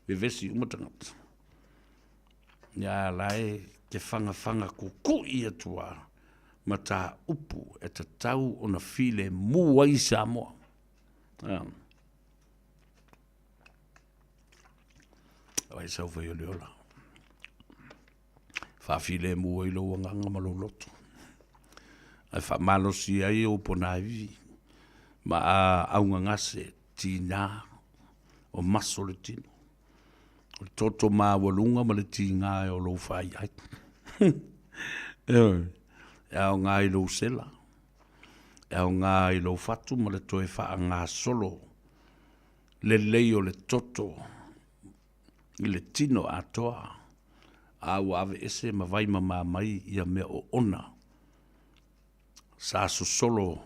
vevesi uma tagata. Ia la e te fagafaga kukui atu a mataupu e tatau ona filemu ai Samoa. Ah. Ai sau fai o le ola. Faafilemu ai lou agaga ma lou loto. Ae faamalosi ai ou ponaivi ma a augagase tiga o maso le tino. O le toto maualuga ma le tiga e o lou faiai. Ioe, e aoga i lou sela, e aoga i lou fatu ma le toe faagasolo lelei o le toto i le tino atoa, a ua aveese ma vaimama mai ia mea oona sa sosolo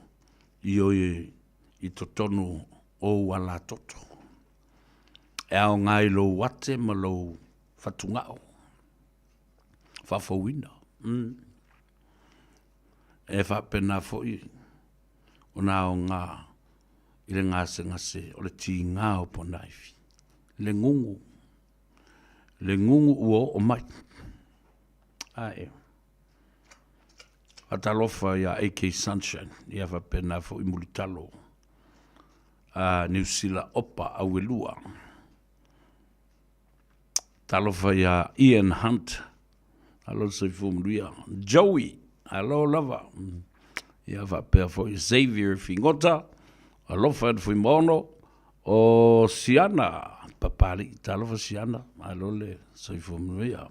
Ioe i totonu o ou alatoto. E aoga i lou ate ma lou fatugao faafouina. Mm. E faapena foi ona aoga i le gasegase o le tiga o ponaivi. Le gugu, le gugu ua oo mai. Ae. Faatalofa ia AK Sunshine, ia faapena foi Mulitalo, a Niu Sila Opa Auelua. Talofa ia Ian Hunt, alo le soifua manuia. Joey, alo lava. Ia faapea foi Xavier Figota, alofa i le Fuimaono, o Siana Papali'i, talofa Siana, alo le soifua manuia.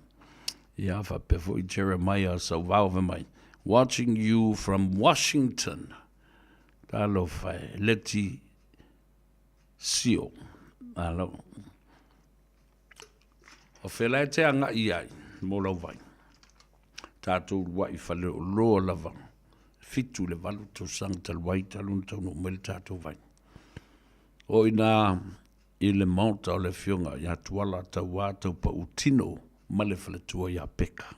Ia faapea foi Jeremiah Sauvao fai mai, Watching you from Washington. Talofa e, Leti Sio. Alo. O fea la e te agai ai mo lau vai? Tatou luai faleoloa lava. 7 i le 8 tausaga talu ai talu ona taunuu mai le tatou vai. O i nā i le maota o le afioga ia Tuala Tauā Taupautino ma le faletua ia Peka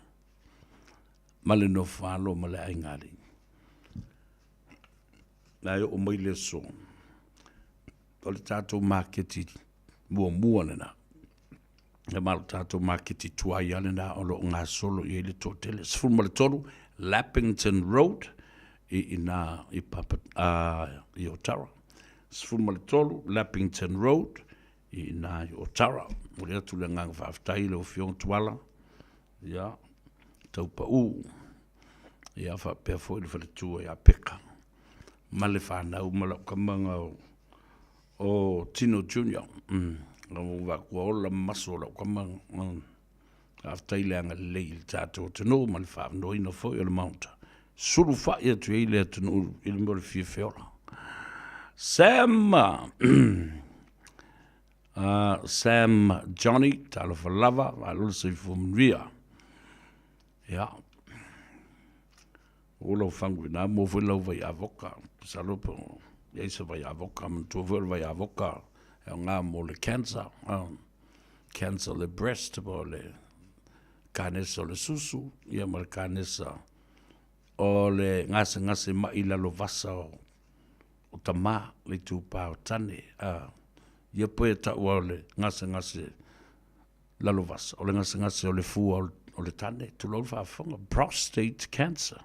ma le nofo-alo ma le aiga-alii. Na e oo mai le aso, o le tatou maketi muamua lena. Ia ma o le tatou maketi tuai lava lena o lo o gasolo i ai le toatele. 13 Lappington Road i ina i Papa, i Otara. 13 Lappington Road i ina i Otara. Momoli atu le agaga faafetai i lau Afioga Tuala, ia, Taupau, ia faapea foi le faletua ia Peka ma le fanau ma lau tama o Tino Junior. Ua ola maso lau tama. Faafetai le agalelei i le tatou atunuu ma le faavanoaina foi o le Maota. Sulufai atu ai le atunuu i le mea o le fia feola. Sam, Sam Johnny, talofa lava, malo le soifua manuia. Ia, o lau fagu i na, mua foi lau vai avoka, masalo po o i ai se vai avoka, manatua foi o le vai avoka e aoga mo le cancer. Cancer o le breast po o le kanesa o le susu, ia ma le kanesa o le gasegase ma'i lalovasa o tama, le itupa o tane. Ia po e taua o le gasegase lalovasa, o le gasegase o le fua o le tane, tulou le faafofoga, prostate cancer.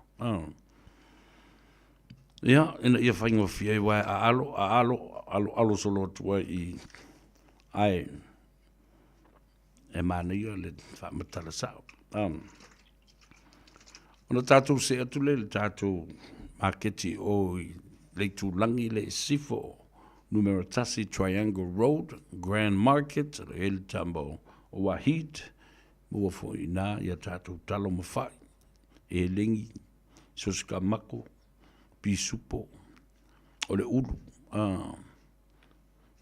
Ia, ina ia faigofie ai, aua e aalo, aalo, alo alo solo atu ai i Ae e manaia le faamatala sao. Ona tatou see atu lea i le tatou maketi o i le itulagi lea i Sisifo, numera 1 Triangle Road, Grand Market, o lo o i ai le tama o Wahid, maua foi i ina ia tatou talo ma fai, elegi, sosi kamako, pisupo, o le ulu.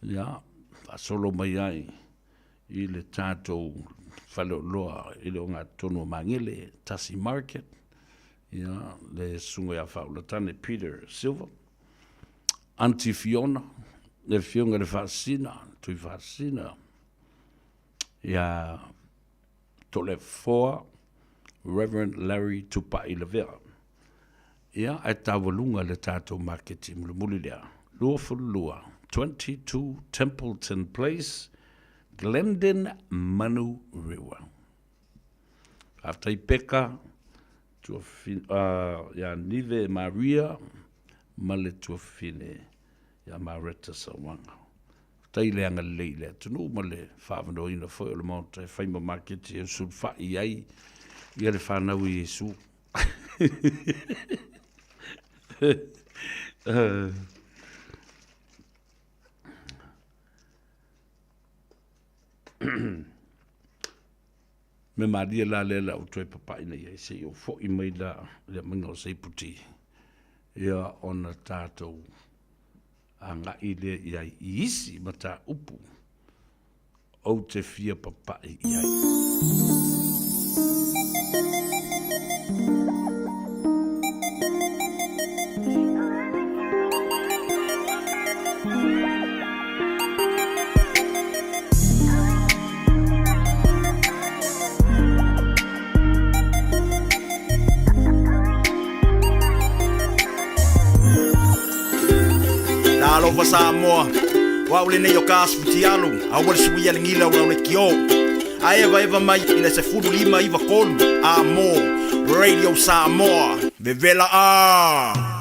Ia, faasolo mai ai i le tatou faleoloa i le ogatotonu o Magele, Tasi Market, ia, le susuga ia Faaulatane Peter Silva, Aunty Fiona, le afioga i le Faasisina, Tui Faasisina, ia Toleafoa Reverend Larry Tupai Lavea. Ia, ae taualuga le tatou maketi mulimuli lea. 22, 22 Templeton Place, Glendon, Manurewa. Faafetai Peka, tuafafine, ia Nive Maria ma le tuafafine ia Mareta Sauaga. Faafetai le agalelei i le atunuu ma le faavanoaina foi o le Maota e fai ma maketi e sulufai ai ia le fanau i Iesu. Mea malie la lea la ou toe papaina i ai se i ou foi mai la le aumaiga o seiputi ia ona tatou agai lea i ai i isi mataupu ou te fia papai i ai. Samoa. O au lenei o ka aso futialu, aua le suia le gila o lau leitio. Ae evaeva mai i le 15 93 a mo Radio Samoa. Vevela a!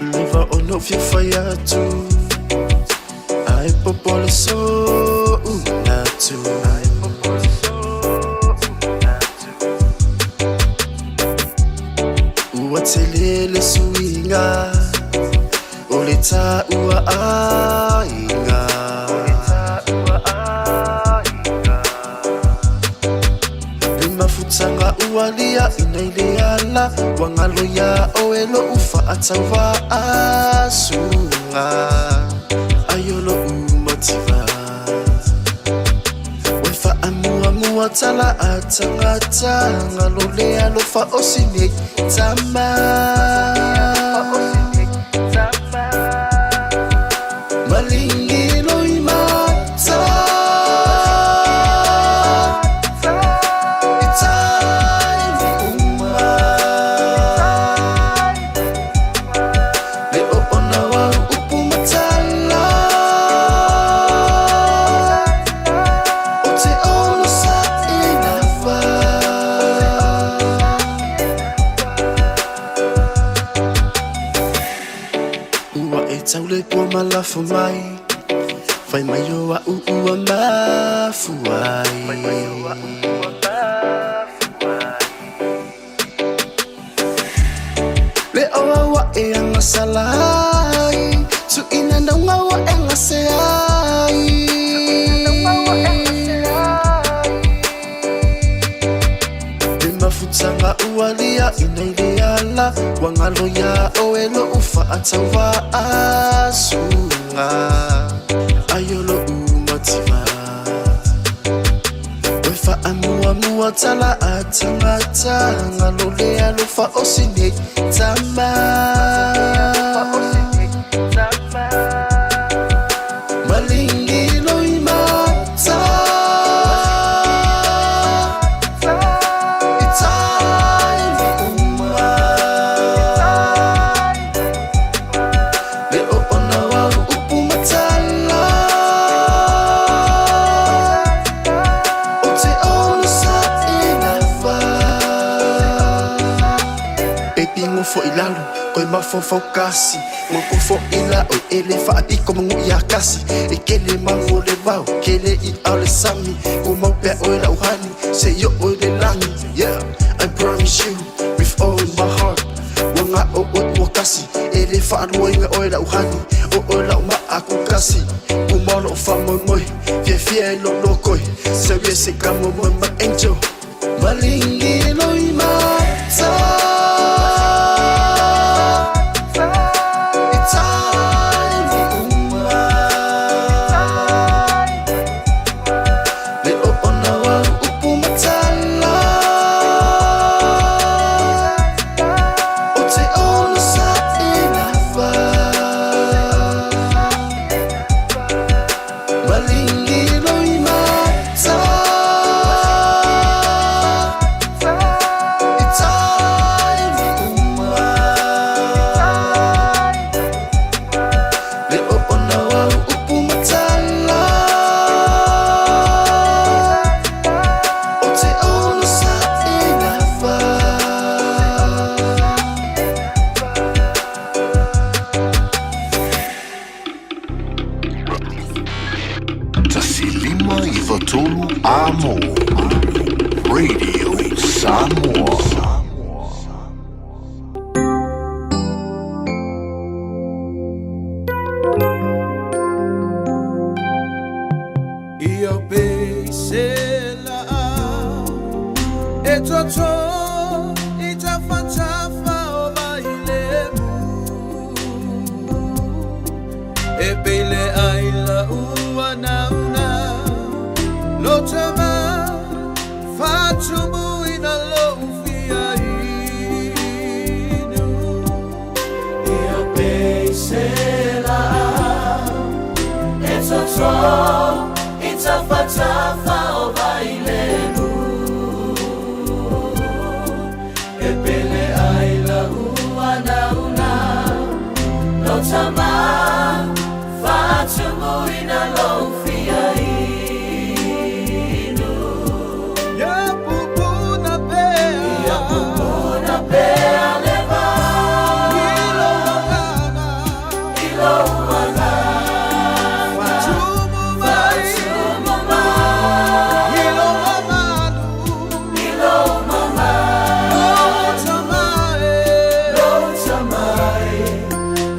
Leva ona ou fia fai atu Ae popole so'u manatu Ua tele le suiga O le taua aiga ua liaʻina i le ala Ua galo iā ʻoe loʻu faatauvaa Suga ai o loʻu mativa Ua e faamuamua tala a tagata Galo le alofa o si nei tama Ua e tau le pua ma lafo mai Fai mai o a'u ua mafua ai Le o au a'e agasala ai Tuʻina nauga ua e gase ai Le mafutaga ua liaʻina i le ala Ua galo iā ʻoe loʻu faatauvaa Suga ai o loʻu mativa Ua e faamuamua tala a tagata Galo le alofa o si nei tama Baby nofo i lalo koe mafaufau kasi Nofo i la oi e le faapiko ma ia kasi E kele malu o le vao, kele i ao le sami Ua mau pea oe lau hani, se i oo i le lagi Yeah, I promise you with all my heart Ua ga'o oe ua kasi E le faaluaina oe lau hani O oe lau maa ku kasi Ua mau lou faamoemoe Fiafia e loloa koe Seria se ka moemoe my angel Maligi loi mata I taimi uma Le oona o au upu ma tala O te onosai lava 1 5 9 3 Amo Radio Samoa. Ia pese la e toto i tafatafā o vailemu E pele ai la ua nauna Lo tama faatumuina lou fia inu Ia pese la e toto i tafatafa o vailemu E pele ai la ua nauna Lo tama faatumuina lou fia inu Ia pupuna pea Ia pupuna pea le vao I lou agaga I lou agaga Faatumu mai Faatumu mai I lou mamalu I lou mamalu Lou tama e Lou tama e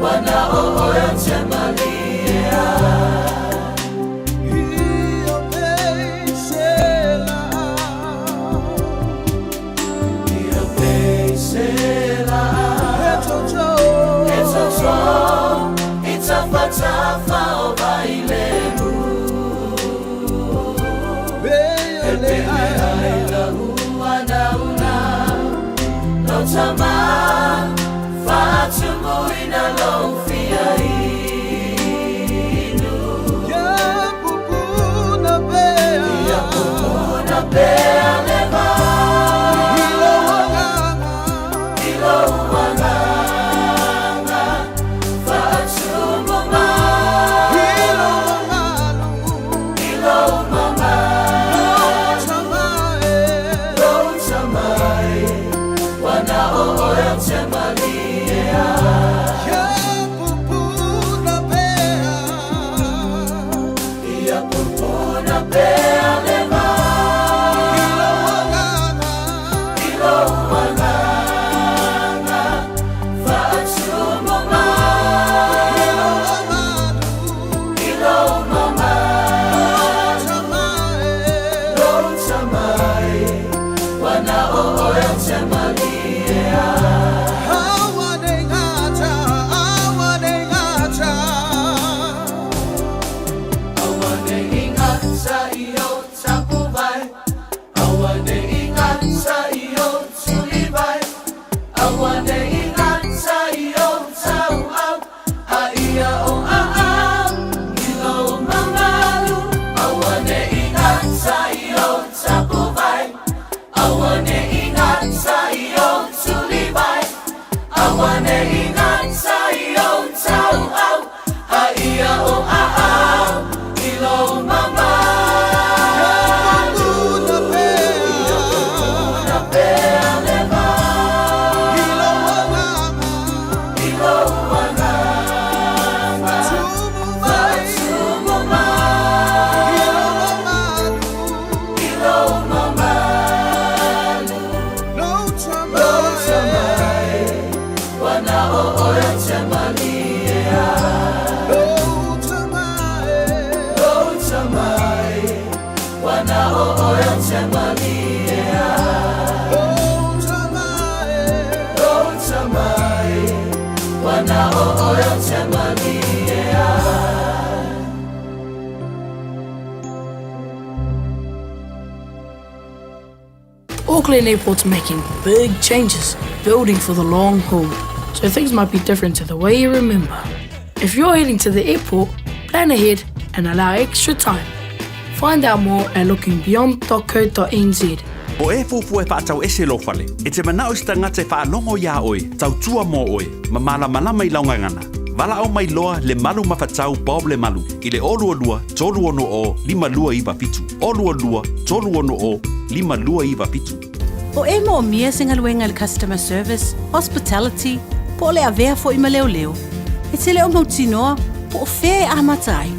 Ua na o Lou tama, faatumuina lou fia inu. Ia pupuna pea, ia pupuna pea le vai. I lou agaga, i lou agaga, faatumu mai. I lou mamalu, i lou mamalu. Lou tama e, lou tama e, ua na o oe ou te malie a. Ia pupuna pea, ia pupuna pea le vai. I lou agaga, i lou agaga, faatumu mai. I lou mamalu, i lou mamalu. Lou tama e, ua na o oe ou te malie a. Aua ne i gata, aua ne i gata. Aua ne i gata i ou tapuvae, aua ne i gata i ou tulivae, aua ne i gata i ou tauau, a ia ou aao i lou mamalu. Aua ne i gata i ou tapuvae, aua ne i gata i ou tulivae, aua ne i gata i ou tauau, a ia ou aao i lou mamalu. Ia pupuna pea le vai. I lou agaga, i lou agaga. Faatumu mai. I lou mamalu, i lou mamalu. Lou tama e, ua na o oe ou te malie a. Lou tama e, lou tama e, ua na o oe ou te malie a. Lou tama e, lou tama e, ua na o oe ou te malie a. Auckland Airport's making big changes, building for the long haul, so things might be different to the way you remember. If you're heading to the airport, plan ahead and allow extra time. Find out more at lookingbeyond.co.nz. O e fuafua e faatau ese lou fale, e te manao i se tagata e faalogo iā oe, tautua mō oe, ma malamalama i lau gagana. Valaau mai loa le malu mafatau Bob Lemalu i le 022 360 5297, 022 360 5297. O e moomia se galuega i le customer service, hospitality, po o le avea foi ma leoleo, e te le o mautinoa po o fea e amata ai.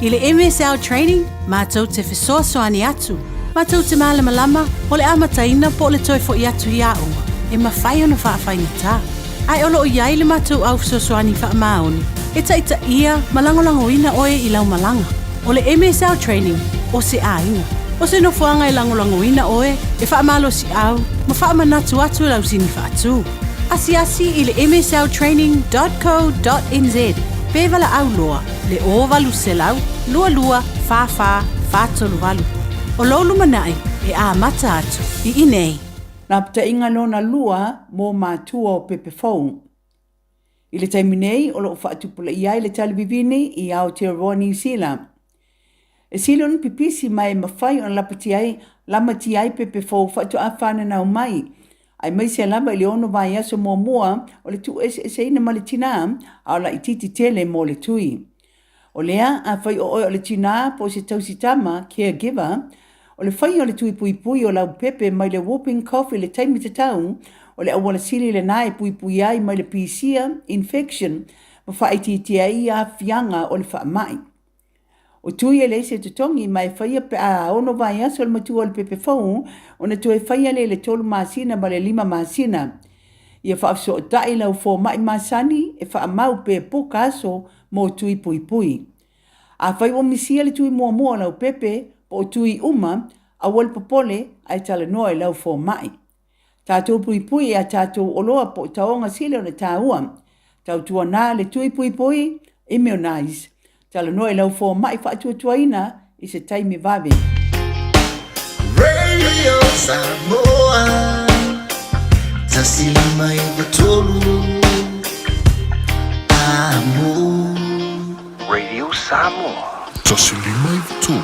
I le MSL Training, matou te fesoasoani atu, matou te malamalama o le amataina po o le toe foi atu i aoga e mafai ona faafaigata. Ae o lo o i ai le matou au fesoasoani faamaoni e taitaia ma lagolagoina oe i lau malaga. O le MSL Training o se aiga. O se nofoaga e lagolagoina oe, e faamalosiau ma faamanatu atu i lau sini faatu. Asiasi i le msltraining dot co dot nz pe valaau loa le 0800 22 44 438. O lou lumanai e amata atu i inei. Lapataiga lona lua mō mātua o pepe fou. I le taimi nei, o lo o faatupulaia ai le tali vivini i Aotearoa Niu Sila. E sili ona pipisi ma e mafai ona lapatia ai, lamatia ai pepe fou faatoa fananau mai, aemaise lava i le ono vaiaso muamua o le tuueseeseina ma le tinā, a o laitiiti tele mo le tui. O lea, afai o oe o le tinā po o se tausi tama, caregiver, o le faia o le tui puipui o lau pepe mai le whooping cough i le taimi tatau, o le auala sili lenā e puipui ai mai le pisia, infection, ma faaitiitia ai aafiaga o le faamai. O tui e leai se totogi ma e faia pe a ono vaiaso le matua o le pepe fou ona toe faia lea i le tolu masina ma le lima masina. Ia faafesootai lau fomai masani e faamau pe poka aso mo tui puipui. Afai ua misia le tui muamua o lau pepe po o tui uma, aua le popole ae talanoa i lau fomai. Tatou puipui i a tatou oloa po o taoga sili ona taua. Tautuana le tui puipui, immunize. Talanoa i lau fomai faatuatuaina i se taimi vave. Radio Samoa. 1 5 9 3 Amo. Radio Samoa. 1 5 9 3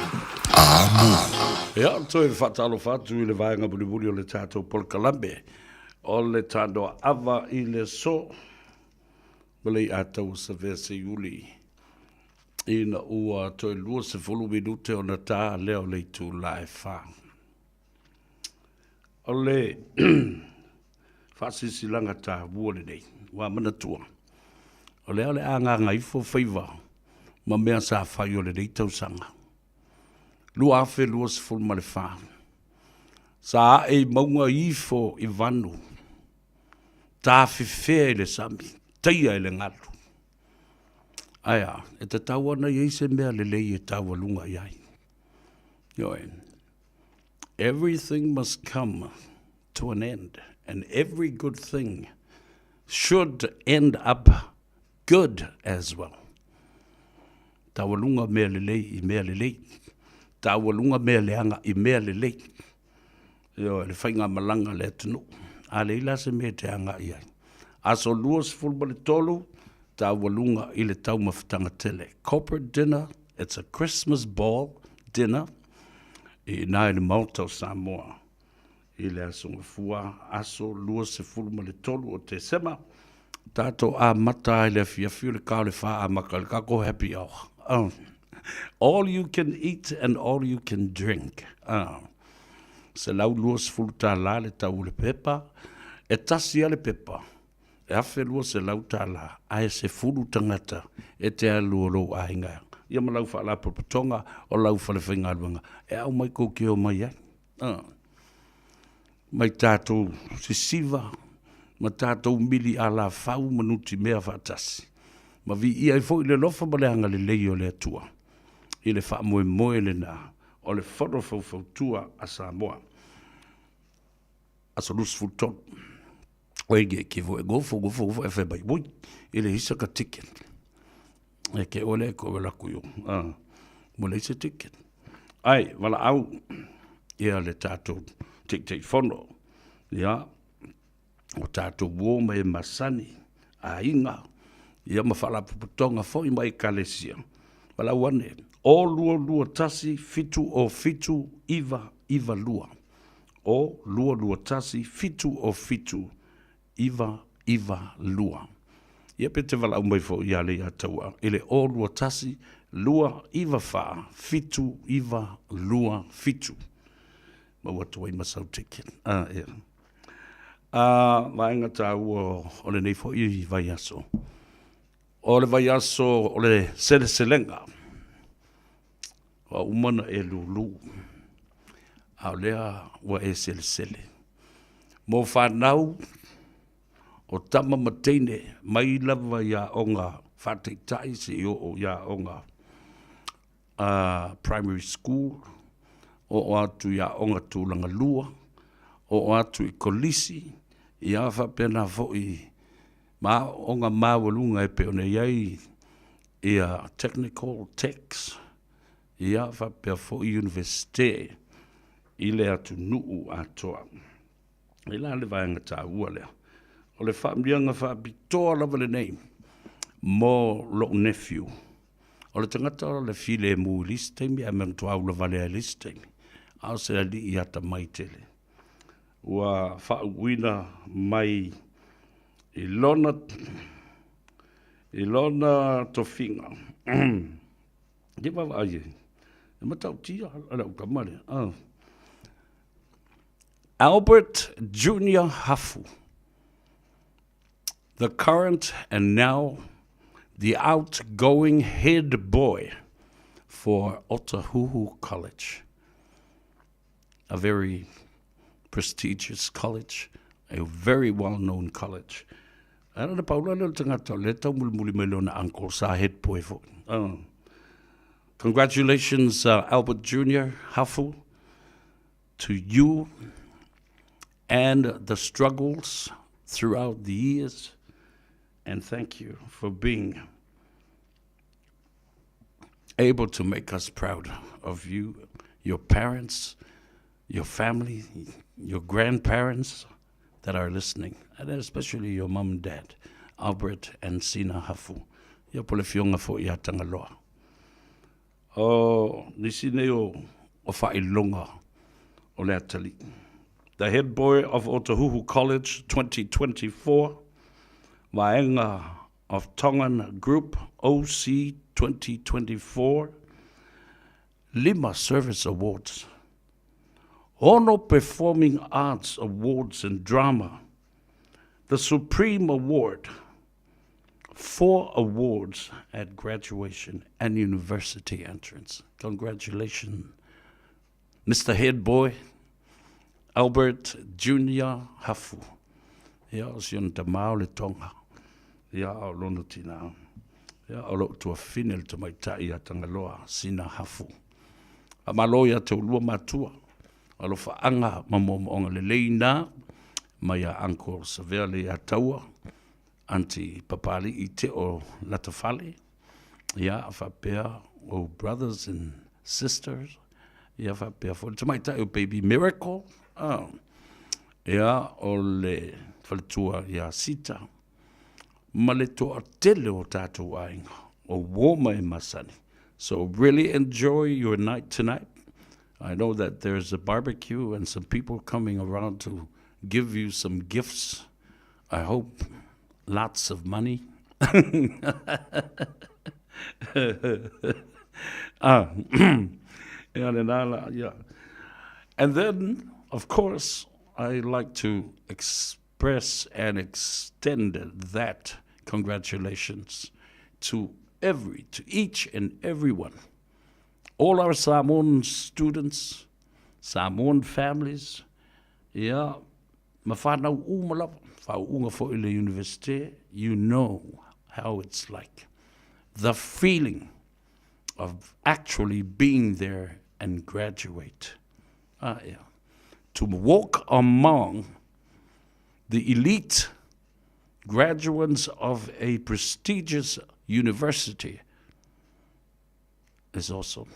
Amo. Ia, toe faatalofa atu i le vaega mulimuli o le tatou polokalame o le Tanoa Ava i le Aso ma le Iataua Savea Seiuli ina ua toe 20 minute ona ta lea o le itula e 4. O le faasilasilaga taua lenei, ua manatua, o lea o le a gagaifo faiva ma mea sa fai o lenei tausaga 2024. Sa ae i mauga ifo i vanu, tafefea i le sami, taia i le galu. Ae a, e tatau ona i ai se mea lelei e taualuga i ai. Ioe. Everything must come to an end, and every good thing should end up good as well. Taualuga mea lelei i mea lelei. Taualuga mea leaga i mea lelei. Ioe, le faigamalaga a le atunuu. A leai la se mea e te agai ai. Aso 23, taualuga i le taumafataga tele. Corporate dinner, it's a Christmas ball dinner i ina i le Maota o Samoa i le Aso Gafua, aso 23 o Tesema. Tatou amata ai le afiafi o le ka o le wha amaka le kako happy hour. Oh. All you can eat and all you can drink. Oh. $120 le tau o le pepa, e tasi a le pepa, e $1,200, ae 10 tagata e te alu o lou aiga ia ma lau faalapotopotoga o lau fale faigaluega e aumai kou te omai ai. Mai tatou sisiva ma tatou mili alafau ma nutimea faatasi, ma viia ai foi le alofa ma le agalelei o le Atua i le faamoemoe lena o le Fono Faufautua a Samoa. Aso 23. Oi ge ke vo e gofo gofo gofo e fai mai oi e le hisa ka ticket. E ke ole ko la ku yo. Ah. Mo le se ticket. Ai wala au ia le tatou tik tik fono. Ia o tatou uo ma e masani, aiga, ia ma faalapotopotoga foi ma ekalesia. Valaau ane, o 2 2 1 7 o 7 9 9 2. O 2 2 1 7 o 7 9 9 2. Ia pe te valaau mai foi ia le ia taua i le o 2 1 2 9 4 7 9 2 7. Maua atu ai ma sau ticket. Ah, yeah. A vaega taua o lenei foi vaiaso. O le vaiaso o le seleselega. Ua uma ona e lūlū, a o lea ua e selesele. Mo fanau o tama ma teine mai lava i aoga faataitai seia oo i aoga primary school, oo atu i aoga tulaga lua, oo atu i kolisi, ia faapena foi ma aoga maualuga e pei ona i ai ia technical techs, ia faapea foi Iunivesite i le atunuu atoa. E la le vaega taua lea. O le faamanuiaga faapitoa lava lenei mo lou nephew. O le tagata o le filemu i le isi taimi ae manatua ulavale ai i le isi taimi. A o se alii atamai tele. Ua faauuina mai i lona i lona tofiga. Ke vaavaai ai. E matautia lau tama lea. Albert Junior Hafu, the current and now the outgoing head boy for Otahuhu College, a very prestigious college, a very well-known college. A na paula lea o le tagata o lea e taumolimoli mai lona uncle sa head boy foi. Oh. Congratulations, Albert Jr. Hafu, to you and the struggles throughout the years. And thank you for being able to make us proud of you, your parents, your family, your grandparents. that are listening, and especially your mum and dad, Albert and Sina Hafu. Ia po le fionga fo ia Tangaloa. O nisi nei o, o whailonga o le atali. The head boy of Otahuhu College 2024, Vaenga of Tongan Group OC 2024, Lima Service Awards, Ono Performing Arts Awards in Drama, the Supreme Award, four awards at graduation and university entrance. Congratulations, Mr. Head Boy, Albert Junior Hafu. Ia, o si ona tamā o le Tonga. Ia, o lona tinā. Ia, o lou tuafafine le tamaitai ia Tagaloa, Sina Hafu. Faamalo ia te ulua matua. Alofaaga ma moomooga lelei na mai ia Uncle Savea Leiataua, Aunty Papali'i Teo Latafale, ia faapea ou brothers and sisters, ia faapea foi le tamaitai o Baby Miracle, ah, ia o le faletua ia Sita, ma le toatele o tatou aiga, o uō ma e masani. So really enjoy your night tonight. I know that there's a barbecue and some people coming around to give you some gifts. I hope lots of money. ah, yeah. And then, of course, I like to express and extend that congratulations to every, to each and every one. All our Samoan students, Samoan families, yeah, ma whanau uma lava, whaunga fo i le university, you know how it's like. The feeling of actually being there and graduate. Ah, yeah. To walk among the elite graduates of a prestigious university is awesome.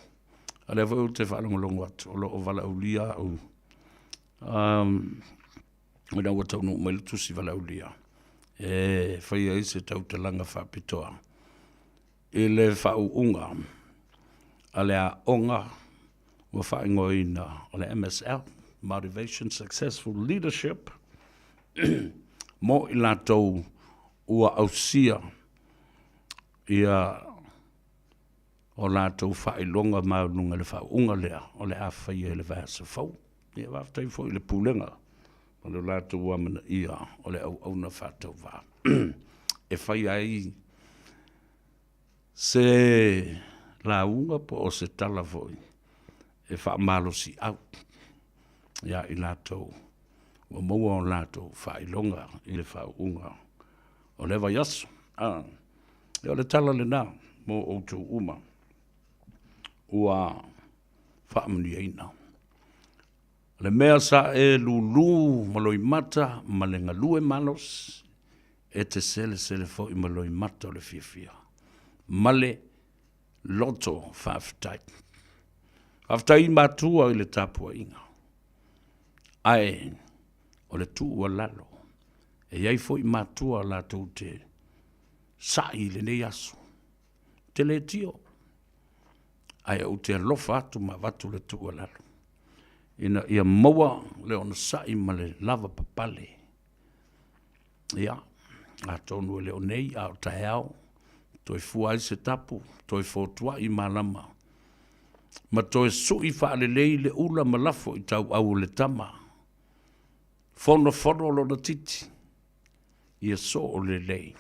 A lea foi ou te faalogologo atu, o lo o valaaulia au. Um, ina ua taunuu mai le tusi valaaulia, e fai ai se tautalaga faapitoa i le faauuga a le aoga ua faaigoaina o le MSL, Motivation Successful Leadership, mo i latou ua ausia ia o latou faailoga maualuga i le faauuga lea o le a faia i le vaiaso fou. Ia faafetai foi i le Pulega ma lo latou amanaia o le auauna faatauvaa e fai ai se lauga po o se tala foi e faamalosiau iā i latou ua maua o latou faailoga i le faauuga o lea vaiaso. A, o le tala lena mo outou uma ua faamanuiaina. O le mea sa e lūlū ma loimata ma le galue malosi, e te selesele foi ma loimata o le fiafia ma le loto faafetai. Faafetai i matua i le tapuaiga, ae o le tuualalo, e i ai foi matua latou te sa'i i lenei aso, te le tio, ae ou te alofa atu ma avatu le tuualalo, ina ia maua le onosai ma le lavapapale. Ia, atonu e le o nei, a o taeao, toe fua ai se tapu, toe fotuai malama, ma toe sui faalelei le ula ma lafo i tauau o le tama, fonofono lona titi, ia soo lelei,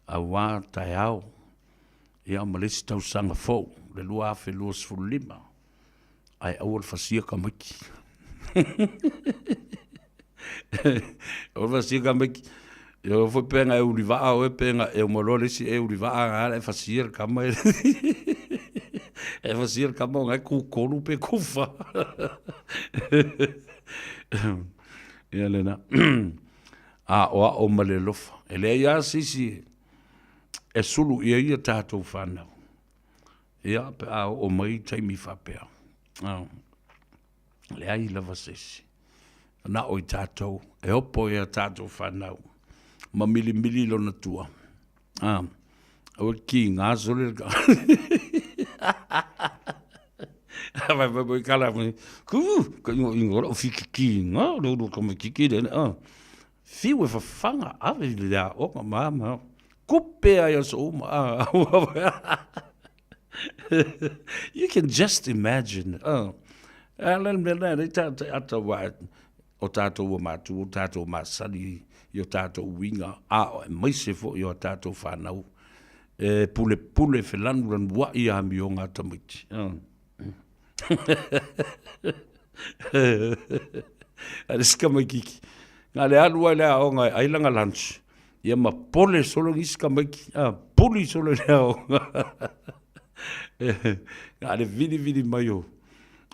auā taeao, ia ma le isi tausaga fou, le 2025, ae aua le fasia tamaiti. Aua le fasia tamaiti. Ia foi pe na e ulivaa oe pe na e uma loa le isi e ulivaa na e fasia le tama e e fasia le tama ona e kukolu pe kufa. Ia lena. Aoao ma le alofa. E leai lava se isi e sulu i ai a tatou fanau. Ia, pe a oo mai taimi faapea. Leai lava se isi. Manao i tatou, e opo i a tatou fanau, ma milimili lona tua. Ah, aua ki ngā sole le ka. Vai vai vai kala mai. Ku, ka ingo ingo ro fiki ki ngā, ro ro ka mai kiki le. Ah. Fiu e whawhanga ave i le aoga ma ma. Kupe ai aso uma. Ah. You can just imagine. Oh. A le mea lea, le ta te ata wa o tātou ua mātua, o tātou masani i o tātou uiga, a o aemaise foi o a tātou whānau, e pule pule whelanulanu ai a amioga a tamaiti. Oh. A le si kamaikiki. Nga le alu ai le aoga e ai langa lunch. Ia ma pole solo nisi tamaiti, a, puli solo i le aoga. Na le vilivili mai o,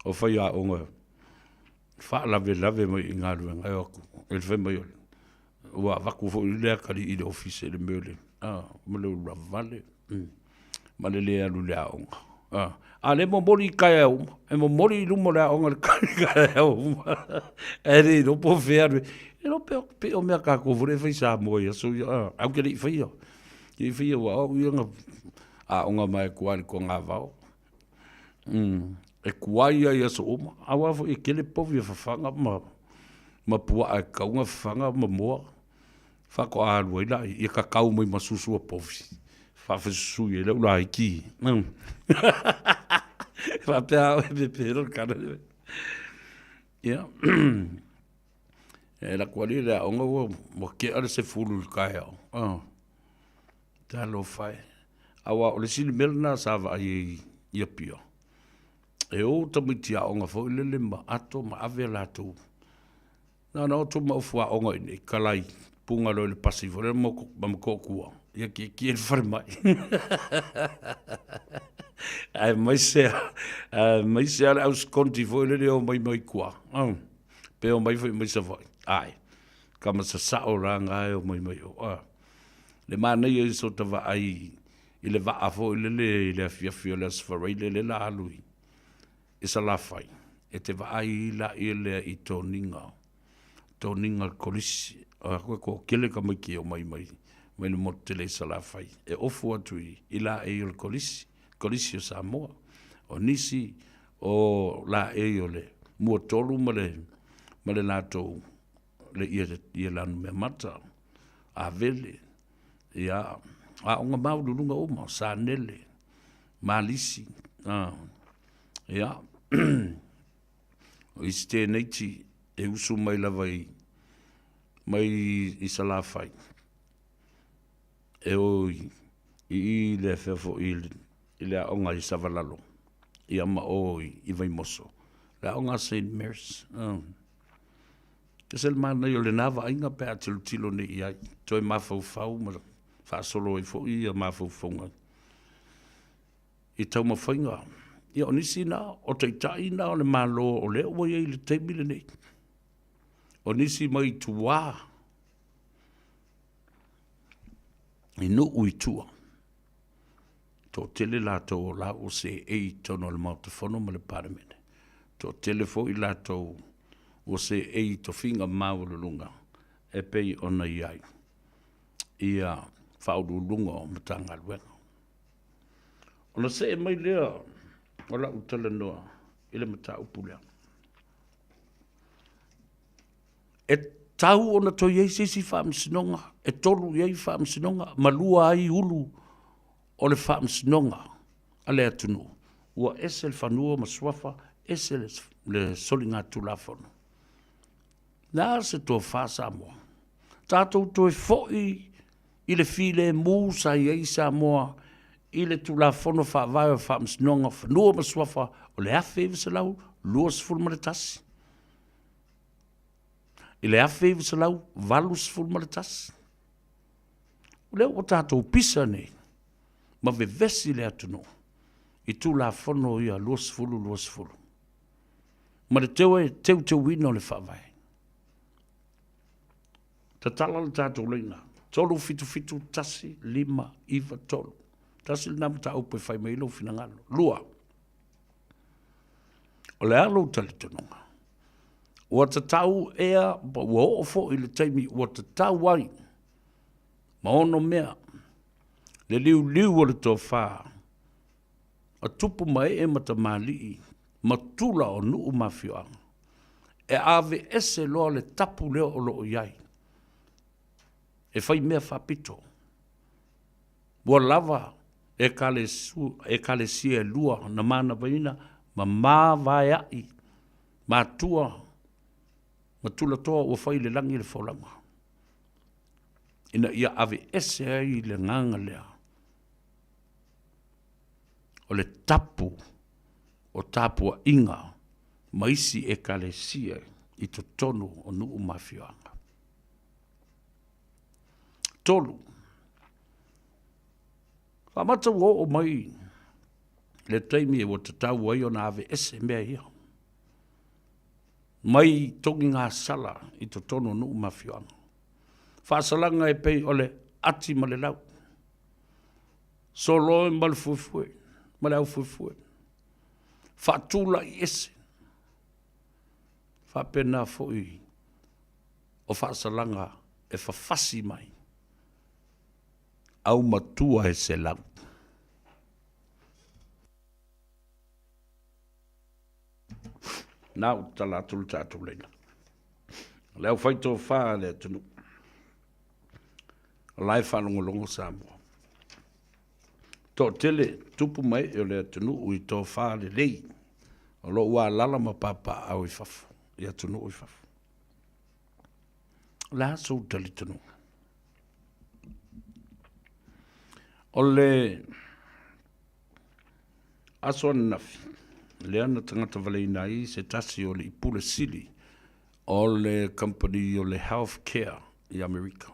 o faiaoga, faalavelave mai i galuega, e o atu, e le fai mai o le, ua avatu foi lea tali i le ofisa i le mea o le, a, ma le ulavale, ma le le alu i le aoga. A, a lea e momoli i taeao uma, e momoli i luma o le aoga i le taeao uma, ae le iloa po o fea e alu ai. E iloa pe, pei o mea a tatou foi lea e fai i Samoa i aso ia, a, ae ou te le i faia, te le i faia aua o au ia na aoga mai atu lava i le togavao. E tuai lava i aso uma, aua foi e tele povi e fafaga ma puaa e tatau ona fafaga ma moa. Faatoa alu ai la ia kakau mai ma susu o povi faafesusui ai lau laiti. Faapea au e pepelo le kana le. Ia. E la kuali le aoga ua ua kea le sefulu i le taeao. Ah. Talofa e. Aua o le isi le mea lena sa vaai ai i Apia. E o tamaiti aoga foi lele ma ato ma ave a latou Na ona oto ma ufu aoga i nei, kalai, punga loa i le pasi foi lea ma Motootua, ia kiekie i le falemai. Aemaise aemaise lava le au sikonti foi lele e omai mai tua, pe omai foi mai Savaii. Ae, tama sasao la na e omai mai o. Le manaia ia sota vaai i le vaa foi lele i le afiafi o le Aso Faraile lea la alu i i Salafai, e te vaai laia lea i toniga, toniga le kolisi, o aku e toatele tamaiti e omai mai mai le motu tele i Salafai, e ofu atu i, i laei o le kolisi, kolisi o Samoa. O nisi o laei o le muatolu ma le, ma le latou, le ia, ia Lanumeamata, Avele, ia, aoga maualuluga uma, Sanele, Malisi, a, ia, o isi tēneiti e usu mai lava i, mai i Salafai, e o i, i i le afea foi i le aoga i Savalalo, ia ma o i, i Vaimoso, le aoga a Saint Mary's. E ese le manaia o lena vaaiga pe a tilotilo nei i ai, toe mafaufau ma faasolo ai foi ia mafaufauga i taumafaiga. Ia o nisi na, o taitai na o le Malo o lea ua i ai i le taimi lenei. O nisi mai tua i nuu i tua, toatele latou o la ua seei i totonu o le Maota Fono ma le Palemene. Toatele foi latou ua seei i tofiga maualuluga e pei ona i ai ia Faauluuluga o Matagaluega. Ona see mai lea o lau talanoa i le mataupu lea. E tatau ona toe i ai se isi faamasinoga, e tolu i ai faamasinoga ma lua ai ulu o le faamasinoga a le atunuu. Ua ese le fanua ma suafa, ese le soligatulafono. Le a se tofa Samoa? Tatou toe foi i le filemu sa i ai Samoa i le Tulafono Faavae o Faamasinoga o Fanua ma Suafa o le 1921. I le 1981. O lea ua tatou pisa nei ma vevesi le atunuu i Tulafono ia 2020 ma le teuteuina o le Faavae. Tatala le tatou laina 377 1 5 9 3. Tasi lena mataupu e fai mai ai lou finagalo. Lua, o le a lou talitonuga? Ua tatau ea pa ua oo foi i le taimi ua tatau ai ma onomea le liuliu o le tofa a tupu ma ee ma tamalii ma tula o nuu ma afioaga e aveese loa le tapu lea o lo o i ai e fai mea faapito. Ua lava Ekalesia e lua na manavaina ma mavaea'i matua ma tulatoa ua fai i le lagi le folauga ina ia aveese ai le agaga lea o le tapu o tapuaiga ma isi Ekalesia i totonu o nuu ma afioaga. 3. Faamata ua oo mai le taimi ua tatau ai ona aveese mea ia mai togigasala i totonu o nuu ma afioaga. Faasalaga e pei o le ati ma le lau, soloe ma le fuefue ma le aufuefue, faatulai ese, faapena foi o faasalaga e fafasi mai aumatua e selau. Na ua tatala atu le tatou laina. O le aufai tofa a le atunuu. O la e faalogologo Samoa. Toatele tupu ma ee o le atunuu i tofa lelei o lo o ua alaala ma papaaao i fafo, i atunuu i fafo. O le a sou talitonuga? O le aso ananafi, lea na tagata valeina ai se tasi o alii pule sili o le kamupani o le Health Care i Amerika.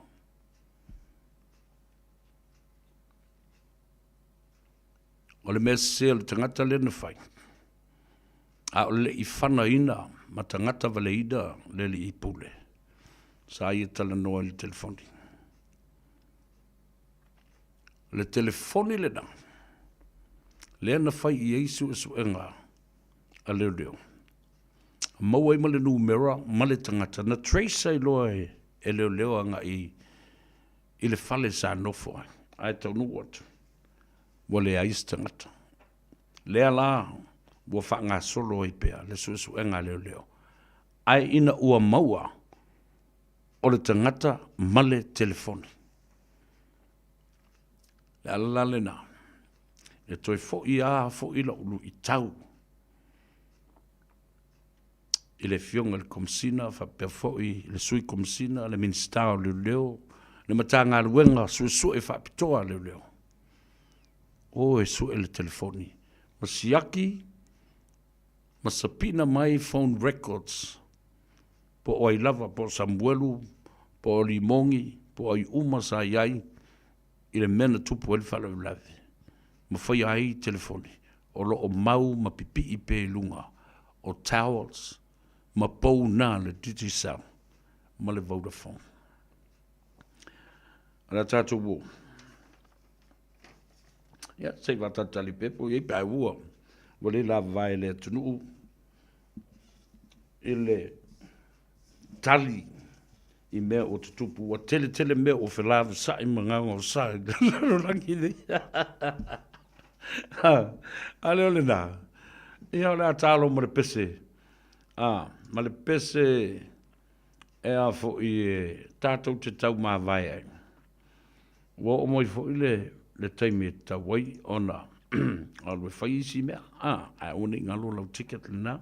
O le mea sese o le tagata lea na fai, a o le i fanaina ma tagata valeina le alii pule, sa ia talanoa i le telefoni. O le telefoni lena, lea na fai i ai suesuega a leoleo, maua ai ma le numera ma le tagata, na trace ai loa e leoleo agai i le fale sa nofo ai, ae taunuu atu, ua leai se tagata. Lea la ua faagasolo ai pea le suesuega a leoleo, ae ina ua maua o le tagata ma le telefoni. Le ala la lena, e toe foi lava foi lau luitau i le Afioga i le Komesina faapea foi le Sui Komesina, le Minisita o Leoleo, le Matagaluega Suesue Faapitoa a Leoleo. O e sue le telefoni ma siaki ma sapina mai phone records po o ai lava, po o Samuelu, po o Limogi, po o ai uma sa i ai i le mea na tupu ai le faalavelave ma faia ai telefoni o lo o mau ma pipii pea i luga o towers ma pou na le Digicel ma le Vodafone. O le a tatou o. Ia, se i faatalitali pea po o i ai pe ai ua ua le lava e le atunuu i le tali i mea ua tutupu. Ua tele tele mea ua felavasai ma gaogaosa i le lalolagi nei. A le o lena, ia o le a talo ma le pese, a, ma le pese e a foi e tatou te taumavae ai. Ua oo mai foi le, le taimi e tatau ai ona alu e fai isi mea, a, ae aua ne i galo lau ticket lena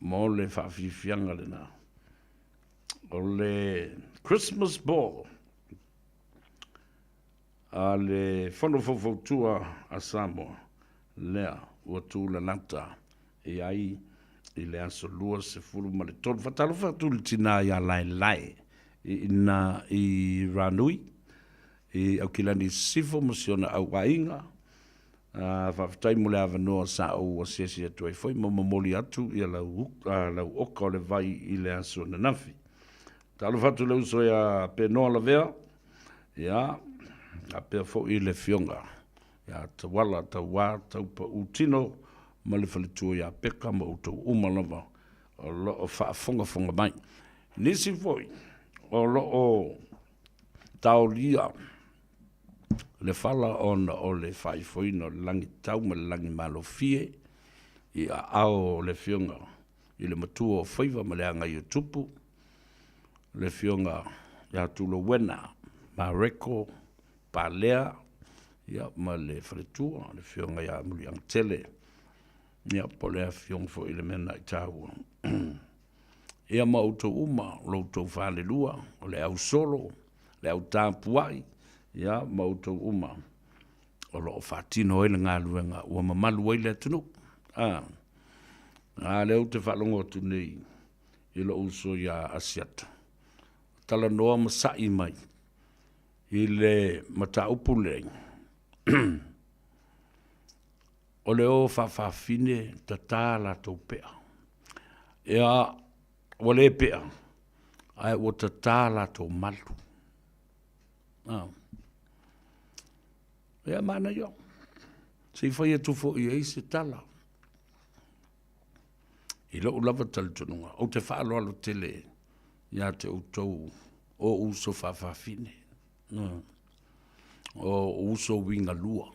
mo le faafiafiaga lena. O le Christmas Ball a le Fono Faufautua a Samoa lea ua tulalata i ai i le aso 23. Faatalofa atu i le tina ia Laelae i ina i Ranui, i Aukilani Sisifo ma si ona au aiga. Faafetai mo le avanoa sa ou asiasi atu ai foi ma momoli atu ia lau, lau oka o le vai i le aso ananafi. Talofa atu i le uso ia Penoa Lavea, ia, faapea foi le afioga ia Tauala Tauā Taupaū Tino ma le faletua ia Peka ma outou uma lava. o lo o faafogafoga mai. Nisi foi o lo o taolia le fala ona o le faaifoina o le lagitau ma le lagimalofie i aao o le Afioga i le Matua o Faiva ma le Agai o Tupu, le Afioga ia Tulouena Mareko Palea ia ma le faletua, le Afioga ia Muliagatele, ia po o le afioga foi i le mea na i taua. Ia ma outou uma, lo outou falelua, o le au solo, le au tapuai, ia ma outou uma o lo o faatino ai le galuega ua mamalu ai le atunuu. A, a lea ou te faalogo atu nei i lou uso ia Asiata, talanoa ma sa'i mai i le mataupu lenei, o le o faafafine tata latou pea. Ia, ua le pea, ae ua tata latou malu. Ah. Ia, manaia. Se i fai atu foi i ai se tala. I lou lava talitonuga, ou te faaaloalo tele ia te outou o uso faafafine. O uso uiga lua.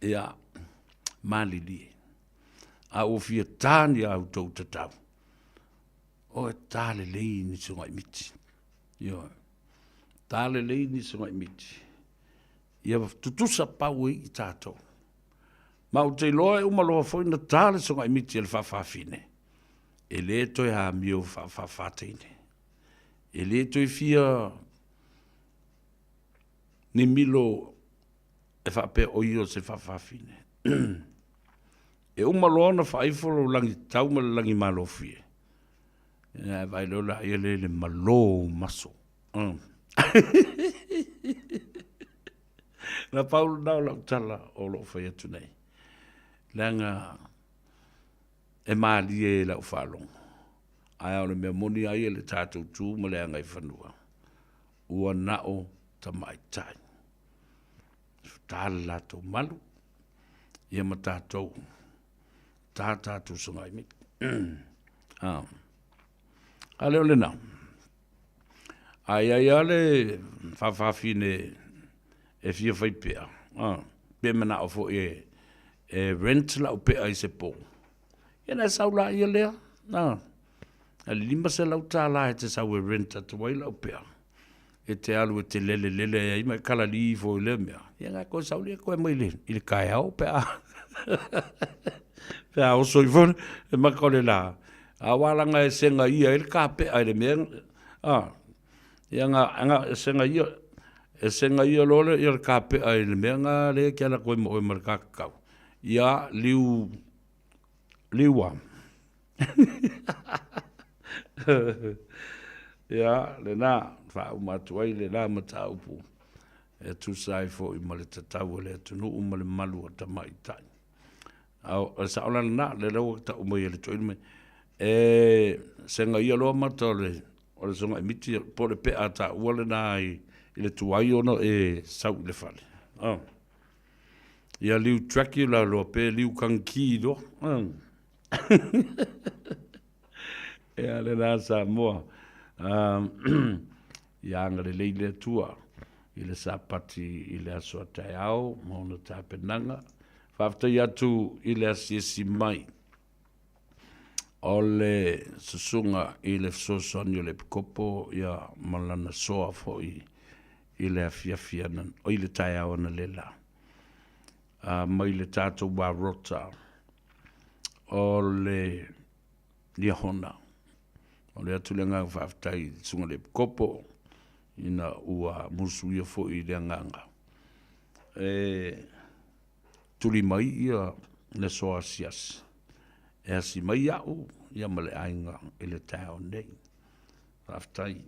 Ia, malilie. A ua fia tā ni a outou tatau, o e tā lelei ni sogai miti. Ioe. Tā lelei ni sogai miti. Ia tutusa pau ai i tātou. Ma ou te iloa e uma loa foi na tā le sogai miti e le faafafine, e le toe amio faafaafateine. E le toe fia ni milo e faapea o ia o se faafafine. E uma loa ona faaifo lou lagi tatau ma le lagi malofie, ia e vaai loa laia lea i le malo maso. Na pau lena o lau tala o lo o fai atu nei, leaga e malie i lau faalogo, ae o le mea moni lava ia i le tatou tu ma le agaifanua, ua na o tamaitai. Ta le latou malu, ia ma tatou, ta tatou sagai mai. A lea o lena. A i ai lava le faafafine e fia fai pea, pe manao foi e rent lau pea i se po, ia ona e sau laia lea, a le $500 e te sau e rent atu ai lau pea, e te alu e te lelelele ai ma e kalali ifo i lea mea, ia ona e toe sau lea toe mai i le taeao pe a pe a oso ifo le maka o le la. Aua leaga e segaia ai le kapea i le mea, a, ia na, na, e segaia, e segaia loa le, ia le kapea i le mea na lea e te alu atu ai ma oe ma le kakau, ia liu, liu a. Ia, lena, faauma atu ai lena mataupu e tusa ai foi ma le tatau a le atunuu ma le malu o tamaitai. A o le sao la lena, lea la ua tau mai e le toeaina mai, e segaia loa mata o le o le sogai miti po o le pea taua lena i le tuai ona e sau i le fale. Oh. Ia liu Dracula loa pe liu kangki loa. Oh. Ia lena Samoa. Ia agalelei le Atua i le Sapati i le aso a taeao ma ona tapenaga. Faafetai atu i le asiasi mai o le susuga i le fesoasoani o le Epikopo ia ma lana soa foi i le afiafi ana, i le taeao analeila mai le tatou Warota o le Liahona. Momoli atu le agaga faafetai i le Susuga i le Epikopo ina ua musuia foi i le agaga e tuli mai ia le aso asiasi e asi mai au ia ma le aiga i le taeao nei. Faafetai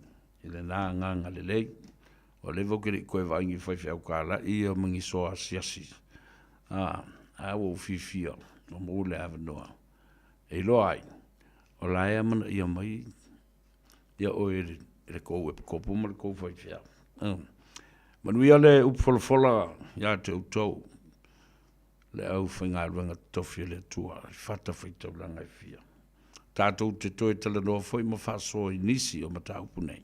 i lena agaga lelei. Ua leva ou te le i toe vaai i ni faifeau talai ia ma ni soa asiasi. A, a ua ou fiafia ua maua le avanoa e iloa ai o la e amanaia mai ia oe e le tou epikopo ma le tou faifeau. Manuia le upu folafola ia te outou, le aufaigaluega totofi a le Atua i fatafaitaulaga e fia. Tatou te toe talanoa foi ma faasoa i nisi o mataupu nei,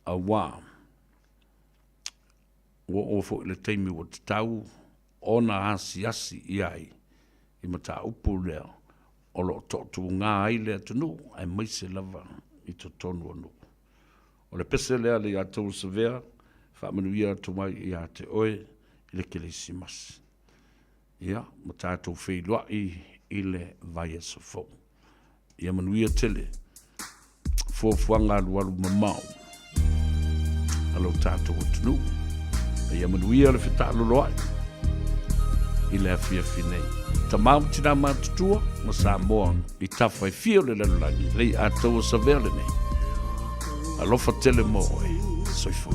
auā ua oo foi i le taimi ua tatau ona asiasi i ai i mataupu lea o lo o toatuga ai le atunuu aemaise lava i totonu o nuu. O le pese lea a le Ia Savea, faamanuia atu ai ia te oe i le Kerisimasi. Ia, ma tatou feiloai i le vaiaso fou. Ia manuia tele fuafuaga alualu mamao a lo tatou atunuu. A ia manuia le fetaaloloai i le afiafi nei. Tama ma tina matutua ma Samoa i tafa e fia o le lalolagi, Leiataua Savea lenei. Alofa tele mo oe. Soifua.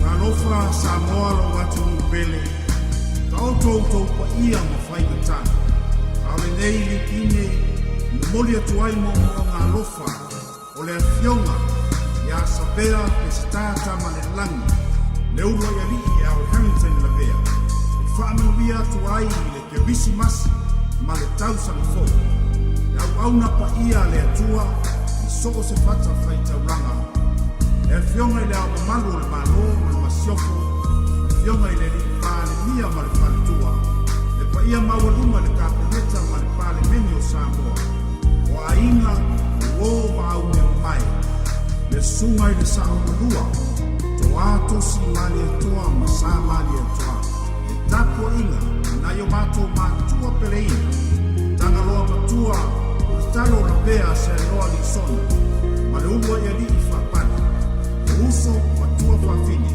Talofa Samoa lou atunuu pele, taoto outou paia ma faigata. A o lenei lipine e momoli atu ai moomooga alofa o le Afioga ia Savea Peseta Tamalelagi, le uluai alii e Al Harrington Lavea, e faamanuia atu ai i le Kerisimasi ma le tausaga fou. Le auauna paia a le Atua i so o se fatafaitaulaga, le Afioga i Le Ao Mamalu o le Malo ma le Masiofo, Afioga i le Alii Palemia ma le Faletua, le paia maualuga i le Kapeneta ma le Palemene o Samoa, o aiga, o uo ma aumeamamae, le Susuga i le Saomalua, Toa Tosi Malietoa ma Sa Malietoa, le tapuaiga a nai o matou matua peleina, Tagaloa Matua, Ulutalo Lavea Seanoa Lisona, ma le uluai alii faapale. faafafine.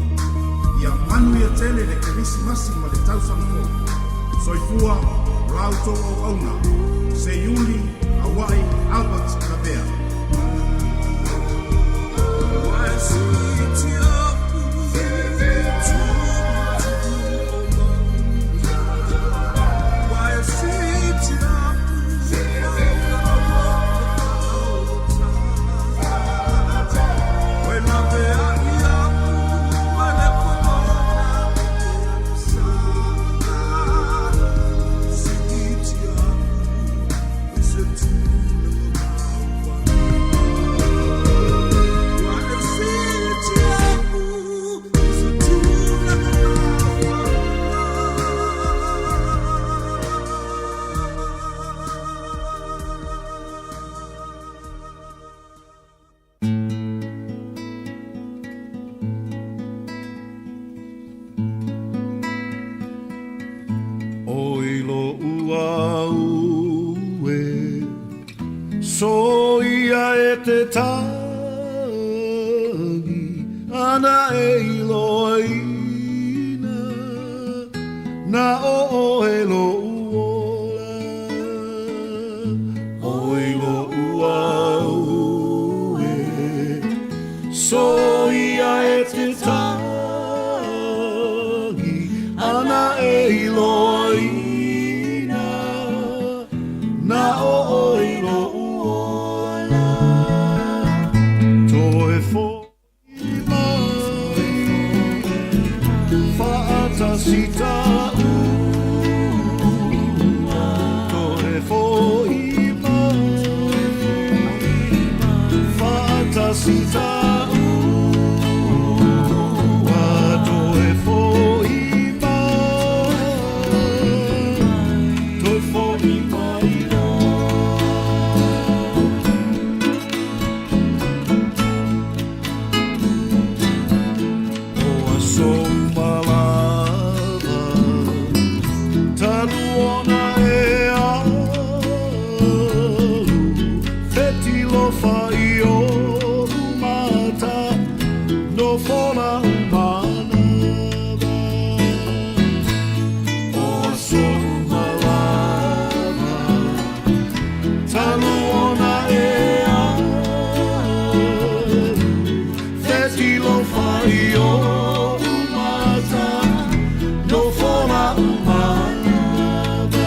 Ia manuia tele le Kerisimasi ma le tausaga fou. Soifua o la outou auauna. Seiuli Auai Albert Lavea. Oi loʻu au e Soia e te tagi Ana e iloaina Na o oe loʻu ola Oi loʻu au e Soia e te tagi Ana e iloaina Na o oe loʻu ola Toe foʻi mai Faatasi taua Toe foʻi mai Faatasi taua Toe foʻi mai Toe foʻi mai O aso uma lava Talu ona e alu Fetilofa i oʻu mata Nofo la manava O aso uma lava Talu ona e alu Fetilofa i oʻu mata Nofo la manava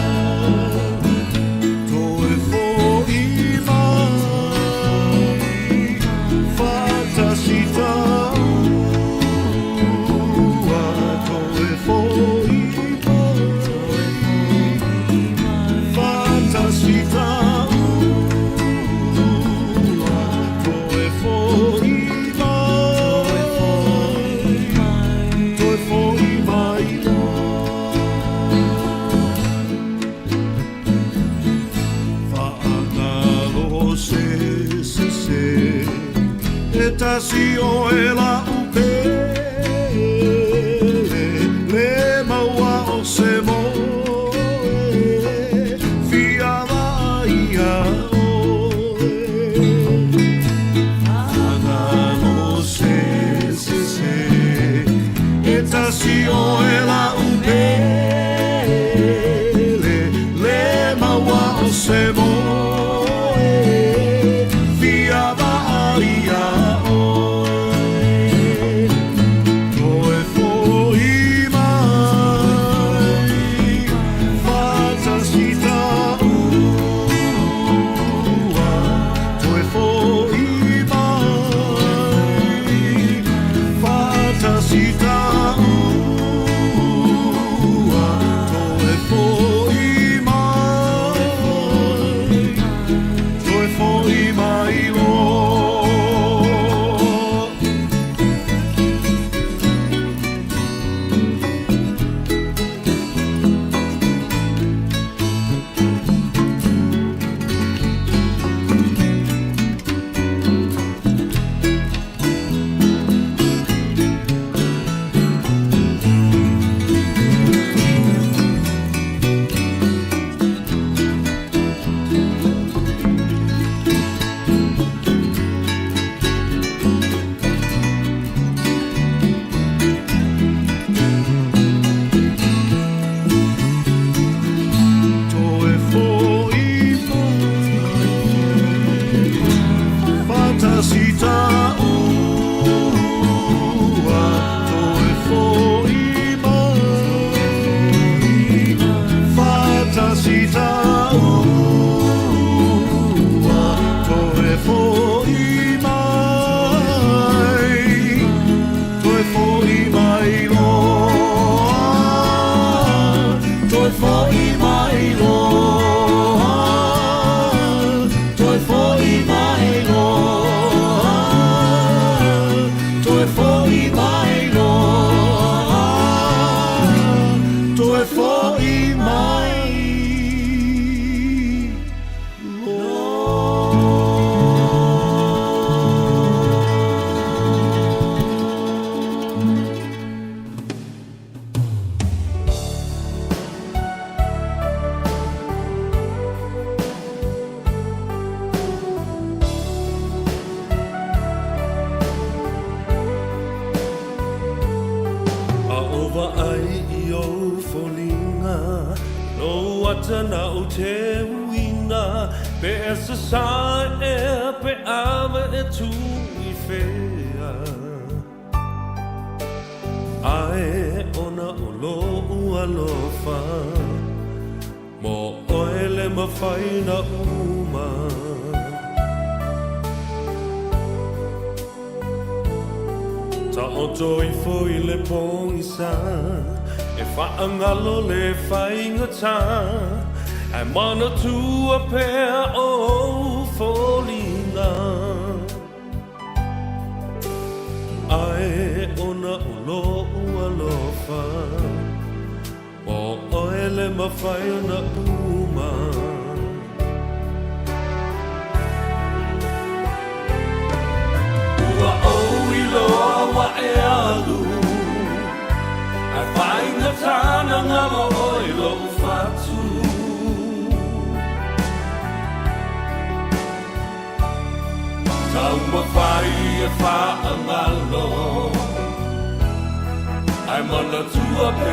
Toe foʻi mai Faatasi taua Toe foʻi mai Faatasi taua Toe foʻi mai Toe foʻi mai Faagalo se sese E tasi oe laʻu pele Le maua o se moe Fia vaai iā oe Faagalo se sese E tasi oe laʻu pele Le maua o se moe Fia vaai iā oe. Toe fo'i mai loa, toe fo'i mai loa, toe fo'i mai loa, toe fo'i mai. A o vaai i ou foliga, lou ata na ou teuina, pe e sasae ea pe ave e tuu i fea. Ae ona o lou alofa, mo oe le mafai ona uma. Taoto ifo i le pogisa, e faagalo le faigata, ae manatua pea ou foliga. Ae ona o lou alofa, mo oe le mafai ona uma. Ua ou iloa ua e alu, ae faigata ona galo oe i lou fatu. Taumafai e faagalo, ae manatua pea.